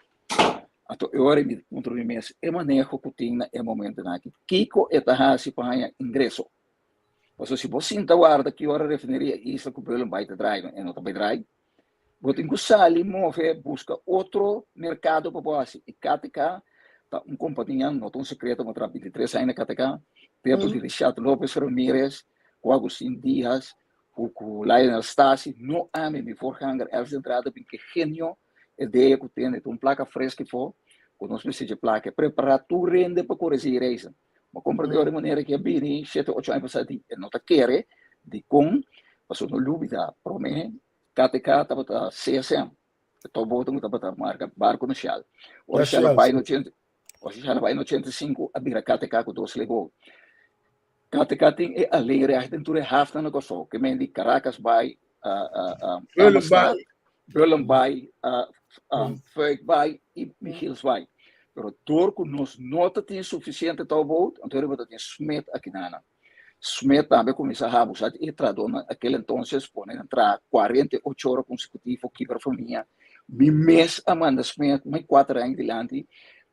Anto e ora mi ta puntra mi mes, e maneho ku tin na e momentonan aki, kiko e ta hasi pa haña ingreso? Pasobra si bo sinta warda ki ora refineria Isla ku Beulen bai ta drai, e no ta bai drai. Bo tin ku sali move buska otro merkado pa bo hasi. I KTK ta un kompania, no ta un sekreto, mi a traha bintitres aña na KTK, tempu di Richard Lopez Ramirez ku Agustin Diaz ku ku Lionel Stasi, no ami, mi voorganger Elvis Andrade bin ke genio idea ku tende ta un plaka fresko afó ku nos mester dje plaka e prepará tur hende pa kore si reizen. Bo komprende ora e manera ku a bini shete ocho aña pasá di e no ta kere dikon pasobra no lubida promé KTK tabata CSM e touboten ku tabata marka barku na Shell. Ora Shell a bai na ochenta ora Shell a bai na 85 a bira KTK ku dos lebo. KTK tin e alleenrecht den tur e hafnan na Kòrsou ke men di Caracas bai Amsterdam Bullen bai Fuik bai i Michiels bai. Pero dor ku nos no ta tin sufisiente touboot anto riba ta tin Smit akinanan. Smit tambe kuminsá habusa di e trahadónan akel entonces pone nan traha 48 ora konsekutivo kibra famia. Mi mes a manda Smit mai kuater aña dilanti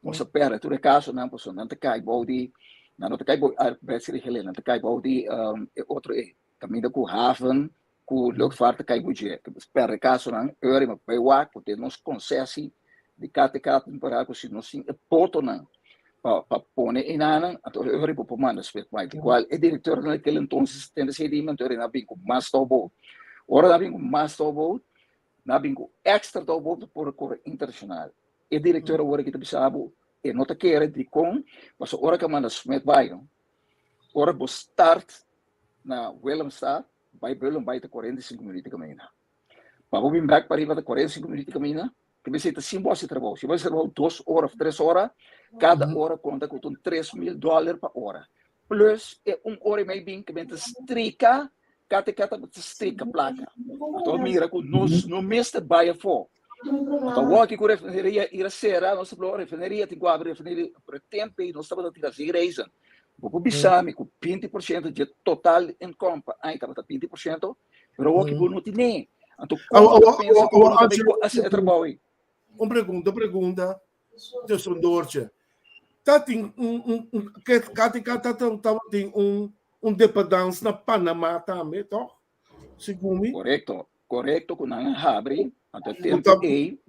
nos a pèrdè tur e kasonan pasobra nan ta kai bou di nan no ta kai bou di arbeidsregeling nan ta kai bou di e otro e kaminda ku haven ku luchtvaart ta kai bou dje. Pèrdè kasonan ora mi bai wak ku den nos konsesi di KTK tin pará ku si nos tin e botonan pa pa pone enanan anto e ora bo por manda spek bai di kual e direktor na aquel entonces tende esei di mi anto nan a bin ku mas touboot. Ora nan a bin ku mas touboot nan a bin ku extra touboot pa por kore internashonal. E direktor awor aki ta bisa bo e no ta kere dikon pasobra ora ku a manda Smith bai ora bo start na Willemstad bai Bullen bai ta 45 minuut di kaminda. Pa bo bin bek pariba ta 45 minuut di kaminda. Ke mester ta sin bo hasi trabou. Si bo hasi trabou dos ora of tres ora, kada ora konta ku ta un 3000 dòler pa ora. Plus e un ora i mei bin ke men ta strika, kate kata ta strika plaka. Anto mira ku nos no mester bai afó. Anto awor aki ku refineria ira sera, nos ta blow refineria tin ku abri refineria, pero e tempu ei nos tabata tira zeereizen. Bo por bisa mi ku 20% dje total inkom pa aña tabata 20%, pero awor ki bo no tine. Anto kon bo ta pensa ku bo no ta bay por hasi e trabou ei? Un pregunta, un pregunta, tussendoortje. Ta tin un, un, un, KTK ta tabatin un, un dependance na Panama tambe, toch? Segun mi. Korekto, korekto ku nan a habri, anto e tempu ei,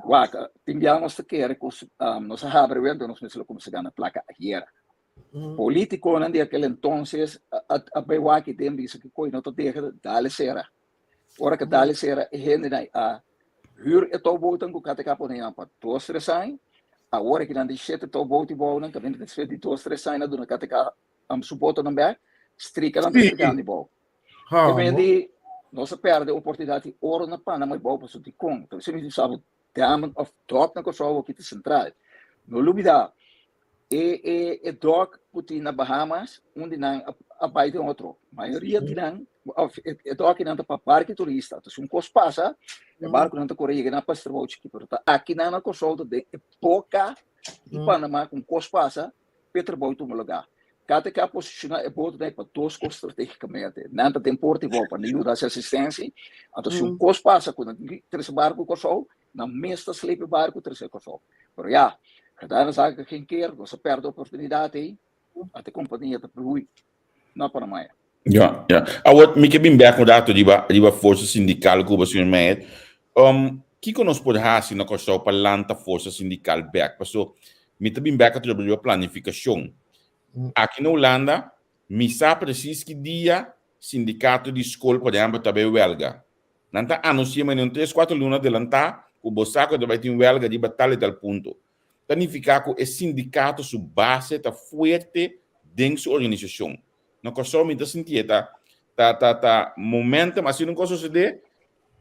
wak, tin bia nos ta kere ku nos a habri wèl, nos mester lo kuminsá gana plaka ayera. Polítikonan di akel entonces a bai wak i den bisa ku koi no ta deha dale sera. Ora ku dale sera e hendenan a hür e toubootnan ku KTK pone nan pa dos tres aña, awor aki nan tin shete touboot i bounan kaminda despues di dos tres aña nan duna KTK su botonan bek, strika nan ta strika di bou. E men di nos a perde oportunidat di oro na Panama i bou pasobra dikon? Ta bisa mi sabi Damen of dòk na Kòrsou awor ki ta sentral. No lubida e e e dòk ku tin na Bahamas un di nan a bai den otro. Mayoria di nan of e e dòkinan ta pa barku turista. Entonces si un kos pasa e barkunan ta kore yega na pa trabou chikí pero ta akinan na Kòrsou ta den e boka di Panama ku un kos pasa p'e trabou tuma lugá. KTK a posishoná e botonan ei pa dos kos stratégikamente. Nan ta den Port Ivor pa nan yuda hasi asistensia. Anto si un kos pasa ku nan tin ki trese barku Kòrsou, nan mes ta sleep e barku trese Kòrsou. Pero ya, gedane zaken geen keer, nos a pèrdè oportunidat ei, ata e kompania ta brui na Panamá. Ja, ja. Awor, mi ke bin bek un rato riba, riba forsa sindikal ku bo, señor Meijer. Um, kiko nos por hasi na Kòrsou pa lanta forsa sindikal bek? Paso, mi ta bin bek atrobe riba planifikashon. Aki na Hulanda, mi sa presis ki dia sindikato di skol, por ehèmpel, ta bai wèlga. Nan ta anunsiá manera un tres, kuater luna adelantá ku bo sa ku ta bai tin wèlga riba tal i tal punto. Ta nifiká ku e sindikato su base ta fuerte den su organisashon. Na Kòrsou mi ta sinti e ta ta ta ta momentum asina un kos sosodé,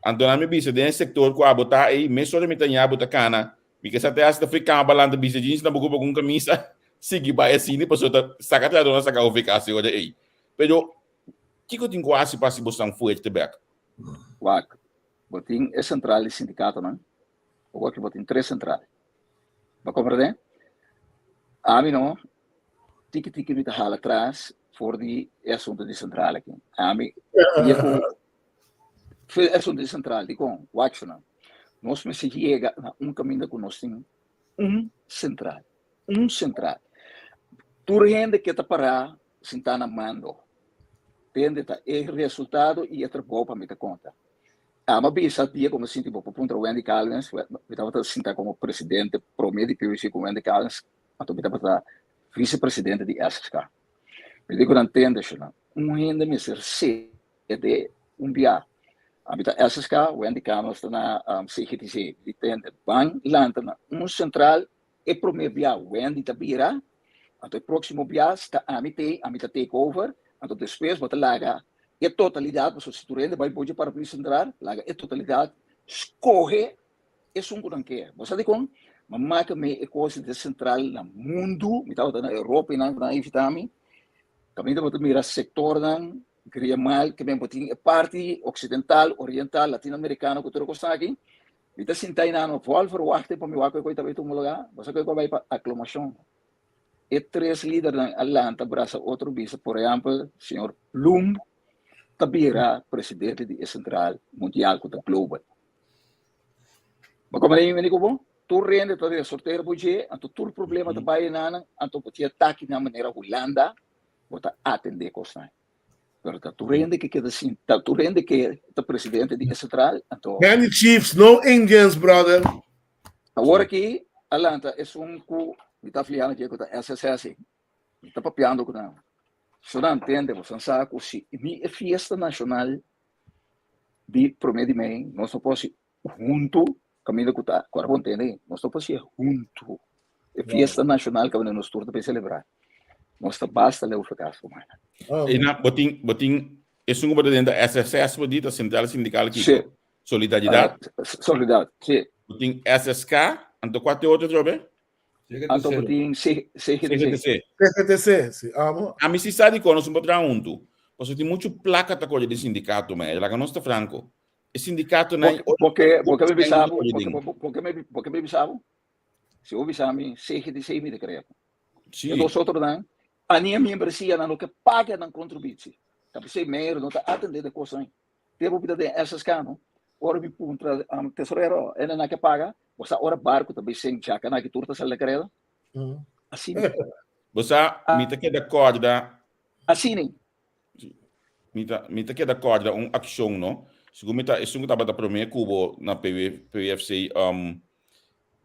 anto nan mi bisa den e sektor ku abo ta ei mesora mi ta ña bo ta kana, mi ke sa te hasi ta fri kama balanta bisa jeans na bo kupa ku un kamisa sigui bai asina pasobra ta saka trahadó nan saka OVK si ora ei. Pero kiko tin ku hasi pa hasi bosnan fuerte bèk? Wak, bo tin e sentral di sindikatonan, awor ki bo tin tres sentral. Bo komprendé? Ami no, tiki tiki mi ta hala tras. for di e asunto di sentral aki. Ami dia ku e asunto di sentral dikon wak nan. Nos mester yega na un kaminda ku nos tin un sentral, un sentral. Tur hende ke ta pará sintá na mando. Tende ta e resultado i e trabou pa mi ta konta. Ami a bisa dia ku mi a sinti bo por puntra Wendy Calvins, mi tabata sinta komo presidente promé di PWC ku Wendy Calvins, anto mi tabata visepresidente di SSK. Mi di ku nan tende shona, un hende mester sede un bia. Ami ta SSK, Wendy Calvins ta na CGTC. Mi di tende, ban lanta na un sentral e promé bia Wendy ta bira, anto e próksimo bia si ta ami t'ei, ami ta take over, anto despues bo ta laga e totalidat, pasobra si tur hende bai bo dje paraplu sentral, laga e totalidat skohe esun ku nan ke. Bo sa dikon? Mi a maka mi e kos di sentral na mundu, mi tabata na Europa i nan a invitá mi, kaminda bo ta mira sektornan griemal, ke men bo tin e parti oksidental, oriental, latinoamerikano ku tur e kosnan aki, Mi ta sinta einan no vòl verwachting pa mi wak koe ta bai tuma lugá. Bo sa koe ku a bai pa aklamashon. E tres lidernan a lanta brasa otro bisa, por ehèmpel, señor Bloem ta bira presidente di e sentral mundial ku ta global. Bo komprende mi meni ku bo? Tur rende ta resortera bo dje, anto tur problema ta bai einan, anto bo tin atake na manera Hulanda, bo ta atendé kosnan. Pero ta tur hende ke keda sin, ta tur hende ke ta presidente di e central, anto. Many chiefs, no Indians, brother. Awor aki a lanta esun ku mi ta afiliá na dje ku ta SSS. Mi ta papiando ku nan. So nan tende, boso nan sa ku si mi e fiesta nashonal di promé di mei, nos no por hasi huntu kaminda ku ta, ku ora bo ntende, nos no por hasié huntu. E fiesta nashonal kaminda nos tur ta bin selebrá. Nos ta basta leu frakas ku mana. E na, bo tin, bo tin, esun ku bo ta den ta SSS bo di, ta Sentral Sindikal kiko? Sí. Solidaridat? Solidat, sí. Bo tin SSK, anto kua te otro trobe? Anto bo tin CGTC. CGTC. CGTC, sí, amo. Ami si sa dikon nos no por traha huntu. Pasobra tin muchu plaka ta kore den sindikato, man. Laga nos ta franko. E sindikatonan Bo bo ke bo ke mi bisa bo, bo ke mi bo ke mi bisa bo? Si bo bisa mi CGTC mi ta kere. Sí. E dos otronan a ni e miembresia nan no ke paga nan kontributie. Ta p'esei Meyer no ta atende de kosnan. Te bo bita den SSK no. Ora mi puntra um, tesorero, ene nan ke paga, bo sa ora barku ta bai sink djaka nan ki tur ta sali na kareda? Asina. Bo sa, mi ta keda kòrda. Asina. Mi ta, mi ta keda kòrda un akshon, no? Segun mi ta, esun ku tabata promé ku bo na PW, PWFC, um,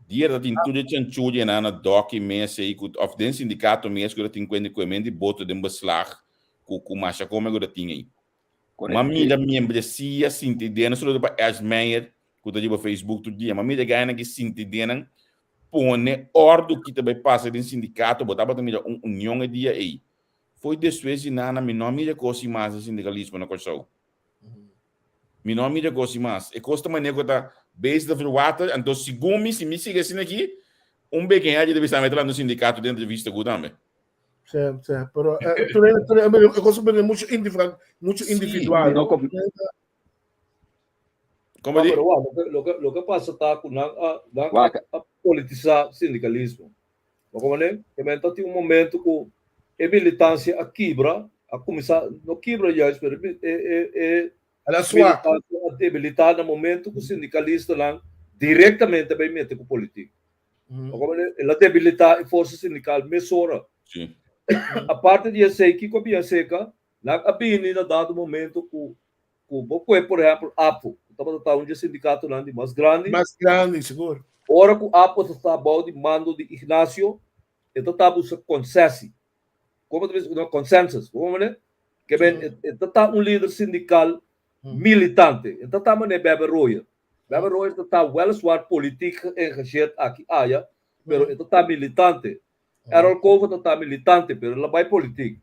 dia ta tin tur e chanchurianan na dòki mes ei ku, òf den sindikato mes ku ta tin kuenta ku e men di boto den beslag ku, ku masha kome ku ta tin ei. Ma mira miembresia sinti den, no solo pa Ernst Meijer ku ta riba Facebook tur dia, ma mira e gainan ki sinti den nan pone òrdu ki ta bai pasa den sindikato, bo tabata mira un union e dia ei. Foi despues di nana mi no a mira kos i mas den sindikalismo na Kòrsou. Mi no a mira kos i mas. E kos ta manera ku ta bezig ta verwater, anto segun mi, si mi sigui asina aki, un bekeña ta bisa mi ta lanta un sindikato den entrevista ku tambe. Sí, sí, pero eh, tur e, tur e, e kos ta mucho individual, mucho individual. No, no? Como di? Pero wak, loke, loke, loke pasa ta ku nan a, nan a, a politisá sindikalismo. Bo komprendé? Ke men ta tin un momento ku e militancia a kibra, a kuminsá, no kibra juist, pero e, e, e El a swak. militancia a debilitá na momento ku sindikalistanan direktamente a bai mete ku politik. Bo komprendé? El a debilitá e forsa sindikal mesora. Sí. Aparte di esei, kiko a bin aserka? Nan a bini na dado momento ku ku bo kue por ehèmpel APFO, ku tabata ta un di e sindikatonan di mas grandi. Mas grandi, sigur. Ora ku APFO ta sta bou di mando di Ignacio, e ta ta buska konsesi. Komo ta bisa? No, consensus. Bo manera? Ke men e ta ta un lider sindikal militante. E ta ta manera Bebe Royer. Bebe Royer ta ta weliswaar politiek geëngageerd aki aya, pero e ta ta militante. Errol Cova ta ta militante, pero el a bai politiek.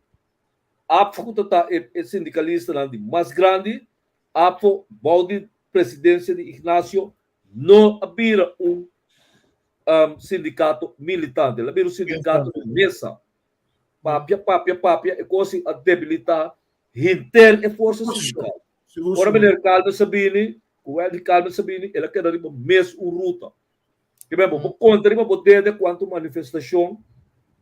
APFO ku ta ta e e sindikalistanan di mas grandi, APFO bou di presidensia di Ignacio no a bira un sindikato militante, el a bira un sindikato di mesa. Papia, papia, papia, e kos a debilitá henter e forsa sindikal. Ora meneer Calmes a bini, ku Wendy Calmes a bini, el a keda riba mes un ruta. Ke men bo por konta riba bo dede kuantu manifestashon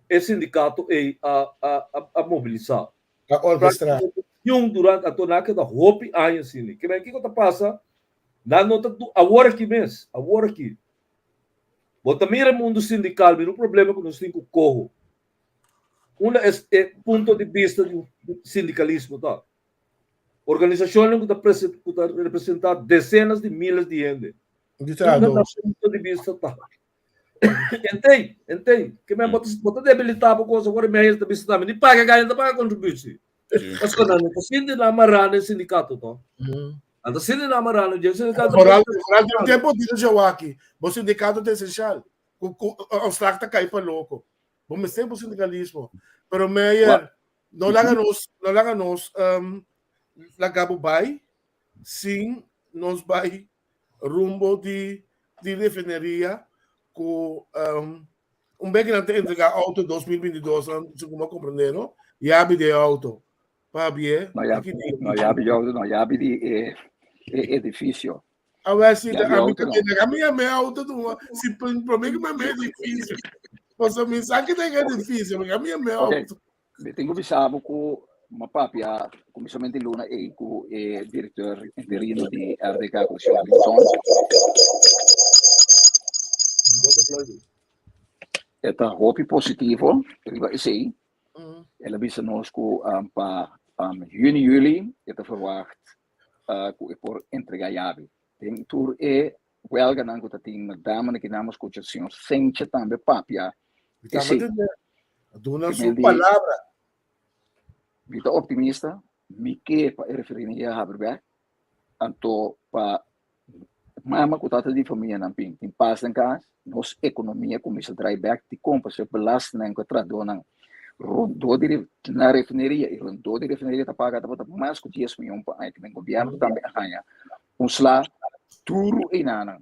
e sindikato ei a a a mobilisá. A orkestrá. Niun durante anto nan a keda hopi aña asina. Ke men kiko ta pasa? Nan no ta du awor aki mes, awor aki. Bo ta mira e mundu sindikal, mira un problema ku nos tin ku koho. Unda es e punto di bista di sindikalismo ta? Organisashonnan ku ta ku ta representá desenas di miles di hende. Di Unda trahadó. nan punto di bista ta? Entei, entei. Ke men bo ta bo ta debilitá bo kosa ora mi ta bisa tambe ni paga gana ta paga kontribusi. Pasobra nan no ta sinti nan mará na e sindikato to. Nan ta sinti nan mará na dje sindikato. Foral foral den tempo di Jawaki, bo sindikato ta esenshal. Ku ku ontslag ta kai pa loko. Bo mester bo sindikalismo. Pero Meyer, no laga nos no laga nos um, laga bo bai sin nos bai rumbo di di refineria ku um, un bek nan ta entrega auto 2022 nan si kuma comprende no yabi de auto pabie No yabi, no yabi de auto, no yabi di e, e edificio. A ver si Yabi a mi auto no. a mi a mi auto tu si promé que me edificio. Paso mi sa que tenga edificio, porque a mi a mi auto. Mi tin ku bisa bo ku m'a papia kuminsamentu di luna ei ku e direkteur interino di RDK, ku ta señor Rinson. E ta hopi positivo riba esei. El a bisa nos ku pa yüni, yüli e ta verwagt ku e por entregá yabi. Den tur e Huelganan ku ta tin na dama na kinan bo skucha señor Senche tambe papia Mi ta esei. tende duna su Kimen di palabra. mi ta optimista, mi ke pa e refineria habri bek, anto pa mama ku tata di famianan bin tin pas den kas, nos ekonomia kuminsa drai bek, dikon pasobra e belastingnan ku e trahadónan rondó di na refineria i rondó di refineria ta paga tabata mas ku dies mion pa aña, kimen gobièrnu tambe a haña Un sla duru einanan.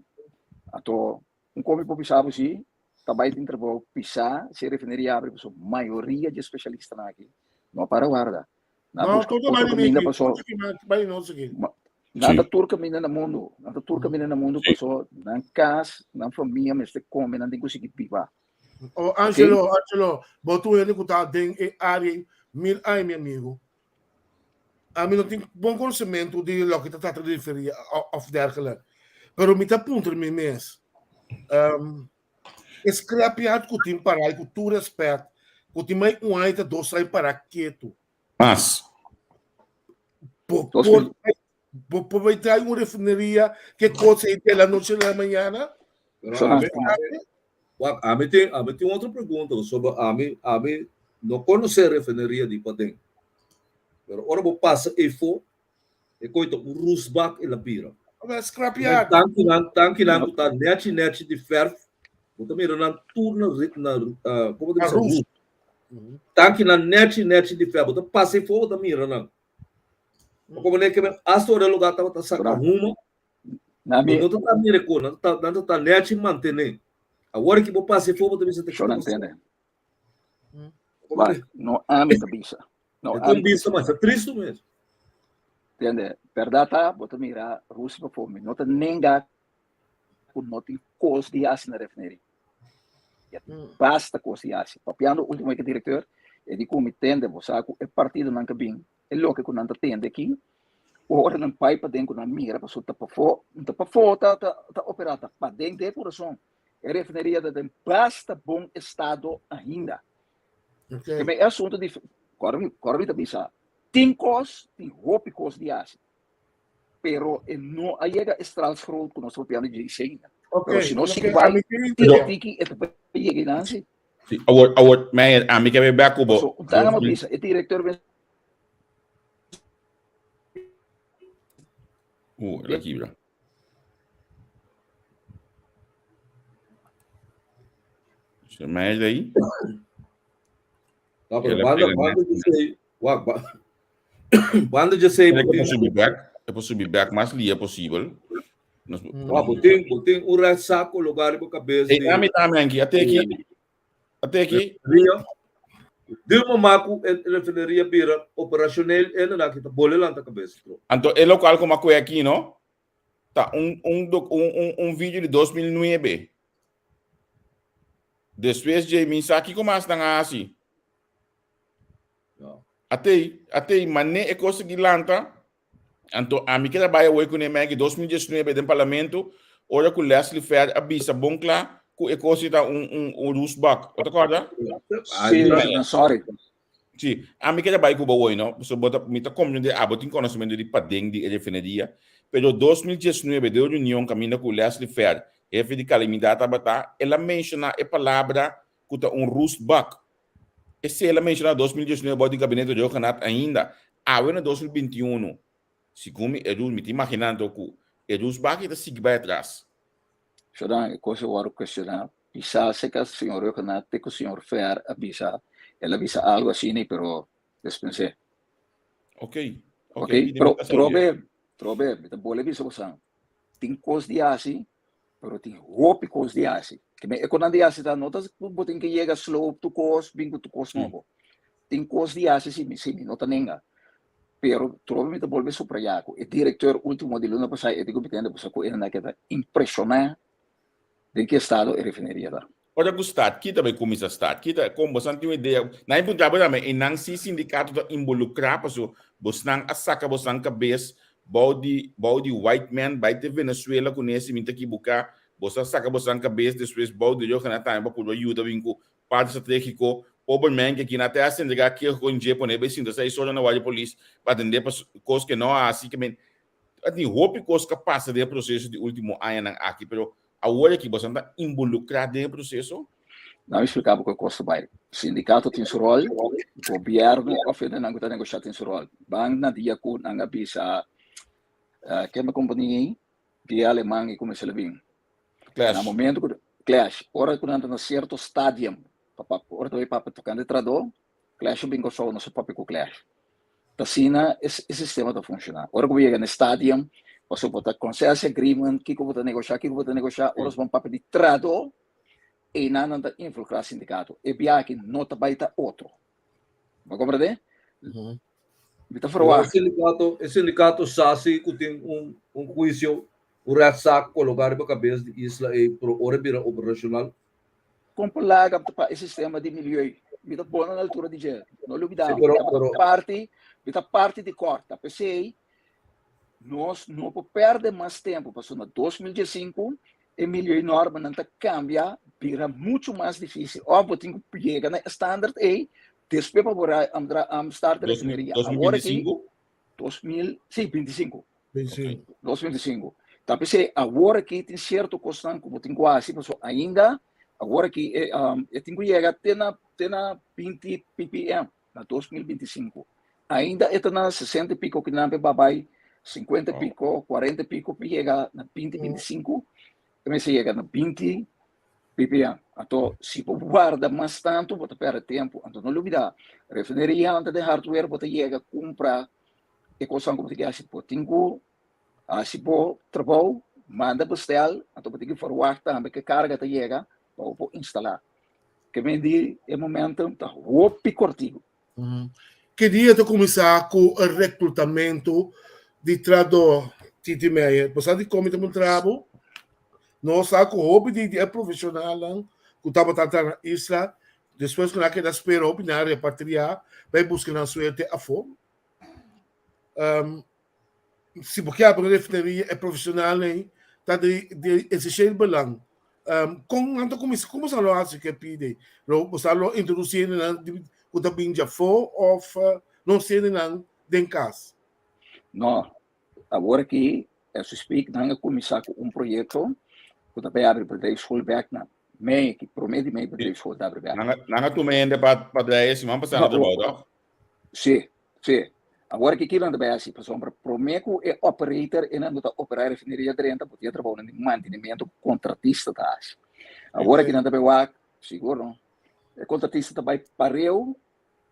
Anto un komi por bisa bo si ta bai tin trabou pisá si e refineria abri pasobra mayoria di e spesialistanan aki no a para warda. Nan a No, buska tur ta otro bai di kaminda Miki, paso tur ta bai nos aki. nan Sí. ta tur kaminda na mundu, nan ta tur kaminda na mundu Sí. paso nan kas, nan famia mester kome, nan tin ku sigui biba. Oh, Ok? Angelo, Angelo, bo tur hende ku ta den e área ei, mil aña mi amigo. Ami no tin bon conocimiento di loke ta trata di referia of dergelijk. Pero mi ta puntra mi mes, um, e scrapyard ku tin para ku tur respet, ku tin mai un aña ta dos aña para ketu. Mas. Bo por, bo por bai trae un refineria ke kos ei de la noche a la mañana? Pero ami, wak, ami tin, ami tin otro pregunta sobre ami, ami no conoce refineria di paden. Pero ora bo pasa efo, e koi ta un roestbak e la bira. Ora scrapyard. Tankinan, tankinan ku ta nechi nechi di verf, bo ta mira nan tur na, na, uh, como ta bisa? Roest. Tankinan nechi nechi di verf, bo ta pasa efo, bo ta mira nan. Como ne ke hasta ora lugar tabata saca huma, Na mi no ta mira ko, nan ta nan ta nechi mantene. Awor ki bo pasa efo, bo ta bisa ta Yo no entiende. Wak, no ami ta bisa. No E ami kon bisa mas, ta tristu mes. Entiende? Berdad ta, bo ta mira Rusia pafó, mi no ta nenga ku no tin kos di hasi na refineria. Basta kos di hasi. Papiando ultimo wiki directeur, e di ku mi tende, bo sa ku e partidonan ka bin, e loke ku nan ta tende aki, ora nan bai paden ku nan mira, pasobra ta pafó, ta pafó ta ta ta operá, ta paden den e kurason. E refineria ta den basta bon estado ainda. Okay. E asunto di, kòrda mi ta bisa, tin kos, tin hopi kos di hasi. Pero e no a yega e straalsgroot ku nos ta papiando dje esei ainda. Okay. Pero si nos sigui Okay. bai, Ami tin tiki tiki e ta bai yega einan si. Sí, awor, awor, Meijer, ami ke bek ku bo. So, dan a bisa, e directeur mes El a kibra. Señor Meijer ahí. No, pero El a banda, pega banda net. de sei, wak, ba, banda de sei, E por botin, subi bek, e por subi bek mas lia posibel. Nos, wak, botin, botin un rechtszaak colocar riba cabeza Ei, di ami tambe anki, ate aki, ate aki. refineria. Di un mama ku e refineria bira operacioneel ene na kita bole lanta cabeza tro. Anto e local como a koe aki, no? Ta un, un, doc, un, un, un video di 2009. Despues dje mi sa kiko mas nan a hasi. Ja. Atei, atei, mané e kos aki lanta, anto ami keda bai awor kuné Maggie 2019 den parlamento, ora ku Leslie Fer a bisa bon kla ku e kos ta un un un roestbak. Bo ta kòrda? Sí, no, sorry. Sí, ami keda bai ku bo awor, no? So bo ta, mi ta komprendé abo tin konosementu di paden di e refineria, pero 2019 den reunion kaminda ku Leslie Fer, hefe di kalamidat tabata, el a menshoná e palabra ku ta un roestbak. Esei el a menshoná 2019 bou di gabinete Rhuggenaath ainda. Awe na 2021, segun mi Edus, mi ta imaginá anto ku Edus Baki ta sigui bai atras. Shodan, e kos a wòrdu kuestioná. Kisas e ka señor Rhuggenaath te ku señor Fer a bisa, el a bisa algu asina, pero despens'é. Ok, ok. Ok, pero trobe, trobe, mi ta bole bisa bosan, tin kos di hasi Pero tin hopi kos di hasi. Ke men e konan di hasi ta no ta ku bo tin ke yega sloop tur kos, bin ku tur kos nobo. Tin kos di hasi si mi si mi no ta nenga. Pero trobe mi ta bolbe subrayá ku e direkteur ultimo di luna pasá e di ku mi tende pasobra ku e nan a keda impreshoná den ki estado e refineria ta. Ora ku start, kita bai kuminsá start? Kita, kon bosan tin un idea? Nan e puntra bo tambe, einan si sindikato ta involukrá paso bosnan a saka bosan kabes bou di bou di white man bai te Venezuela ku nesi mi ta kibuká, boso a saka bosan kabes despues bou di Rio Grande tambe pa purba yuda bin ku parti stratégiko, pober man ke kina te hasi entregá keho kon dje pone bai sinta seis ora na guardia polis pa atendé pa kos ke no a hasi ke men a tin hopi kos ku a pasa den e proseso di ultimo añanan aki pero Awor aki boso ta involucra den e proceso? Nan mi explica bo cu e cos ta bay. Sindicato tin su rol, gobierno of hendenan cu ta negocia tin su rol. Ban na dia cu nan a bisa kende compania ey, di e aleman y cuminsa la bin. Clash. Na momento cu, clash, ora cu nan ta na cierto stadium, pa papia, ora ta bay papia tocante trado, Clash a bin Kòrsou, nos a papia ku Clash. Ta asina e sistema ta funshoná. Ora ku bo yega na e stadium, pasobra bo ta concessie agreement, kiko bo ta negoshá, kiko bo ta negoshá, ora bo papia di trado, einan nan ta involukrá sindikato. E biaha aki no ta bai ta otro. Bo a komprendé? Mi ta Pero e ferwagt. sindikato, e sindikato sa si ku tin un un huisio, un rechtszaak kologá riba kabes di Isla ei, pero ora e bira operashonal, Kon por laga pa e sistema di milieu? Mi ta pone na altura di dje. No lubida, Sí, mi pero, tabata pero, parti, mi ta parti di kòrt. P'esei nos no por pèrdè mas tempu, pasobra na 2015 e milieunormanan ta kambia, bira muchu mas difísil. Òf bo tin ku yega na e standard ei, despues pa bo start refineria. Awor aki 2025? 2000, sí, 25. 25. 2025. Ta p'esei awor aki tin sierto kosnan ku bo tin ku hasi, pasobra ainda awor aki e, um, e tin ku yega te na, te na 20 ppm na 2025. Ainda e ta na 60 i piko ku nan pe babai 50 i piko, 40 i piko pa yega na 2025. E mester yega na 20 ppm. Anto si bo warda mas tantu bo ta pèrdè tempu. Anto no lubidá, refineria nan ta den hardware bo ta yega kumpra e kosnan ku bo tin ke hasi, bo tin ku hasi bo trabou, manda bestel, anto bo tin ku verwagt tambe ku e karga ta yega pa bo por instalá. Ke men di e momentum ta hopi kòrtiku. Ki dia ta kuminsá ku e reklutamentu di trahadó, Titi Meijer? Bo sa dikon mi ta puntra bo? Nos sa ku hopi di e profeshonalnan ku tabata traha na isla, despues ku nan a keda spera hopi nan a repatriá bai buska nan suerte afó. Si bo ke abri un refineria e profesional ei ta di di esencieel belang. Kon nan ta kuminsá kon boso lo hasi ku e pide? Lo boso lo introdusí hendenan di ku ta bin djafó òf nos hendenan den kas? No, awor aki as we speak nan a kuminsá ku un proyekto ku ta bai abri bedrijfsschool bèk na mei aki, promé di mei bedrijfsschool ta abri bèk. Nan a tuma hende pa pa drei e siman pasá na trabou tòg? Sí, sí. Awor ki kinan ta bai hasi? Pasobra promé ku e operator e nan ku ta operá e refineria drenta, bo tin e trabounan di mantenimiento ku kontratista ta hasi. Awor aki nan ta bai wak, sigur no, e kontratista ta bai pareu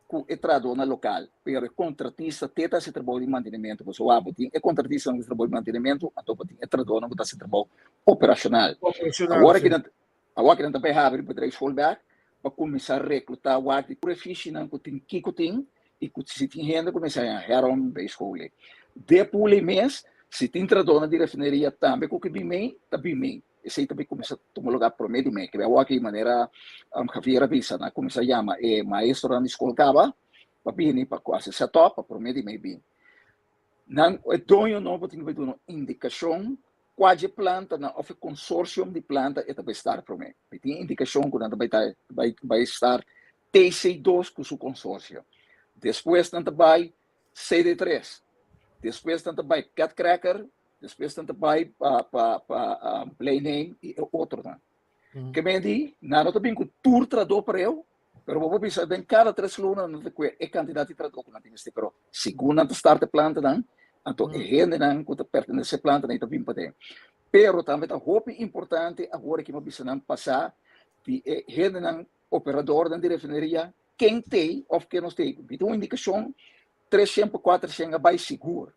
ku e trahadónan lokal, pero e kontratista te ta hasi trabou di mantenimiento. Pasobra wak, bo tin e kontratistanan ku ta hasi trabou di mantenimiento, anto bo tin e trahadónan ku ta hasi trabou operashonal. Operashonal, Awor sí. aki nan Awor ki nan ta bay habri bedrijfsschool bek pa cuminsa recluta wak di tur e fishinan cu tin kico tin y cu si tin hende cu mester haña herom bay school ey. De pool ey mes si tin trahadornan di refineria tambe cu ke bin mey ta bin mey. Esey ta bay cuminsa tuma lugar prome di mey. Kebey awor aki manera Javier a bisa nan a cuminsa yama e maestronan di school caba. pa bini pa ku hasi set up pa promé di mei bini. Nan e doño nobo tin ku bai duna un indikashon kua dje plantanan òf e konsorsium di planta e ta bai start promé. Mi tin indikashon ku nan ta bai ta bai bai start TC2 ku su konsorsio. Despues nan ta bai CD3. Despues nan ta bai Cat Cracker, despues nan ta bai pa pa pa um, Blame i e otronan. Ke men di, nan no ta bin ku tur trahadó pareu, pero bo por bisa den kada tres luna nan ta kue e kantidat di trahadó ku nan tin mester. Pero segun nan ta start e plantanan, anto e hendenan ku ta pertenesé e plantanan ei ta bin paden. Pero tambe ta hopi importante awor aki mi a bisa nan pasá di e hendenan operadornan di refineria ken t'ei òf ken nos t'ei. Mi tin un indikashon 300 pa 400 a bai sigur.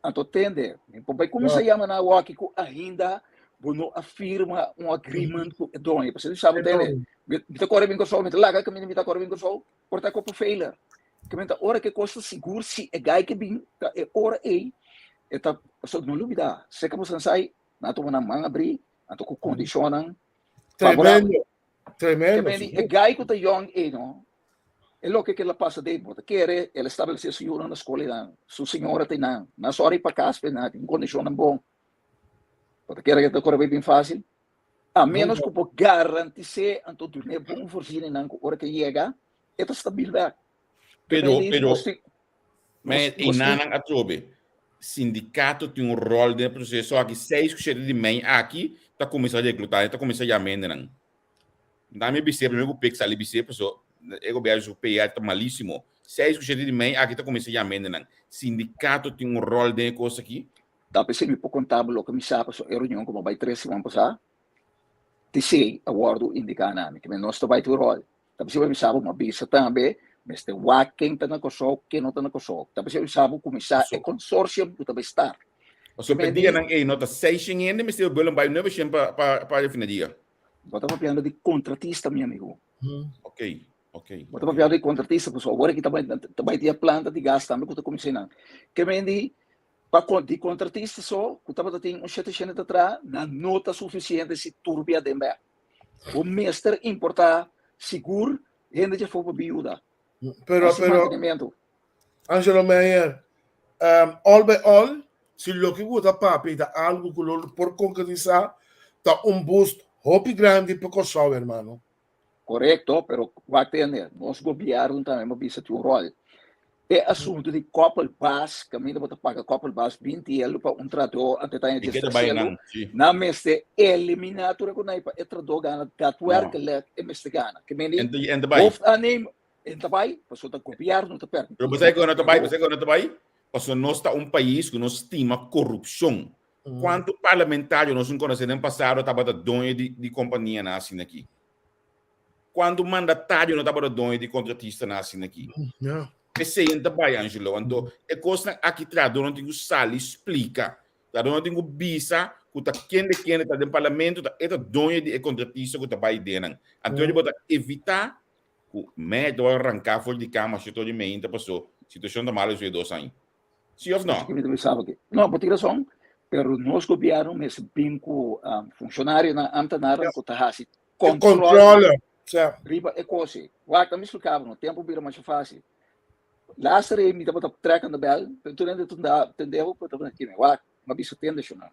Anto tende, mi por bai kuminsá yama nan awor ku ainda bo no a firma un agreement ku e doño. Pasobra mi sa bo tende, mi ta kore bin Kòrsou, mi ta laga kaminda mi ta kore bin Kòrsou, por ta kopo failure. Ke men ta ora ku e kos ta sigur si e gai ke bin ta e ora ei e ta, pasobra no lubida, seka bo san sai, nan a tuma nan man abrí, anto ku kondishonnan favorabel. Tremendo, tremendo. Ke men di e gai ku ta yòn ei no, E loke ke la pasa den bo ta kere el establesé su yunan na skol einan, su señora ta einan, nan sòri pa kas pa einan, tin kondishonnan bon. Bo ta kere ke ta kore bai bin fásil? A ménos ku bo garantis'é anto dun'é bon voorzieningan ku ora ke yega e ta stabil bèk. Pero, pero, me einanan atrobe, sindikato tin un ròl den e proseso aki, seis ku shete di mei aki ta kuminsá reklutá, ta kuminsá yama hendenan. Nami bis'é primero ku Pik sali bis'é paso e gobierno su PR ta malisimo. Seis ku shete di mei aki ta kuminsá yama hendenan. Sindikato tin un ròl den e kos aki? Ta p'esei mi por konta bo loke mi sa paso e reunion ku bo bai tres siman pasá t'esei a wòrdu indiká na mi. Kimen nos ta bai tur ròl. Ta p'esei mi sa bo mi a bisa tambe mester wak ken ta na Kòrsou ken no ta na Kòrsou. Ta p'esei mi sa bo kuminsá e consortium ku ta bai start. Paso p'e dianan ei no ta seis shen hende mester bùl bai nuebe shen pa pa refineria. Bo ta papiando di kontratista, mi amigo. Ok, ok. Bo ta papiando di kontratista, pasobra awor aki ta bai ta bai tin e planta di gas tambe ku ta kuminsá einan. Ke men di pa di kontratista so ku tabata tin un shete shende ta traha, nan no ta sufisiente si tur bia den bèk. Bo mester importá sigur hende dje afó pa bin yuda. Pero, Hasi pero, mantenimiento. Angelo Meyer, um, all by all, si loke ku ta papia ta algo ku lo por konkretisá, ta un boost hopi grandi pa Kòrsou, hermano. Korekto, pero wak tende, nos gobièrnu tambe bo bisa tin un ròl. E asuntu di koppelbaas, kaminda bo ta paga koppelbaas 20 elo pa un trahadó, anto ta I dies keda tres bai elo, nan, sí. nan mester eliminá tur e konai pa e trahadó gana daadwerkelijk e mester gana. Ke mende, En ta, en ta bai. hoofdaannemer, E ta bai, pasobra ta gobierno ta permití. Pero bo ku no ta bai, bo ku no ta bai? Pasobra nos ta un pais ku nos stima korupshon. Kuantu parlamentario nos un konosé den pasado tabata doño di di kompanianan asina aki? Kuantu mandatario no tabata doño di kontratistanan asina aki? P'esei en ta bai, Angelo. Anto e kosnan aki trahadónan tin ku sali splika. Trahadónan tin ku bisa ku ta kende kende ta den parlamento ta e ta doño di e kontratista ku ta bai den nan. Anto bo ta evitá Ku mei ta wòrdu ranká for di kama si tur di meinta pasó situashon ta malo su e dos aña. Sí òf no? No, bo tin rason, pero nos gobièrnu mester bin ku funshonarionan, ámtenarnan ku ta hasi kontrol riba e kos ei. Wak, ta mi splika bo, no tempu bira masha fásil. Laatste rei mi tabata trek aan de bel, pero tur hende ta tende bo, pero tabata kime. Wak, mi a bisa tende shonnan.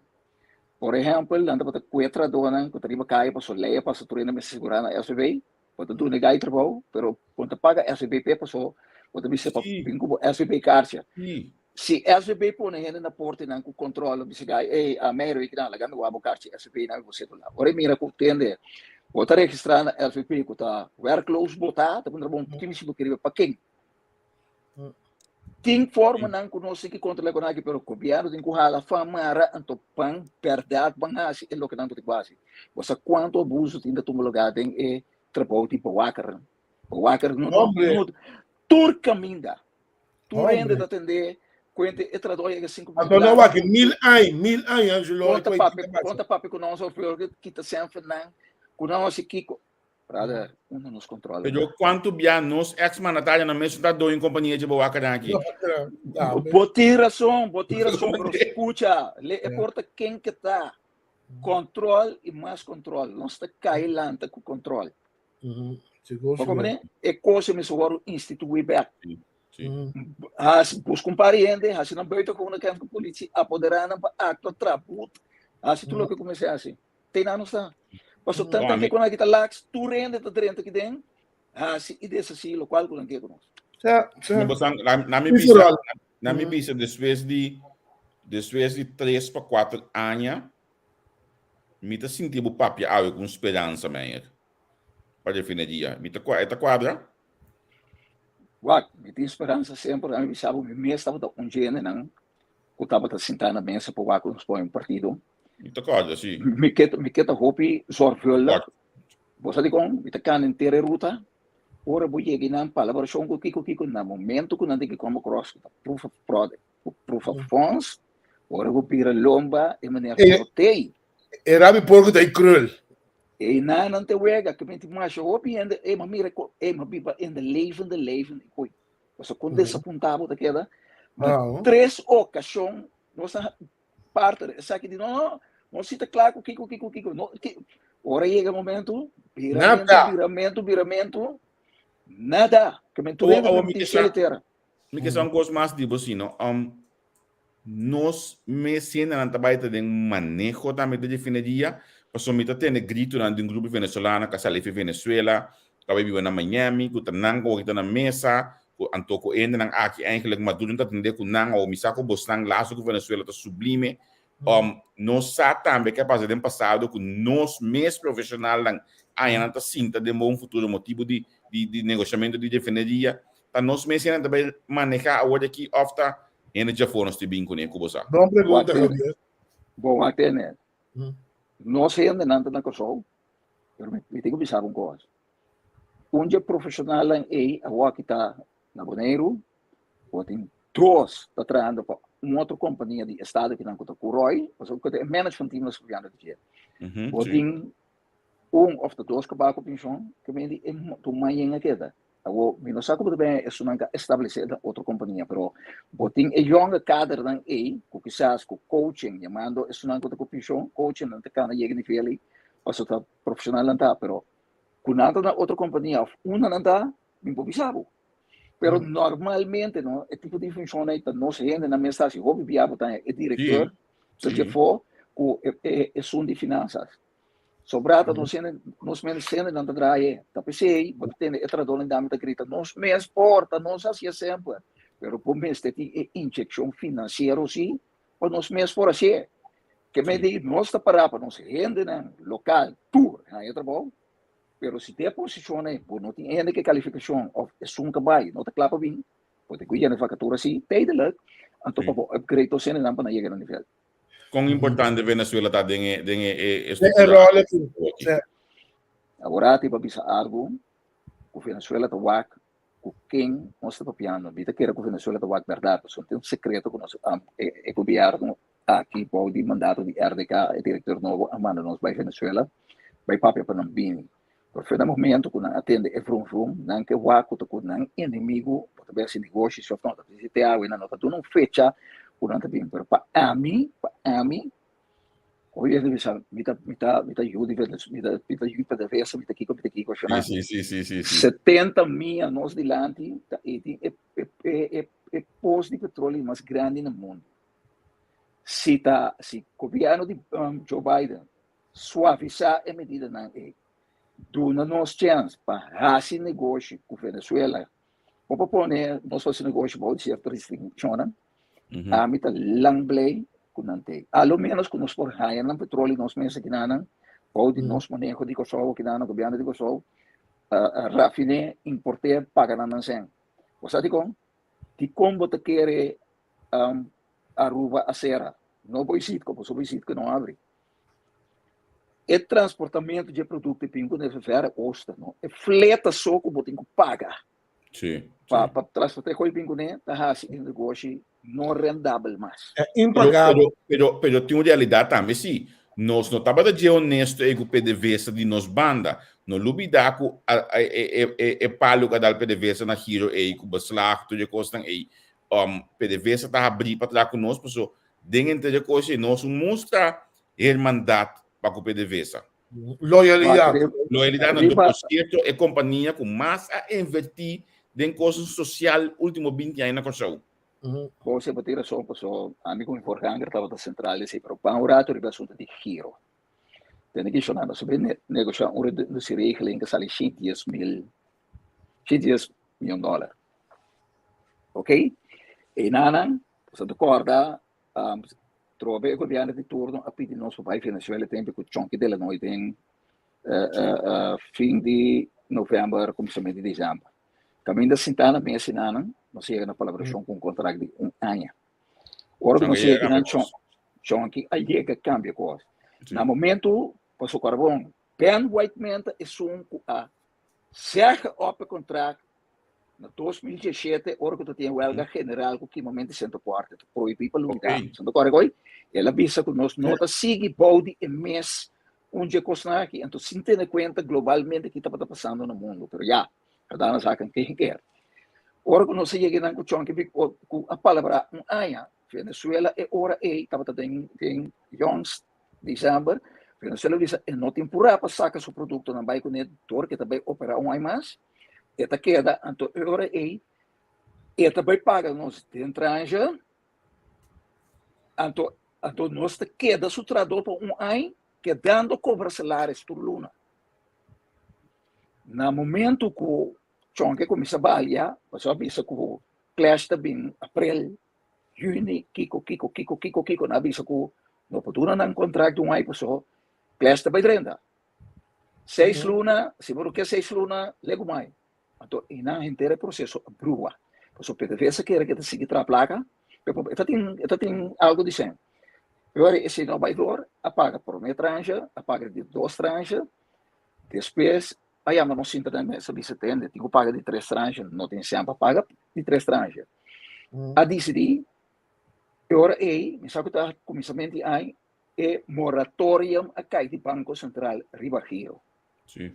Por ehèmpel, nan tabata kue trahadónan ku ta riba kaya pasobra lei a pasa tur hende mester sigurá na SVB. Bo ta duna e gai trabou, pero bo ta paga SVB p'e paso bo ta bisa pa bin ku bo SVB karcha. Si SVB pone hende na portenan ku kontrol, lo bisa gai, ey, a mei rei kinan, laga mi wak bo karchi SVB nan bo sedula. Ora e mira ku tende bo ta registrá na SVB ku ta werkloos bo ta, ta puntra bo ki si bo kere pa ken. Tin formanan ku nos tin ki kontrolá kon aki, pero gobièrnu tin ku hala fan mara anto pan bèrdat ban hasi e loke nan ku tin ku hasi. Bo sa kuantu abuso tin ta tuma lugá den e trabou di bewakernan. Bewaker no no tur kaminda. Tur hende ta tende kuente e trabou yega sinku Anto no wak mil aña, mil aña Angelo. Kon ta papia, kon ta papia ku nos of kita sènfer nan, ku nan hasi kiko. Brother, unda nos controla? Pero cuanto bia nos ex mandatario na mes ta doño compañía de boaca aquí. Bo tin razón, bo tin razón, pero escucha, le e porta ken que ta. Control y mas control. Nos ta cae lanta cu control. Sigur, sigur. E cosa me word instituí back. Sí. Hasi, busca un par di hende, hasi nan buitengewoon kent ku politie, apoderá nan pa aktua, traput, hasi tur loke ku mester hasi. Te nan no sa. Paso tanta ke ku nan kita laks, tur hende ta drenta ki den, hasi i deshasi lokual ku nan ke ku nos. Ja, ja. No, bosan, na, na mi Free bisa, for all. na mi bisa despues di despues di 3 pa 4 aña mi ta sinti bo papia awe ku un speransa meneer pa refineria. Mi ta e ta kuadra? Wak, mi tin speransa semper, ami bisa bo mi mes tabata un djendenan ku tabata sintá na mesa pa wak ku nos pone un partido. Mi ta kòrda, si. Mi ke mi ke ta hopi zorgvuldig. Bo sa dikon? Mi ta kana henter e ruta. Ora bo yega einan palabrashon ku kiko kiko na momento ku nan tin ke come across ku ta proof of product, ku proof of funds, ora bo bira lomba e meneer no tei. E rabi porko ta e krul. Einan nan te wega ke menti masha hopi hende e ma mira ko e ma biba in de levende leven i koi. Pasobra kon desapuntá bo ta keda. Na tres okashon nos a partner esaki di no no nos si ta kla ku kiko kiko kiko no ki ora yega momento biramento biramento biramento nada ke men tur hende mi tin shele tera. Mi ke sa un kos mas di bo sino um nos mes hendenan ta bai ta den maneho tambe di refineria pasobra mi ta tende gritonan di un grupo venezolano ku a sali fi Venezuela ku a bai biba na Miami ku ta nan ku ta na mesa ku anto ku hendenan aki eigenlijk Maduro ta tende ku nan o mi sa ku bosnan laso ku Venezuela ta sublime um nos sa tambe ke a pasa den pasado ku nos mes profesionalnan añanan ta sinta den bon futuro motibu di di di negoshamento di refineria ta nos mes hendenan ta bai maneha awor aki of ta hende djafor nos ta bin kuné ku bo sa. Bon pregunta Javier. Bon wak tene. Nos hendenan ta na Kòrsou pero mi tin ku bisa bo un kos. Un dje profesionalnan ei awor ta na Boneiru, bo tin dos ta trahando pa un otro kompania di estado kinan ku ta Curoil, pasobra ku ta e management team nos papiando di dje. Bo tin un of ta dos ku bai ku penshon, ke men di e tur mañen a keda. Awor mi no sa ku bo ta bini esunnan ka establesé den otro kompania, pero bo tin e yonge kadernan ei ku kisas ku coaching, yamando esunnan ku ta ku penshon, coaching nan ta kana yega nivel ei, pasobra ta profesionalnan ta, pero ku nan ta na otro kompania òf unda nan ta, mi por bisa bo. Pero normalmente no, e tipo di funshon ei ta nos hendenan mes ta hasi. Hopi bia bo ta e direkteur ta dje for ku esun di finansas. Sobrá ta nos hende, nos mes hendenan ta draai. Ta p'esei bo ta tende e trahadónan dami ta grita, nos mes por, ta nos hasié semper. Pero bo mester tin e inyekshon finansiero si pa nos mes por hasié. Ke mei di nos ta pará pa nos hendenan lokal tur haña trabou, pero si den e posishon ei bo no tin hende ku e kalifikashon òf esun ta bai no ta kla pa bin, bo tin ku yena e vakatura si tijdelijk, anto pa bo upgrade nos hendenan pa nan yega na nivel. Kon importante Venezuela ta den e den e e estruktura aki? Awor ti pa bisa algu ku Venezuela ta wak ku ken nos ta papiando. Mi ta kere ku Venezuela ta wak bèrdat, pasobra tin un sekreto ku nos e gobièrnu aki bou di mandato di RDK, e direktor nobo a manda nos bai Venezuela bai papia pa nan bini. Pero for na momento ku nan a tende e vrum vrum, nan ke wak ku ta ku nan enemigu bo ta bai hasi negoshi si òf no. Ta bisa te awe nan no ta duna un fecha ku nan ta bini. Pero pa ami, pa ami, Hoy hende bisa, mi ta, mi ta, mi ta yu di Venezuela, mi ta, mi ta yu PDVSA, mi ta kiko, mi ta kiko, shona. Sí, sí, sí, sí, sí. 70 mia nos dilanti, ta e tin e, e, e, e, e pos di petróleo mas grandi na mundo. Si ta, si gobierno di um, Joe Biden suavisa e medidanan ei, duna nos chance pa hasi negoshi ku Venezuela, bo por pone nos hasi negoshi bou di cierto restriccionnan, Ami ta lang blij ku nan t'ei. A lo menos ku nos por haña nan petroleo nos mes akinanan, bou di nos maneho di Kòrsou akinanan, gobièrnu di Kòrsou, rafiné, import'é, paga nan nan sèn. Bo sa dikon? Dikon bo ta kere Aruba a sera? No bo Citgo, pasobra bo Citgo no abri. E transportamentu dje produkto e bin ku na Verre Oosten, no? E fleta so ku bo tin ku paga. Sí, Pa, pa transportá e koe bin kuné ta hasi e negoshi no rendabel mas. É impagável. Pero, pero, pero tin un realidat tambe sí. Nos no tabata dje honesto ei ku PDVSA di nos banda. No lubidá ku a, a, e, e, e, e palu ku a dal PDVSA na giro ei, ku beslag, tur e kosnan ei. Um, PDVSA ta habrí pa traha ku nos, paso den henter e kos ei nos mustra hermandat pa ku PDVSA. Loyalidad. Loyalidad, anto por cierto, e compania cu mas a inverti den kosnan sosial último binti aña na Kòrsou. Bo si bo tin rason paso ami ku mi voorganger tabata sentral esei pero ban un rato riba e asuntu di giro. Tende ki shona nos a bin negosha un reductieregeling ku sali shin dies mil shin dies mion dòler. Ok einanan boso ta kòrda trobe e gobièrnu di turno a pidi nos pa bai Venezuela tempu ku Chonky Delanoy den fin di novèmber kuminsamentu di desèmber. Kaminda sintá na mesa einanan nos a yega na palabrashon ku un kontrakt di un aña. Ora ku nos yega nan Chonky a yega kambia kos. Na momentu paso kòrda bon Ben Whiteman ta esun ku a Zeg op e contract na 2017 ora ku ta tin welga general ku kimamento di Sento Corte ta prohibí pa lubidá. Ok. Sento Corte koi? El a bisa ku nos no ta sigui bou di e mes un dje kosnan aki. Anto sin tene kuenta globalmente ki tabata pasando na mundu. Pero ya, kada nan sakan ken kier. Ora ku nos a yega nan ku Chonky Big ku a palabrá un aña, Venezuela e ora ei tabata den den yòns December, Venezuela bisa e no tin purá pa saca su productonan bai kuné dor ke ta bai operá un ai mas, e ta keda, anto e ora ei e ta bai paga nos den tranche, anto anto nos ta keda su trahador pa un ai kedando cobra salaris tur luna. Na momento ku Chonke kuminsá balia, pasobra a bisa ku clash ta bin aprel, Juni, kiko, kiko, kiko, kiko, kiko, nan a bisa ku no por duna nan kontrakt un ai paso kles ta bai drenta. Seis luna, si bo no ke seis luna, legu mai. Anto einan henter e proseso a brua. Paso PDVSA kere ke ta sigui traha plaka, pero e ta tin, e ta tin algu di sen. Pero esei no bai dor, a paga prome tranche, a paga di dos tranche, despues a yama nos sinta den mesa bisa tende tin ku paga di tres tranche no tin sèn pa paga di tres tranche a disidí e ora ei mi sa ku ta kuminsamentu di aña e moratorium a kai di Banko Sentral riba giro Sí.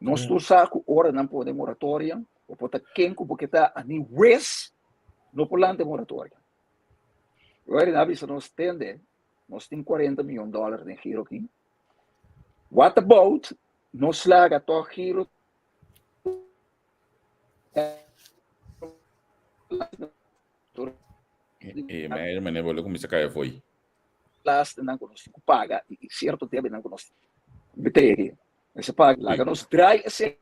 nos tur sa ku ora nan pone moratorium bo por ta ken ku bo ke ta a ni wes no por lanta e moratorium e ora nan a bisa nos tende nos tin 40 mion dòler den giro aki what about Nos laga tòg giro E mei mane bole kuminsá kai afoi. Lasternan ku nos tin ku paga i sierto debenan ku nos tin ku mester paga. Laga nos drai esei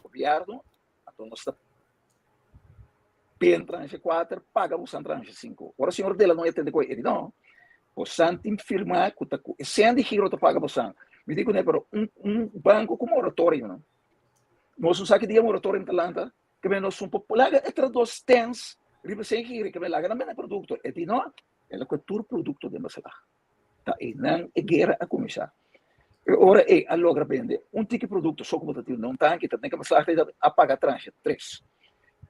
gobièrnu anto nos ta Den tranche kuater, paga bosan tranche sinku. Ora señor Delanoy a tende ku e di no, bosan tin firma ku ta ku e sèn di giro ta paga bosan. Mi di kuné, pero un un banko ku moratorio no. Nos no sa ki dia moratorium ta lanta, ke men nos un por laga e tra dos tens riba sèn giro, ke men laga nan bende produkto. E di no, el a kue tur produkto den beslag. Ta einan e guera a kuminsá. E ora ei a logra bende un tiki produkto so ku bo ta tin na un tanki, ta den kapasahe ta a paga tranche tres.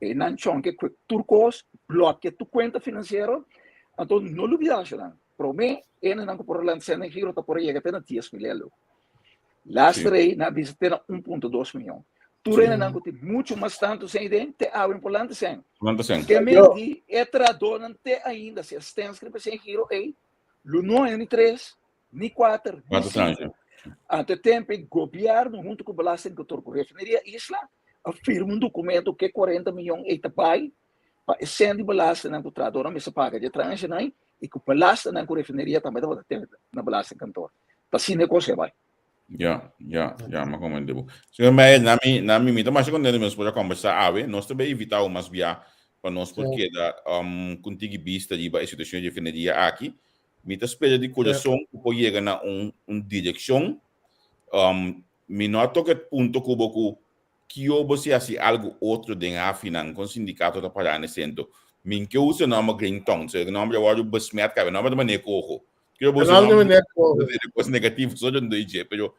Einan chonke ku tur kos, blòkia tur kuenta finansiero, anto no lubidá ashonan, promé hendenan ku por a lanta sèn den giro ta por a yega te na dies mil elo. Laster ei nan a bisa te na un punto dos mion. Tur hendenan ku tin muchu mas tantu sèn den te awe por lanta sèn. Ke men di e trahadónan te ainda si a stèns riba sèn giro ei, Lo no hay ni tres, ni kuater, ni sinku. Anto e tempu ei gobièrnu huntu ku belastingkantoor ku Refineria Isla a firma un dokumento ku e 40 mion ei ta bai pa e sèn di belastingnan ku trahadónan mester paga di e tranchenan ei i ku belastingnan ku refineria tambe tabata tene na belastingkantoor. Ta asina e kos ei a bai. Ya, ya, ya, mi a comprende bo. Señor Meijer, na mi, na mi, mi ta masha contento mi nos por a conversa awe. Nos ta bay invita bo mas bia pa nos por keda um, cu un tiki bista riba e situacion di refineria aki. Mi ta spera di corazon cu por yega na un, un direccion. Um, mi no a toca e punto cu bo cu kio bo si haci algo otro den hafinan, con sindicato ta para na e centro. Mi n'ke usa e nomber Green Town, so e nomber a wordo besmet caba, e nomber ta manera coho. Quiero bo Fernando nombre Neco. de cos negativo so yo doy je, pero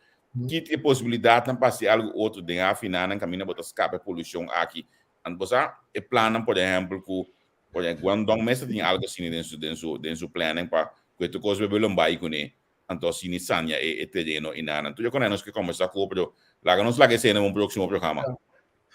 kit e posibilidadnan pa haci algo otro den a finanan caminda bo ta scapa e polucion aki. Ant bo sa e plannan por ehempel cu por ehempel Guangdong mes ta tin algo asina den su den su den su planning pa cu e tur cos bebe lo bay cune anto asina sania e e tereno y nan. Anto yo con nos ke conversa cu pero laga nos laga esey na un proximo programa.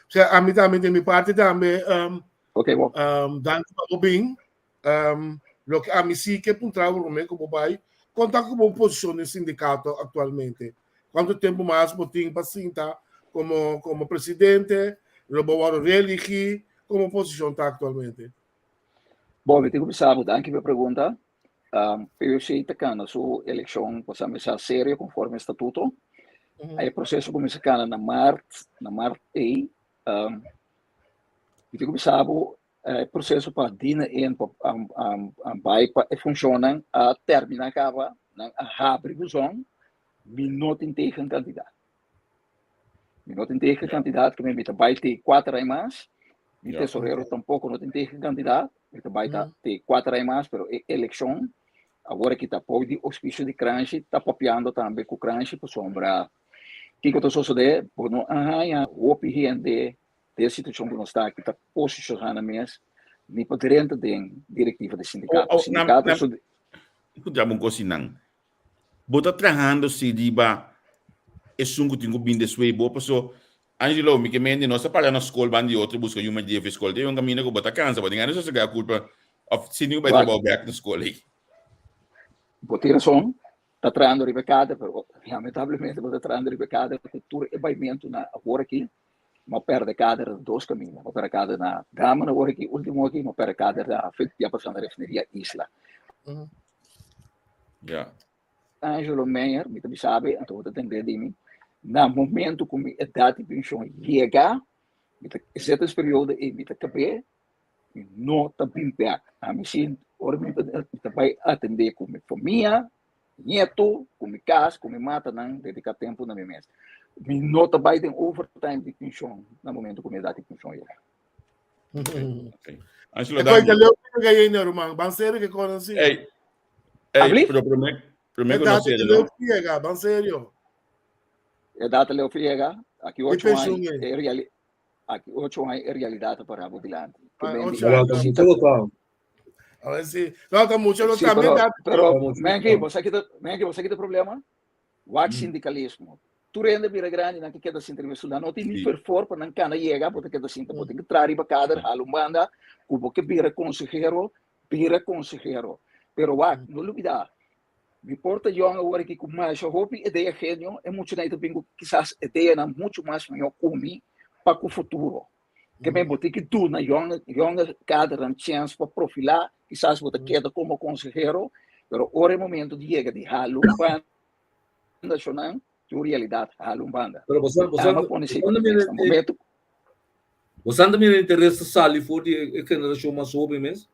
Sea, ami tambe den mi parti tambe um, Ok, bo. um, danki pa bo bin. Um, loke ami sí ke puntra bo promé ku bo bai, kon ta ku bo posishon den sindikato aktualmente? Kuantu tempu mas bo tin pa sinta? komo komo presidente, lo bo wòrdu reeligí, komo posishon ta aktualmente? Bon, mi tin ku bisa bo danki pa e pregunta. Um, PUC ta kana su elekshon pasá mesa serio konforme estatuto. E proseso kuminsá kana na mart, na mart ei. Um, mi tin ku bisa bo e proseso pa dina in pa um, um, um, bai pa e funshonnan a terminá kaba, nan a habri buzon, mi no tin tegenkandidaat. Mi no tin tegenkandidaat, ke mi ta bai te kuater aña mas. Mi tesorero tampoko no tin tegenkandidaat. Mi ta bai ta te kuater aña mas, pero e elekshon awor aki ta bou di ouspisio di Kranshi, ta papiando tambe ku Kranshi pasobra kiko ta sosodé, bo no a haña hopi hende den e situashon ku nos ta aki ta posishoná nan mes ni pa drenta den direktiva di sindikato. Sindikato su. Puntra bo un kos sinan. Bo ta trahando si riba esun ku tin ku bin despues bo paso Angelo mi ke mende nos ta para na skol ban di otro buska yuma di efe skol te un kaminda ku bo ta kansa bo tin gana sosega kulpa of si tin ku bai trabou bek na skol ei. Bo tin rason ta trahando riba e kader pero lamentablemente bo ta trahando riba e kader ku tur e baimentu na awor aki mo perde kader na dos kaminda mo perde kader na Damen awor aki ultimo aki mo perde kader na ya pasando na refineria Isla. Ja. Angelo Meyer, mi ta bisa be, anto bo ta tende di mi, na momento ku mi edat di penshon yega, mi ta e zetes periodo ei mi ta kab'é, mi no ta bin bèk. Ami si ora mi ta bai atendé ku mi famia, nieto, ku mi kas, ku mi matanan, dediká tempu na mi mes. Mi no ta bai den overtime di penshon na momento ku mi edat di penshon yega. Okay. Angelo, E koi danki. ta leu que gallina, ruman. Ban serio que konan si. Ey, ey, Abli? pero prome, prome E que no data serio, te leu no? friega, ban serio. E data leu friega, aki E ocho aña, pensioen ei. e reali, aki ocho aña e realidad ta para bo dilanti. Que Ah, men di, ocho aña. Pero si mucho ta, lo ta. A ver si. No, ta mucho lo sí, también pero, data. pero, Mucho Menki, lo bo sa kita, Menki, bo sa kita problema? Wak sindikalismo. Tur hende bira grandi nan ke keda sinta riba stoel. Nan no tin ni fervor pa nan kana yega, bo ta keda sinta. Bo tin ke traha riba kader, hala un banda, ku bo ke bira konsehero, bira konsehero. Pero wak, no lubida, mi por ta yòn awor aki ku masha hopi idea genio, e muchanan ta bin ku kisas ideanan muchu mas mihó ku mi pa ku futuro. Ke men bo tin ke duna yòn yòn kadernan chèns pa profilá, kisas bo ta keda komo konsehero, pero ora e momento di yega di hala un banda shonnan, tin un realidat hala un banda. Pero bo sa, bo sa, Ama pone bo si sa también na momento. Bo sa también interes ta sali for di e generashon mas hoben mes?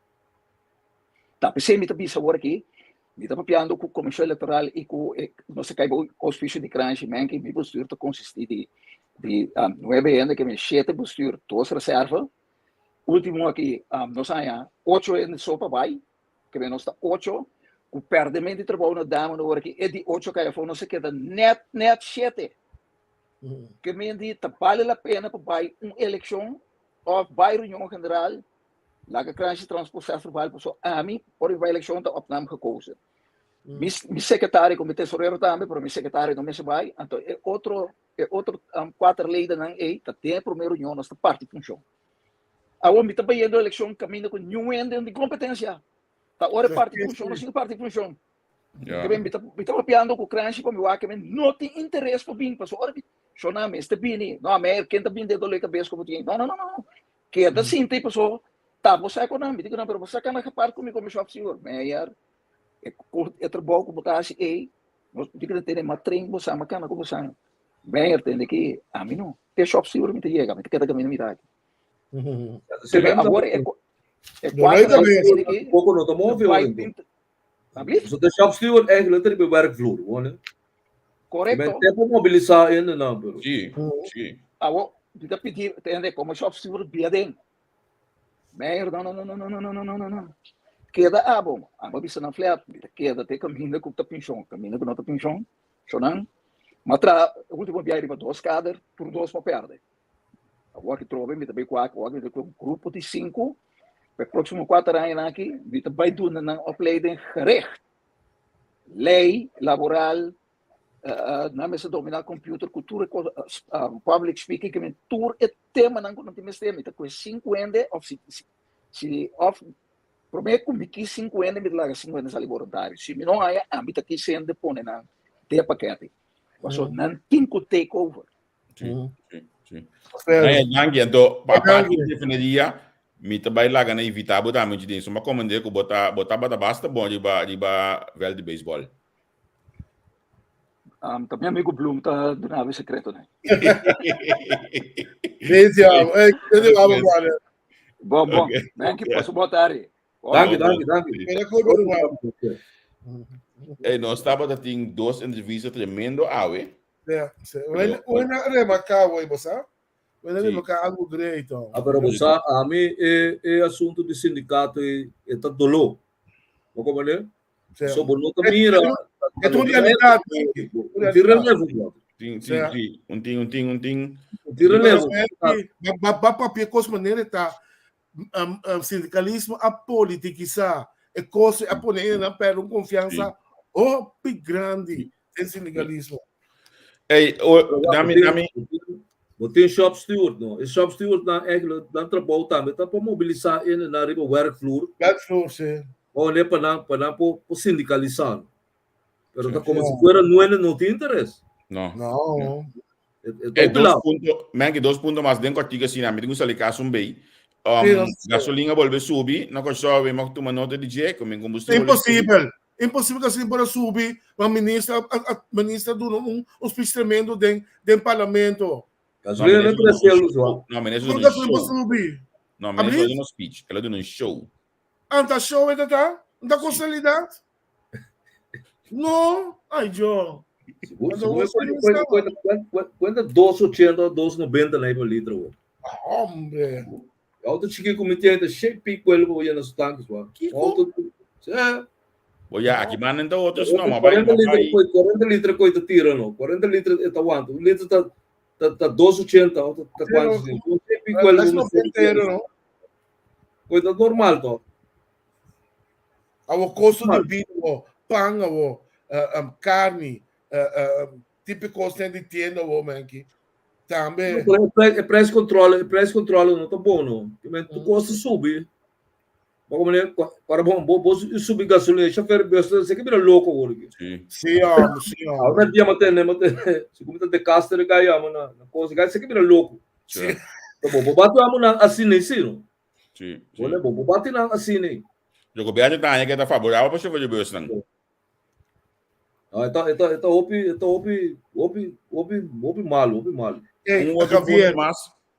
Ta p'esei mi ta bisa awor aki, mi ta papiando ku Komishon Elektoral i ku e nos ta kai bou ouspisio di Kranshi Menke, mi bestuur ta konsistí di di nuebe hende ke men shete bestuur, dos reserva. Ultimo aki nos haña ocho hende so pa bai, ke men nos ta ocho, ku pèrdemento di trabou na dama awor aki e di ocho kai afó nos a keda nèt nèt shete. Ke men di ta bale la pena pa bai un elekshon òf bai reunion general Laga Kranshi Transproces Verbal paso ami ora mi bai elekshon ta op naam gekozen. Mi, mi sekretario ku mi tesorero tambe, pero mi sekretario no mester bai, anto e otro e otro um, kuater ledennan ei ta den e promé reunion nos ta parti funshon. Awor mi ta bayendo elekshon kaminda ku niun hende no tin kompetensia. Ta ora e parti funshon nos tin ku parti funshon. Ja. Ke mi ta mi ta papiando ku Kranshi pa mi wak ke mi no tin interes pa bin paso ora mi shona mester bini. No, me ken ta bin den dolor kabes ku bo tin. No, no, no, no. Keda sinta i paso ta bo sa ku nan, mi di ku nan, pero bo sa kana gepart ku mi komo shop señor. Meyer, e e trabou ku bo ta hasi ei, nos di ku nan tene mas tren bo sa, mas kana ku bo sa. Meyer tende ki ami no, te shop señor mi ta yega, mi ta keda kaminda mira aki. Pero awor e e No, no, kuater también. aki Poco no ta move bai hoor. pinta. Alsjeblieft. So de shop steward eigenlijk er bij werkvloer, hoor. Ben Correcto. tempo mobilisá in de naam, pero. Sí, sí. Awo, mi ta pidi, tende, como shop steward bia den. Meyer, no, no, no, no, no, no, no, no, no, no. Keda abo. Abo bisa na flat. Mi ta keda te kaminda ku ta penshon. Kaminda ku no ta penshon. Shonan. Ma tra, último biahe riba dos kader, tur dos ma perde. Awor ki trobe mi ta bai kwak, awor mi ta ku un grupo di sinku. Pa e próksimo kuater añanan aki, mi ta bai duna nan opleiding gericht. Lei laboral, nan mester dominá computer ku tur e kos, public speaking, ke men tur e temanan ku nan tin mester. Mi ta kohe sinku hende òf si si òf promé ku mi kis sinku hende mi ta laga sinku hende sali boluntario. Si mi no haña, ami ta kis hende pone nan den e pakete. Pasobra nan tin ku take over. Sí, sí, sí. Nee, danki. Anto, pa parte di refineria, mi ta bai laga na invita bo tambe dje. So, ma komende ku bo ta bo tabata basta bon riba riba veld di baseball. Um, ta mi amigo Bloem ta duna mi secreto ne. Nee, ja, hey, dit is wel brother. Bon, bon. Okay. Dank je, pas boa tarde. Dank je, dank je, dank je. Hey, nos tabata tin dos entrevista tremendo awe. Ja, sí. Una remarca, hoy, bosa. Una remarca algo great. Ah, pero bosa, a mi e, e asunto di sindicato e, e ta dolor. Bo comprende? So bo no ta mira. E ta un realidat. Un tin relevo, brother. Tin, tin, tin. Un tin, un tin, un tin. Un tin relevo. Ba ba papia kos manera ta um, um, sindikalismo a politikisá e kos a pone e nan perde un konfiansa hopi grandi den sindikalismo. Ey, o, dami, dami. Bo tin shop steward, no? E shop steward nan eigenlijk nan trabou tambe ta pa mobilisá hende nan riba werkvloer. Werkvloer, sí. O ne pa nan pa nan por por sindikalisá. No? Pero ta como si fuera nuene no tin interes. No. No. E, e dos punto, men que dos punto mas den kortico asina, mi tin ku sali kas un bei. Um, gasolina bolbe subi, na Kòrsou we mag tuma nota di dje, ku mi kombustibel. Imposibel. Imposibel gasolina por a subi, ma minister a, a, minister duna un, un speech tremendo den den parlamento. Gasolina no tres euros, wa. No, minister duna un show. Subi. No, minister duna un speech, el a duna un show. Anta show e ta? Anta casualidad? No, ay yo. Cuenta 2,80 o 2,90 na por litro. Wo. Hombre. Auto chiki ku mi tiene shake pico el bo llena su tanques wa. Auto. Sí. Bo ya, aquí van en otros no, ma 40 litros, 40 litros coi ta tira no. 40 litros eta aguanta. Un litro ta ta ta 2,80 auto ta cuánto. Pico el bo. No. Pues ta normal to. Awo kosto di bida wo, pan awo, uh, um, carne, uh, uh, tipo kos di tienda awo, menki. Tambe. E price control, e price control no ta bom no. Men tu kosto subi. Maar como ne, para bom, bo bo subi gasolina, chofer bus, se que bira louco agora aqui. Sí. Sí, homem, sí, homem. Ahora dia matene, matene, se como de caster cai amo na, na coisa, se que bira louco. Sí. Bo bo bate amo na assim nem sim, no. Sí, sí. Bo bo bate na assim nem. De governo tá que tá favorável para chofer de bus não. Ah, eta eta eta hopi, eta hopi, hopi, hopi, hopi malo, hopi malo. Hey, Um outro Javier, ponto mais.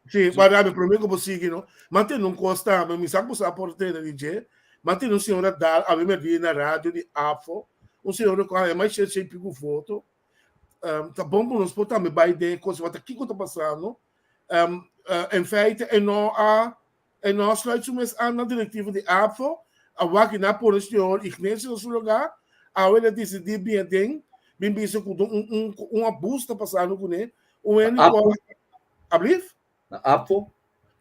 Sí, maar mi promé ku sigui, no? Mantén un kosta, mi sa ku sa por tene DJ. Mantén un señora dal, a mi me vi na radio di AFO. Un señora ku a mais che pico foto. Um, ta bom ku nos por tambe bai den kos, wat kiko ta pasando. Um, uh, in feite, e no a e no sluit su mes aan na directiva di APFO. A wak na pone señor Ignacio na su lugar. A ele decidi bien den, bin bisa ku un un un abuso ta pasando kuné. Un hende ku Ablief? Na APFO?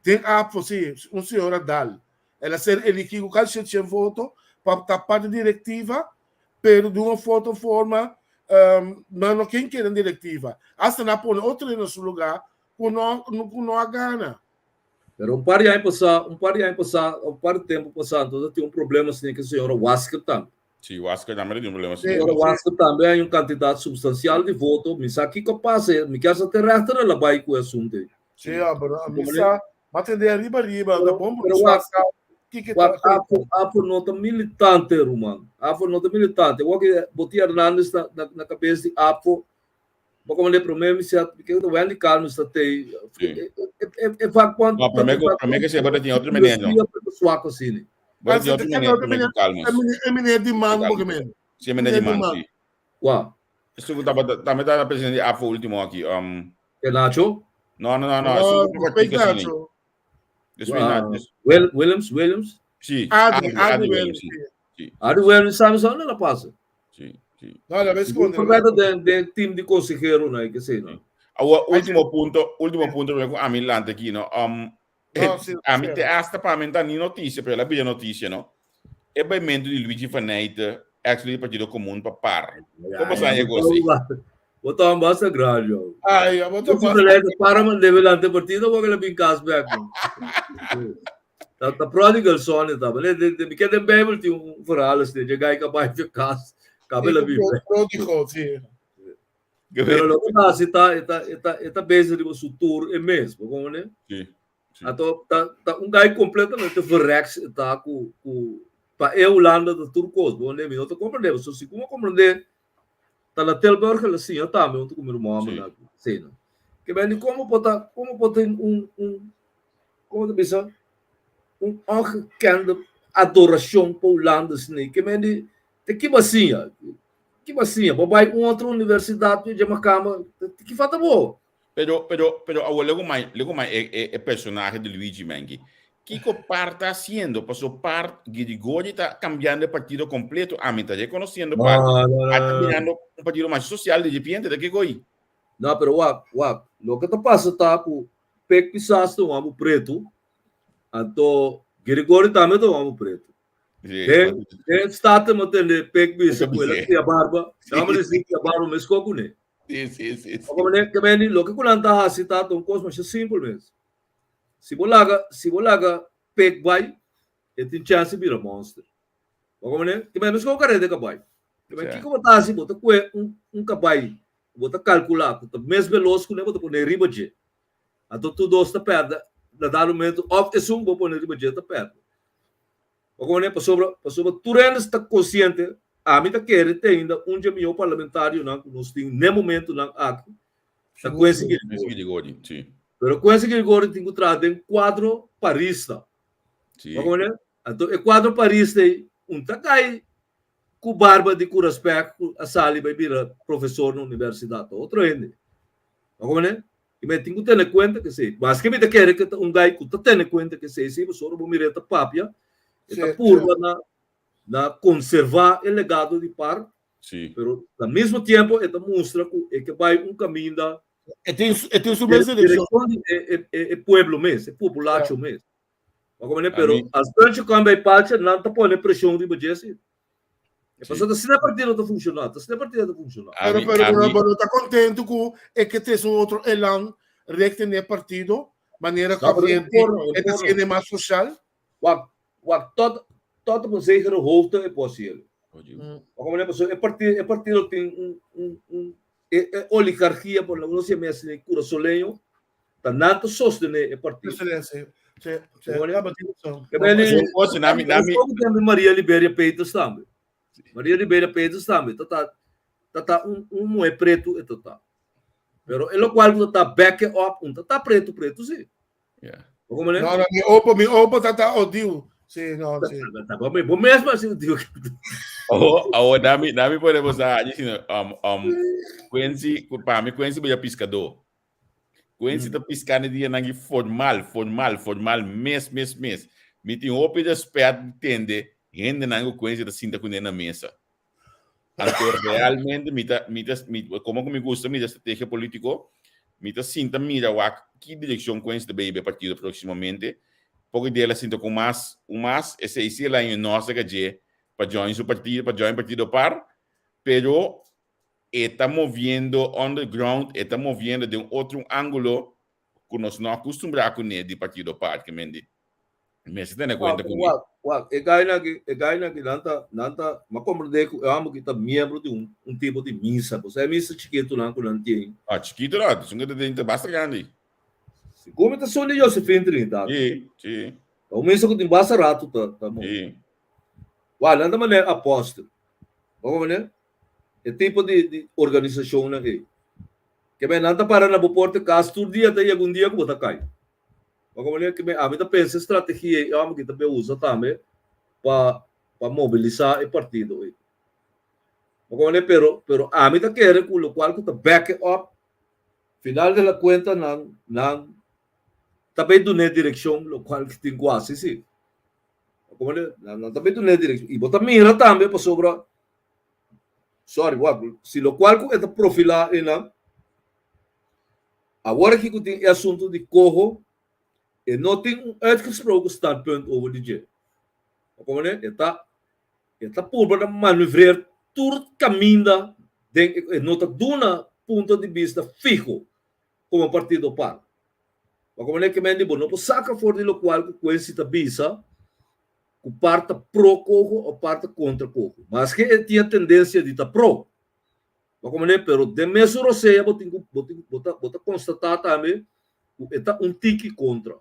Den APFO, sí. Un señora Dal. El a ser eligí ku kasi 100 voto pa ta parte directiva, pero di un foto forma, um, ma no ken keda en directiva. Hasta na pone otro na su lugar ku no, ku no a gana. Pero un par de aña pasá, un par de aña pasá, un par de tempo pasá, entonces tin un problema así ku señora Wasker tambe. Sí, Wasker tambe tin un problema así. Señora Wasker tambe hay un cantidad substancial de voto. Mi sa kiko pasa, mi kier sa te rechter el a bai ku e asunto ei. Sí, ja, pero a mi sa, ma tende arriba arriba, da bom Pero wak, wak, APFO, APFO no ta militante, ruman. APFO no ta militante. Wak, Boti Hernandez na, na, na cabeza di APFO, Maar como de promé mi sa, que de Wendy Carlos ta te, e e e vak quant. No, promé que promé que se bota tinha outro menino. Swak assim. Bota tinha outro menino, promé que Carlos. É menino de man, porque mesmo. Sim, menino de man, sim. Wa. Isso tava também tá presidente APFO último aqui. Um, É Nacho? No, no, no, no. Isso Nacho. Isso Nacho. Williams, Williams. Sim. Adri, Adri Williams. Sim. Adri Williams sabe só onde ela passa. Sim, sim. No, ela vai esconder. Por de team de consejero, não é que sei, não. O último ponto, último ponto ku ami lanta aki, no. Um, No, sí, ami sí. te hasta pa mi ni noticia, pero la bella noticia, no. E baimento di Luigi Faneyte, ex líder Partido Comun pa par. Como sa llegó así? Botar uma basta grande, ó. Ai, eu vou Luigi Faneyte para man deve lante partido, porque ele bem cas back. Ta ta prodigal son ta, maar de de de de Bijbel die un verhaal is, de guy kan bij de kas, kabel bi. Prodigal, sí. Pero loke ta hasi ta, e ta, e ta, e ta bezig riba su tour e mes, bo komprende? Sí, sí. Anto ta, ta un guy completamente verreks e ta ku, ku pa e Hulanda ta tur kos, bo komprende? Mi no ta komprende, pasobra si ku mi komprende ta na Tilburg el a siña tambe huntu ku mi ruman homber na sena. Ke men di komo por ta, komo por tin un, un, komo ta bisa, un ongekende adorashon pa Hulanda asina. Ke men di, te ki bo a siña? Ki bo a siña? Bo bai un otro universidat dje makamba, ki falta bo? Pero, pero, pero awor lego mai, lego mai e, e, e personahe di Luigi Mengi. Kiko par ta haciendo? Paso par Girigori ta cambiando e partido completo. Ami ta reconociendo par. No, no, no, Par ta no, no. mirando un partido mas social de repente, ta kiko i? No, pero wak, wak. Loke ta pasa ta ku Pek Pisas ta un amo pretu, anto Girigori tambe ta un amo pretu. Sí, Den, den Staten mo tende Pek bisa Pek ku el a bisa. cria barba. Dame disi cria barba mesko kuné. Sí, sí, sí, sí. Como ne, ke men loke ku nan ta hasi ta un kos masha simpel mes. Si bo laga, si bo laga pek bai, e tin chance bira monster. Bo como ne, ke men mesko kareda ka bai. Ke men Sí. kiko bo ta hasi, bo ta kue un, un kabai, bo ta kalkula ku ta mes velos ku ne, bo ta pone riba dje. Anto tur dos ta perde na dado momento, of esun bo pone riba dje ta perde. Bo como ne, pasobra, pasobra tur hende ta konsiente, ami ta kere te ainda un dje mihó parlamentarionan ku nos tin n'e momentonan aki, ta Quincy Quincy Girigorie. Girigorie, sí. Pero Quincy Girigorie tin ku traha den kuadro parista. Sí. Bo como ne? Anto e kuadro parista ei, un ta kai ku barba di Kuraspèk ku a sali bai bira profesor na universidat, ta otro hende. Bo como ne? I mi tin ku tene kuenta ku esei. Maske mi ta kere ku ta un gai ku ta tene kuenta ku esei, sí, pasobra bo mira e ta papia, e ta purba na na konservá e legado di par, Sí. pero na mismo tiempo e ta mustra ku e ke bai un kaminda E tin e tin su mes direkshon. direkshon di e e e e pueblo mes, e populacho mes. Bo komprende? A Pero mi- as Dutch kwam bij paltje, nan ta pone preshon riba dje sí. E Sí. pasobra asina e partido ta funshoná, asina e partido ta funshoná. A Pero, mi, pero, a pero, mi, bo no ta contento cu e ke trece un otro elan recto den e partido, manera No, pero Javier e por no, e e ta por no. siendo mas social? Wak, wak, tot, tot op een zekere hoogte e por hacielo. Oye, Wak como pasobra e partido, e partido tin un, un, un, e, e oligarkia, por lo menos si mes curasoleño, Ta nan ta sostené e partido. Sostené, sí. Sí, sí. Hoor je? Ja, maar die is zo. Ik ben nu- Oye, nami, nami, Ook tambe Maria Liberia Peters tambe. Maria Liberia Peters tambe. Ta ta ta ta un un mujer preto e ta ta. Pero e lo cual ta ta back it up un ta ta preto preto sí. Ja. Como ne? No, no, mi opa, mi opa ta ta odiu. Sí, no, sí. Ta bo bo mesmo así digo. Oh, oh, nami, nami podemos a, um, um, Quincy, pa mi Quincy voy a pescador. Quincy ta piská ne dianan aki formal, formal, formal mes, mes, mes. Mi tin hopi respet di tende hendenan ku Quincy ta sinta kuné na mesa. Anto realmente mi ta, mi ta, mi, komo ku mi gusta mira estrategia politiko, mi ta sinta mira wak ki direkshon Quincy ta bay hiba e partido próksimamente. Poko di el a sinta ku mas, un mas, esei si el a haña nos a dje pa join su partido, pa join partido par, pero E ta moviendo underground, e ta moviendo den otro un angulo ku nos no akustumbrá kuné di Partido par, ke men di mester tene kuenta kuné. Wak, wak, e gainan aki, e gainan aki nan ta, nan ta, m'a komprendé ku e hòmber aki ta miembro di un, un tipo di misa, bo sa e misa chikitunan ku nan tin. Ah, chikitu no, esun ke ta den ta basta grandi. Segun mi ta son di Josefin Trinidad. Sí, sí. Ta un misa ku tin basta ratu ta, ta move. Sí. Wak, nan ta manera apòstel. Bo komprendé? E tipo di di organisashonnan ei. Ke men nan ta para na bo porta kas tur dia ta yega un dia ku bo ta kai. Bo komprende? Ke men ami ta pensa e strategia ei amo ki ta be usa tambe pa pa mobilisá e partido ei. Bo komprende? Pero pero ami ta kere ku lokual ku ta back e up final de la kuenta nan nan ta bay dun'é direkshon lokual ki tin ku hasi si. Bo komprende? Nan nan ta bay dun'é direkshon. I bo ta mira tambe pasobra Sorry, wak, si locual cu e ta profila einan, awor aki cu tin e asunto di coho, e no tin un uitgesproken standpunt over di dje. Bo comprende? E ta, e ta purba na manuvreer tur caminda den e, e no ta duna punto di bista fiho como partido par. Bo comprende? Ke men di bo no por saca for di locual cu Quincy ta bisa, ku par ta pro koho o par ta kontra koho. Maske e tin e tendensia di ta pro. Bo komprendé? Pero den mesun rosea bo tin ku bo tin bo ta bo ta konstatá tambe ku e ta un tiki kontra.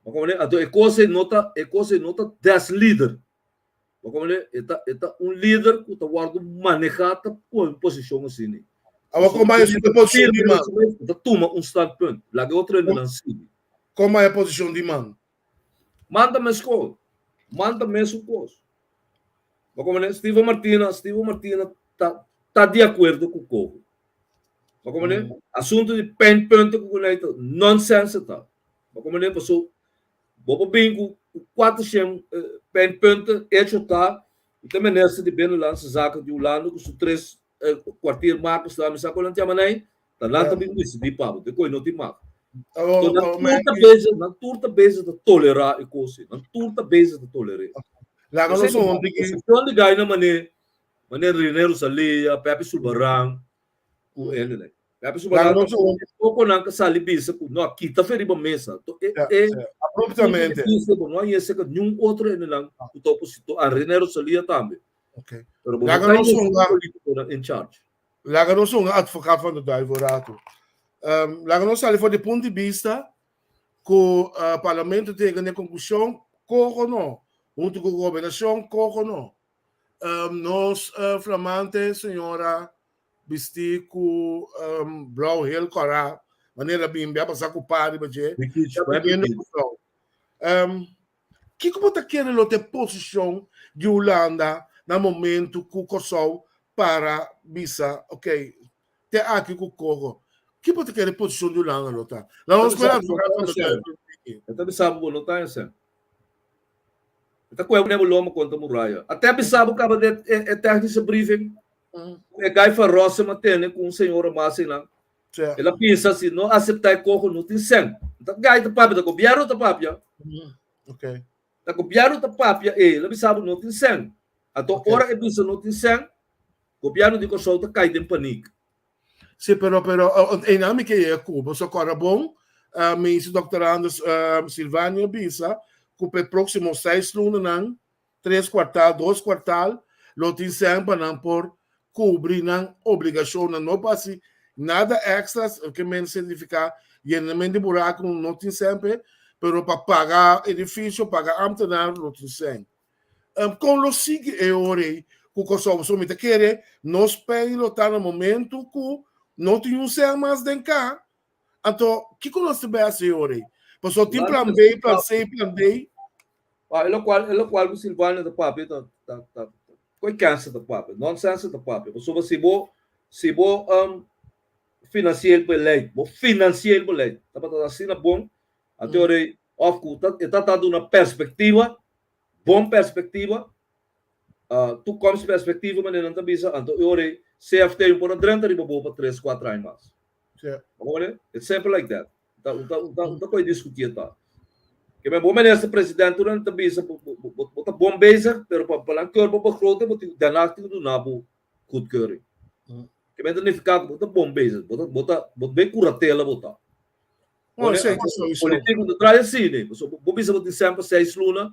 Bo komprendé? Anto e kos ei no ta e kos ei no ta des lider. Bo komprendé? E ta e ta un lider ku ta wòrdu manehá ta pone un posishon asina. Awor kon bai e posishon di man? E ta tuma un standpunt. Laga e otro hendenan sigui. Kon bai e posishon di man? Man ta meskos. Man ta mesun kos. Bo komprendé? Steven Martina, Steven Martina ta ta di akuerdo ku Coho. Bo komprendé? Asuntu di pijnpunten ku kunai ta nonsense ta. Bo komprendé? Paso bo por bin ku 400 pijnpunten, hecho ta ku te minister di Binnenlandse Zaken di Hulanda ku su tres kwartiermakers ta, mi sa kon nan ta yama nan, ta nan ta bin disidí pa bo, te koe no tin mag. So nan tur ta bezig, nan tur ta bezig ta tolerá e kos ei. Nan tur ta bezig ta toler'é. Laga nos un tiki. Posishon di gaina mané, mané René Rosalia, Pepe Sulbaran, ku hende. Pepe Sulbaran Laga nos un. poko nan ka sali bisa ku no a kita fe riba mesa. To e e Abruptamente. Bisa bo no a yese ka niun otro hendenan ku ta opositor. A René Rosalia tambe. Okay. Pero bo no Laga ta nos yese un. politikonan in charge. Laga nos un advocaat van de duivel rato. Um, laga nos sali for di punto di bista ku uh, parlamento ta yega na e konklushon koko no, huntu ku gobernashon koko no. Um, nos uh, flamante señora bisti ku um, blauw heel kòrá, manera bimbi a pasa ku pa riba dje, ta pidiendo Kòrsou. Um, Kiko bo ta kere lo ta e posishon di Hulanda na momentu ku Kòrsou para bisa ok te aki ku koho? Ki bo ta kere e posishon di Hulanda lo ta? Laga nos spera advokado van der Duivel Tiki. E ta bisa bo bo no ta esei. E ta kohe bo lomba kontra muraya. A te bisa bo kaba den e technische briefing ku e guy van Rossum a tene ku un señora mas einan. El a bisa si no aseptá e koho no tin sèn. Ta gai ta papia, ta gobièrnu ta papia. Okay. Ta gobièrnu ta papia e el a bisa bo no tin sèn. Anto ora e bisa no tin sèn, gobièrnu di Kòrsou ta kai den panik. Sí, pero pero einan mi ke yega ku bo. So kòrda bon, Minister Dòkter Anders Silvania bisa ku pa e próksimo seis lunanan tres kwartal, dos kwartal, lo tin sèn pa nan por kubri nan obligashonnan. No pa hasi nada èkstra, ke men signifiká yenamentu di buraku no tin sèn p'e, pero pa paga edifisio, paga ámtenar lo tin sèn. Kon lo sigui e ora ei ku Kòrsou? Pasobra mi ta kere nos pei lo ta na momentu ku no tin un sèn mas den ka. Anto, kiko nos ta bai hasi e ora ei? Pasobra tin plan B, plan C, plan D. Wa, e lokual, e lokual ku Silvania ta papia ta, ta, ta, koi kensa ta papia, nonsense ta papia. Pasobra si bo, si bo um, financieel beleid, bo financieel beleid tabata asina bon, anto ora ei, of ku ta, e ta ta duna perspektiva, bon perspektiva, uh, toekomstperspektiva manera nan ta bisa, anto e ora ei CFT no por a drenta riba bo pa tres, kuater aña mas. Ja. Bo It's simple like that. Ta ta ta ta koe discutir ta. Ke men bo minister president tur ta bisa bo bo bo ta bon bezig, pero pa pa nan keur bo begroting bo tin daarna tin ku duna bo goedkeuring. Ke men ta nifiká ku bo ta bon bezig, bo ta bo ta bo ta ben kuratela bo ta. Oh, zeker, sowieso. Politiek no ta draai asina, ne. Pasobra bo bisa bo tin semper seis luna,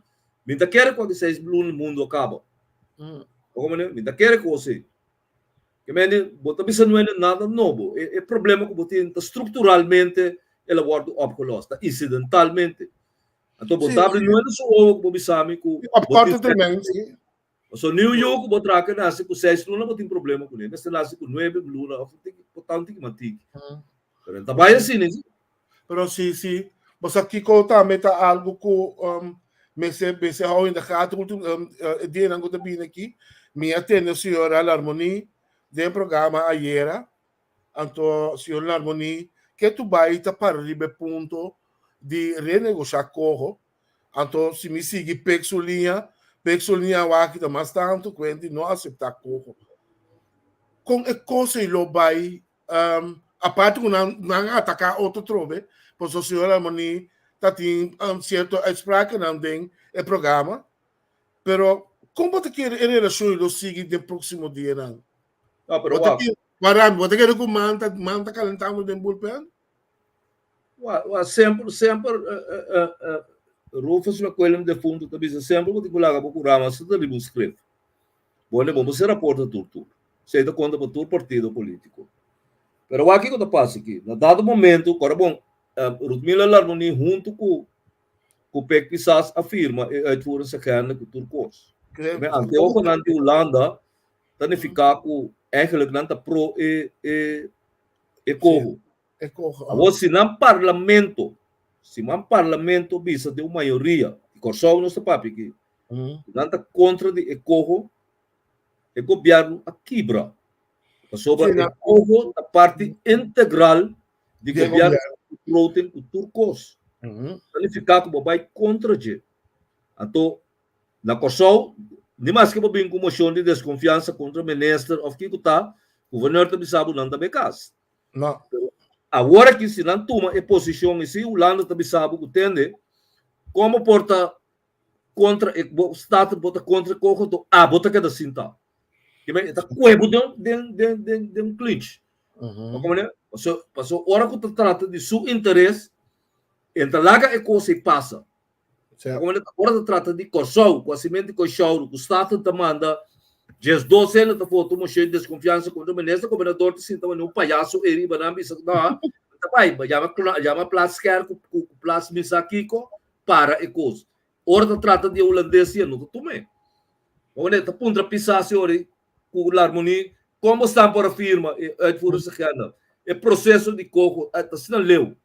mi ta kere ku aki seis luna mundu a kaba. Bo komprende? Mi ta kere ku asina. Ke mende, bo ta bisa nuende nada nobo. E, e problema ku bo tin ta strukturalmente el a wòrdu opgelost, ta incidentalmente. Anto bo ta abri nuende su owo ku bo bisa mi ku Op bo tin korte termijn, sí. Pasobra niu yu ku bo traka nase ku seis luna bo tin problema kuné. Mester nase ku nuebe luna òf un tiki, por ta un tiki mantiki. Pero e ta bai asina, sí. Pero si, si, bo sa kiko tambe ta algo ku um, mester, mester hou in de gaten ultim, um, e dianan ku ta bini aki. Mi a tende señora Larmonie den programa ayera. Anto señor Larmonie ke tu bai ta para riba e punto di renegosha koho. Anto si mi sigui pek su liña, pek su liña awaki ta mas tantu ku hende no asepta koho. Kon e kos ei lo bai Um, aparte ku nan, nan ataká otro trobe, pasobra señor Armoni ta tin um, sierto uitsprakennan den e programa. Pero kon bo ta kere e relashon lo sigui den próksimo dianan? No, pero Bo ta wak. kere, Warami, bo ta kere ku man ta, man ta kalentando den bullpen? Wa, wa, semper, semper, eh, eh, eh, eh, Rufus McQuillan defunto ta bisa semper bo tin ku laga bo kurama sa ta riba un script. Bo ne bo bo sera porta tur tur. Esei ta konta pa tur partido polítiko. Pero wak kiko ta pasa aki. Na dado momento, kòrda bon, Ruthmila Larmonie huntu ku ku Pek Pisas a firma e uitvoeringsagenda ku tur kos. Anteohonan di Hulanda ta nifiká ku eigenlijk nan ta pro e e e koho. Awor si nan parlamento, si nan parlamento bisa den un mayoria, di Kòrsou nos ta papia aki, nan ta kontra di e koho, e gobièrnu a kibra. Pasobra e koho ta parti integral di gobièrnu ku begroting ku tur kos. Ta nifiká ku bo bai kontra dje. Anto na Kòrsou, ni maske bo bin ku moshon di deskonfiansa kontra minister òf kiko ta, guvernor ta bisa bo nan ta bai kas. No. Pero awor aki si nan tuma e posishon i si Hulanda ta bisa bo ku tende, kon bo por ta kontra e bo staten bo ta kontra e koho anto abo ta keda sinta. E ta kue bo den den den den den un clinch. Bo komprende? Paso paso ora ku ta trata di su interes e ta laga e kos ei pasa. Bo komprende? Ora ta trata di Kòrsou ku hasimentu di Kòrsou ku staten ta manda 12 hende ta vota un moshon di deskonfiansa kontra minister, gobernador ta sinta manera un payaso ei riba nan bisa no ta bai yama yama Plaats Kerk ku Plaats misa kiko para e kos. Ora ta trata di e hulandes si e no ta tum'é. Bo ta puntra Pisas yori ku Larmonie kon bo stan por a firma e uitvoeringsagenda. E proseso di koho ta asina leu.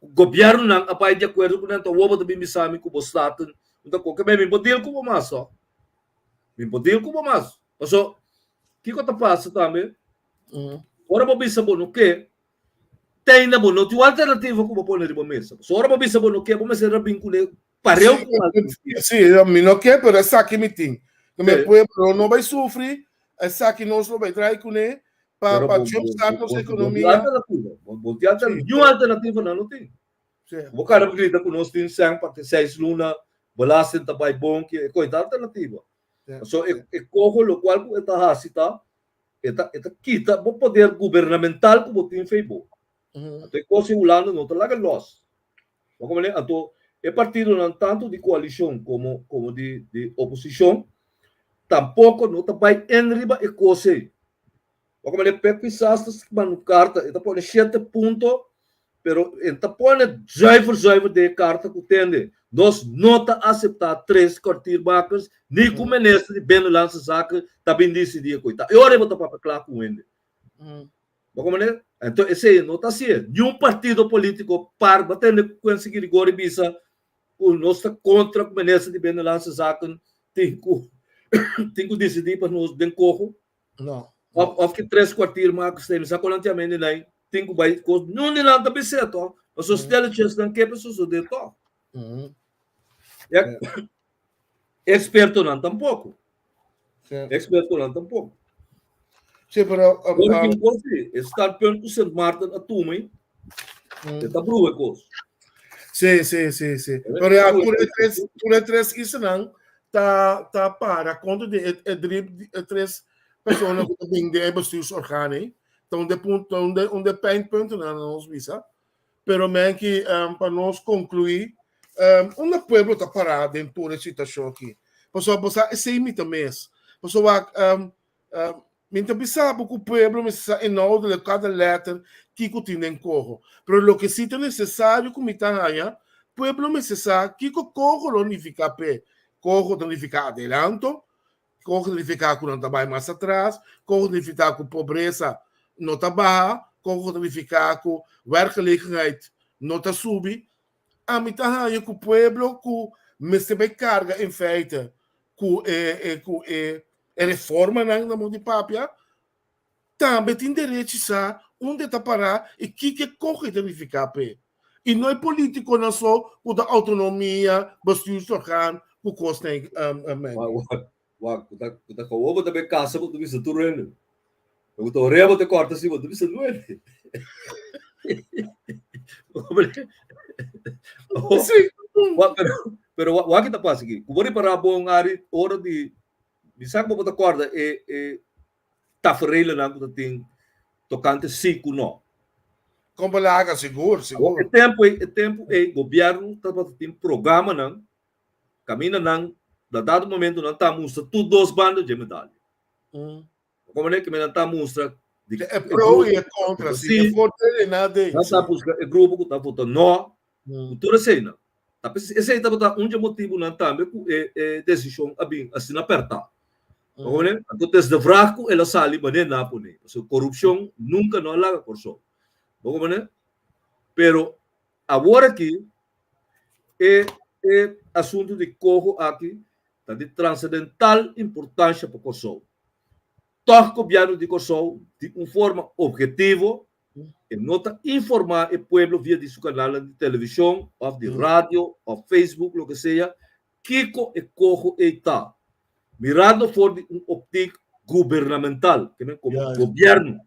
Gobièrnunan a bai di akuerdo ku nan ta awor bo ta bin bisa mi ku bo staten no ta koke. Mi por deal ku bo mas to. Mi por deal ku bo mas. Paso kiko ta pasa tambe ora bo bisa bo no ke Teinda bo no tin un alternativa ku bo pone riba mesa. So ora bo bisa bo no ke, bo mester rabin kuné pareu ku un alternativa. Sí, mi no ke, pero esaki mi tin. Ku mi pueblo no bai sufri, esaki nos lo bai trai kuné pa pa jumpstart nos ekonomia. Bo tin alternativa, niun alternativa nan no tin. Bo kara bo grita ku nos tin sèn pa te seis luna, belasting ta bai bon, ke e koita alternativa. So e koho lokual ku e ta hasi ta E ta, e ta kita bo poder gubernamental ku bo tin fei bo. Anto e kos ei Hulanda no ta laga los. Bo komprende? Anto e partidonan tantu di koalishon komo komo di di oposishon tampoko no ta bai en riba e kos ei. Bo komprende? Pep Pisas ta manda un karta, e ta pone shete punto Pero e ta pone zuiver zuiver den e karta ku tende, nos no ta aseptá tres kwartiermakers ni ku minister di Binnenlandse Zaken ta bin disidí e koitá. E ora ei bo ta papia kla ku hende. Bo komprende? Anto esei no ta hasié. Niun partido polítiko par bo tende ku Quincy Girigorie bisa ku nos ta kontra ku minister di Binnenlandse Zaken tin ku tin ku disidí pa nos den koho. No. Of of ki tres kwartiermakers ta e misa kolantiamente nai tin ku bai kos nun di nan ta bis'é tòg pasobra stelletjes nan ke pa sosodé tòg. Ya ekspertonan tampoko. Ekspertonan tampoko. Sí, pero Ora tin kos sí, e standpunt ku Sint Maarten a tuma ei, e ta brua e kos. Sí, sí, sí, sí. Pero ya tur e tres, tur e tres islanan ta ta para kontra di e e drie e tres persona ku ta bin den e bestuursorgaan ei. Ta un de punto, un de un de pijnpuntennan na nos bisa. Pero menki um, pa nos concluí, um, unda pueblo ta pará den tur e situashon aki? Pasobra bo sa esei mi ta mes. Pasobra wak, um, um, mi ta bisa bo ku pueblo mester sa inhoudelijk kada letter kiko tin den koho. Pero loke si ta nesesario ku mi ta haña, pueblo mester sa kiko koho lo nifiká p'e. Koho ta nifiká adelanto, Kon ta nifiká ku nan ta bai mas atras? Kon ta nifiká ku pobresa no ta baha? Kon ta nifiká ku werkgelegenheid no ta subi? Ami ta haña ku pueblo ku mester bai karga in feite ku e ku e reformanan na mon di papia tambe tin derechi sa unda e ta pará i kiko e kohe ta nifiká p'e. I no e polítikonan so ku ta outonomia, bestuursorgaan ku kosnan ei. Wak, wak, ku ta ku ta kowo bo ta bai kasa bo ta bisa tur hende. Ku ta orea bo ta kòrta si bo ta bisa tur hende. Sí. Wak, pero pero wak ki ta pasa aki. Ku bo ripará bon Ari ora di mi sa ku bo ta kòrda e e taferelennan ku ta tin tokante sí ku no. Kon pa laga, sigur, sigur. E tempu ei, e tempu ei gobièrnu tabata tin programanan kaminda nan na dado momento nan ta mustra tur dos banda dje medalha. Como ne que me ta mustra di e pro e contra, si e voordeel e nadeel. Nan ta busca e grupo ku ta vota no, ku tur eseinan. Ta p'esei esei tabata un dje motibunan tambe ku e e desishon a bin asina apertá. Bo komprende? Anto tes de vraag ku el a sali manera nan a pone. Pasobra korupshon nunka no a laga Kòrsou. Bo komprende? Pero awor aki e e asuntu di koho aki ta di transendental importansha pa Kòrsou. Tòg gobièrnu di Kòrsou di un forma ophetivo e no ta informá e pueblo via di su kanalnan di televishon òf di radio òf Facebook loke sea kiko e koho ei ta, mirando for di un optik gubernamental, ke men komo gobièrnu.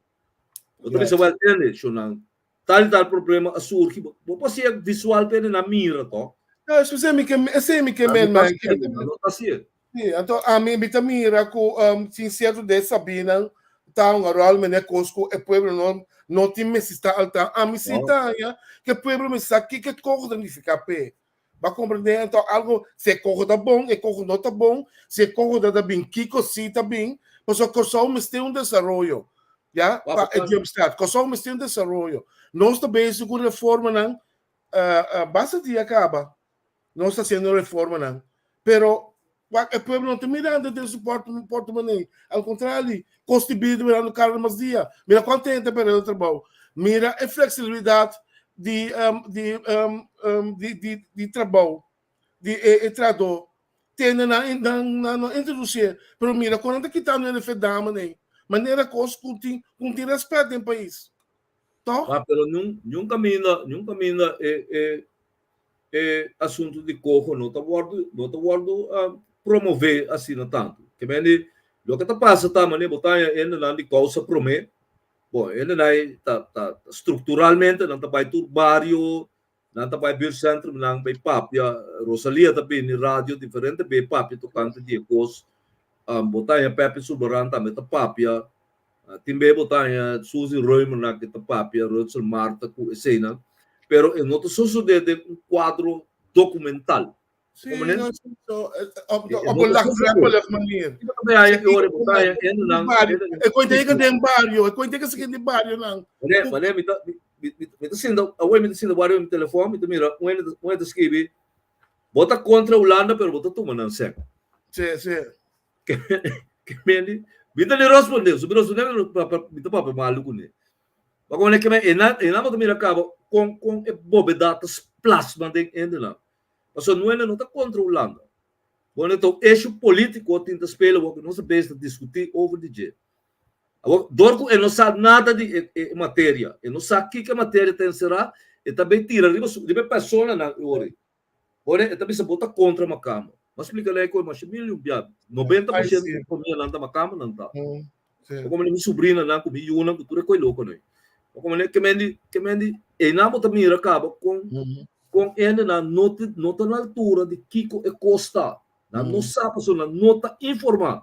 Bo ta bisa wèl tende, shonnan, tal i tal problema a surgi, bo por hasié visual pa hende nan mira tòg? No, esei mi ke, esei mi ke men, man. Nan no ta hasié. Sí, anto ami mi ta mira ku um, sin sierto de sabinan ta un rol mene kos ku e pueblo no no tin mester sta al tanto. Ami si ta haña ku e pueblo mester sa kiko e koho ta nifiká p'e. Bo a komprendé? Anto algo si e koho ta bon, e koho no ta bon, si e koho ta ta bin, kiko si ta bin, pasobra Kòrsou mester un desaroyo. Ya, pa e Jump-start. Kòrsou mester un desaroyo. Nos ta bezig ku reformanan uh, uh, basta dia kaba. Nos ta haciendo reformanan, pero wak e pueblo no ta mirando den su portemonee. Al contrario, costo di bida ta mirando cada mas dia. Mira cuanto hende ta perdiendo trabou. Mira e flexibilidad di di di di di trabou di e e trahador. Tende nan nan nan no introducié, pero mira con nan ta kitando e fedamen ei. Manera cos cu tin cu tin respet den pais. Toch? Ah, pero niun niun caminda niun caminda e e e asuntu di koho no ta wòrdu no ta wòrdu promové asina tantu. Ke men di loke ta pasa ta manera bo ta haña hendenan di kousa promé, bon hendenan ei ta ta strukturalmente nan ta bai tur bario, nan ta bai buurtcentrum, nan bai papia, Rosalia ta bini radio diferente be papia tokante di e kos, bo ta haña Pepe Sulbaran tambe ta papia, Tin be bo ta haña Suzy Reumernan ke ta papia, Rutsel Martha ku eseinan, pero e no ta sosodé den un kuadro dokumental. Sí, no, sí, so, op, op un laagdrempelig manier. Bo ta haña e ora bo ta haña hendenan. E koi ta yega den bario, e koi ta yega den barionan. Mané, mané, mi ta, mi, mi ta sinta, awor mi ta sinta wak riba mi telefòn, mi ta mira un hende, un hende ta skibi, bo ta kontra Hulanda, pero bo ta tuma nan sèk. Sí, sí. Ke meni, mi ta ni responde, so mi responde mi ta mi ta papia malu kuné. Ma komo ke men enan enan bo ta mira kaba kon kon e bobedat ta plasma den hendenan. Pasobra no hende no ta kontra Hulanda. Bo hende ta un issue politiko tin ta spela wak nos a bes ta diskuti over di dje. Awor dor ku e no sa nada di e e materia, e no sa kiko e materia ta enserá, e ta bay tira riba su riba e personanan e ora ei. Ora e ta bisa bo ta kontra makamba. Bo a splika lei ku e masha mil i un bia. 90% di famianan ta makamba nan ta. Bo komo mi subrinanan ku mi yunan ku tur e koi loko nei. Bo komo ke men di ke men di einan bo ta mira kaba kon kon hendenan no ta no ta na altura di kiko e kos ta. Nan no sa pasobra nan no ta informá.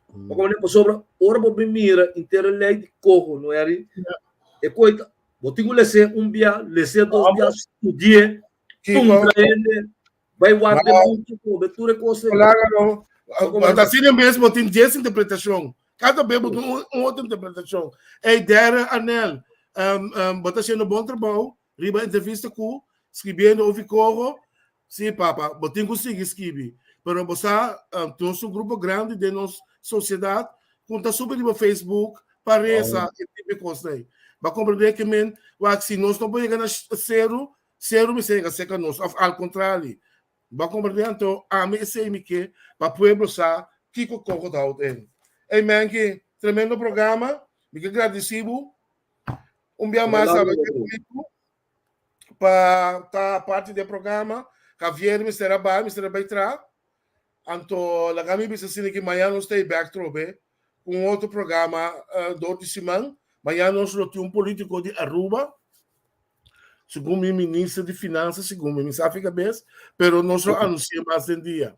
Bo komo pasobra ora bo bin mira inter e lei di koho no eri e koi ta bo tin ku les'é un bia les'é dos bia studi'é Puntra hende, bai wak den buki, kobe tur e kos ei. Claro, asina mes bo tin dies interpretacion. Cada bes bo tin un otro interpretacion. Ey, Dere Arnel, um, um, bo ta haciendo bon trabou riba entrevista ku scribiendo over Coro. Sí, papa, bo tin ku sigui skibi. Pero bo sa, um, nos un grupo grandi den nos sociedad ku ta subi riba Facebook pa reza e tipo de kos ei. Ba comprende ke men, wak si nos no por yega na seru, Seru mester yega serka nos of al kontrali. Bo a komprendé? Anto ami esei mi ke pa pueblo sa kiko koko ta houdt in. Ey Menki, tremendo programa. Mi ke gradisí bo un bia mas awe pa ta parti di e programa. Javier mester a bai, mester a bai tra. Anto laga mi bisa asina ki mañana nos ta e bek trobe ku un otro programa dor di siman. Mañana nos lo tin un politico di Aruba. Segun mi minister di finansa, segun mi, mi sa fi kabes, pero nos lo anuncia mas den dia.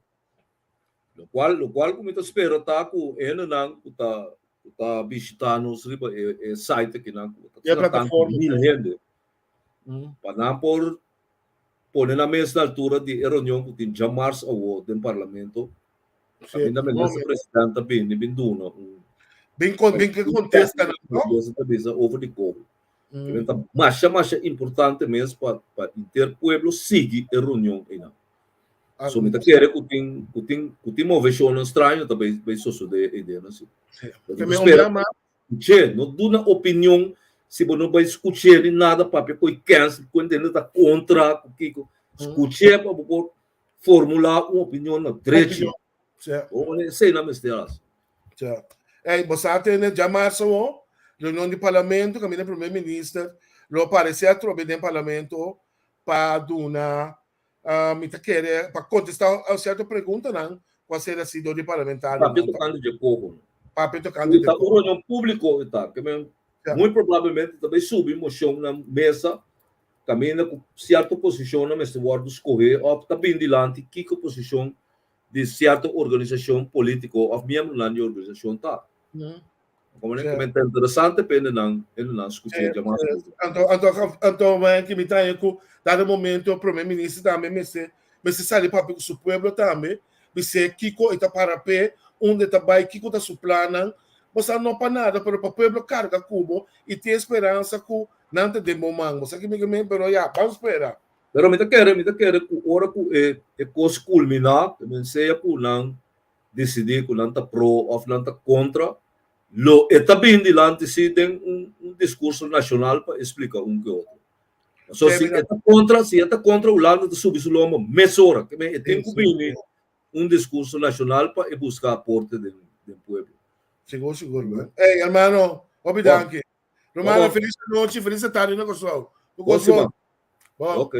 Lo cual, lo cual cu mi ta spera ta cu e hendenan cu ta, cu ta bishita nos riba e, e site akinan, cu ta E plataforma. mil hende, pa nan por pone nan mes na altura di e reunion cu tin djamars awo den Parlamento. Sí. Caminda minister president ta bini bin duna un. Bin kon bin ke kontesta nan, no? Boso ta bisa over di koho. Mm. Ta masha masha importante mes pa pa inter pueblo sigui e reunion einan. Ah, so mi ta kere ku tin ku tin ku tin moveshonnan straño ta bay bay sosode eiden asi. Sí. Spera Skuché, no duna opinion si bo no bai skuché ni nada papia ku e kens ku hende ta kontra ku kiko. Skuché pa bo por formulá un opinion na drechi. Esei nan mester hasi. Ja. Ey, bo sa tende djamarsa wo, reunion di parlamento kaminda primer minister lo aparesé atrobe den parlamento pa duna mi ta kere pa kontestá sierto preguntanan ku a ser hasi dor di parlamentarionan. Papia tokante dje koko. Papia tokante dje koko. Ta un reunion públiko e ta, ke men muy probablemente ta bai subi moshon na mesa kaminda ku sierto posishonnan mester wòrdu skohé òf ta bin dilanti kiko posishon di sierto organisashon polítiko òf miembronan di organisashon ta. Como ne comenta interesante pa hendenan hendenan scucha dja mas poco. Anto anto anto man ki mi ta ku dado momento prome minister tambe mester mester sali papia ku su pueblo tambe bis'é kiko e ta para p'e unda e ta bai kiko ta su plannan bo sa no pa nada pero pa pueblo karga ku bo i tin e speransa ku nan ta den bo man bo sa ki mi ke men pero ya ban spera. Pero mi ta kere mi ta kere ku ora ku e e kos kulminá men sea ku nan disidí ku nan ta pro òf nan ta kontra, lo e ta bin dilanti sí den un un diskurso nashonal pa e splika un ke otro. Pasobra si e ta kontra, si e ta kontra Hulanda ta subi su lomba mesora. Ke men e tin ku bini un diskurso nashonal pa e buska aporte den den pueblo. Sigur, sigur. Ey, hermano, hopi danki. Romano, felis anochi, felis tardi na Kòrsou. Bon siman. Bon. Ok.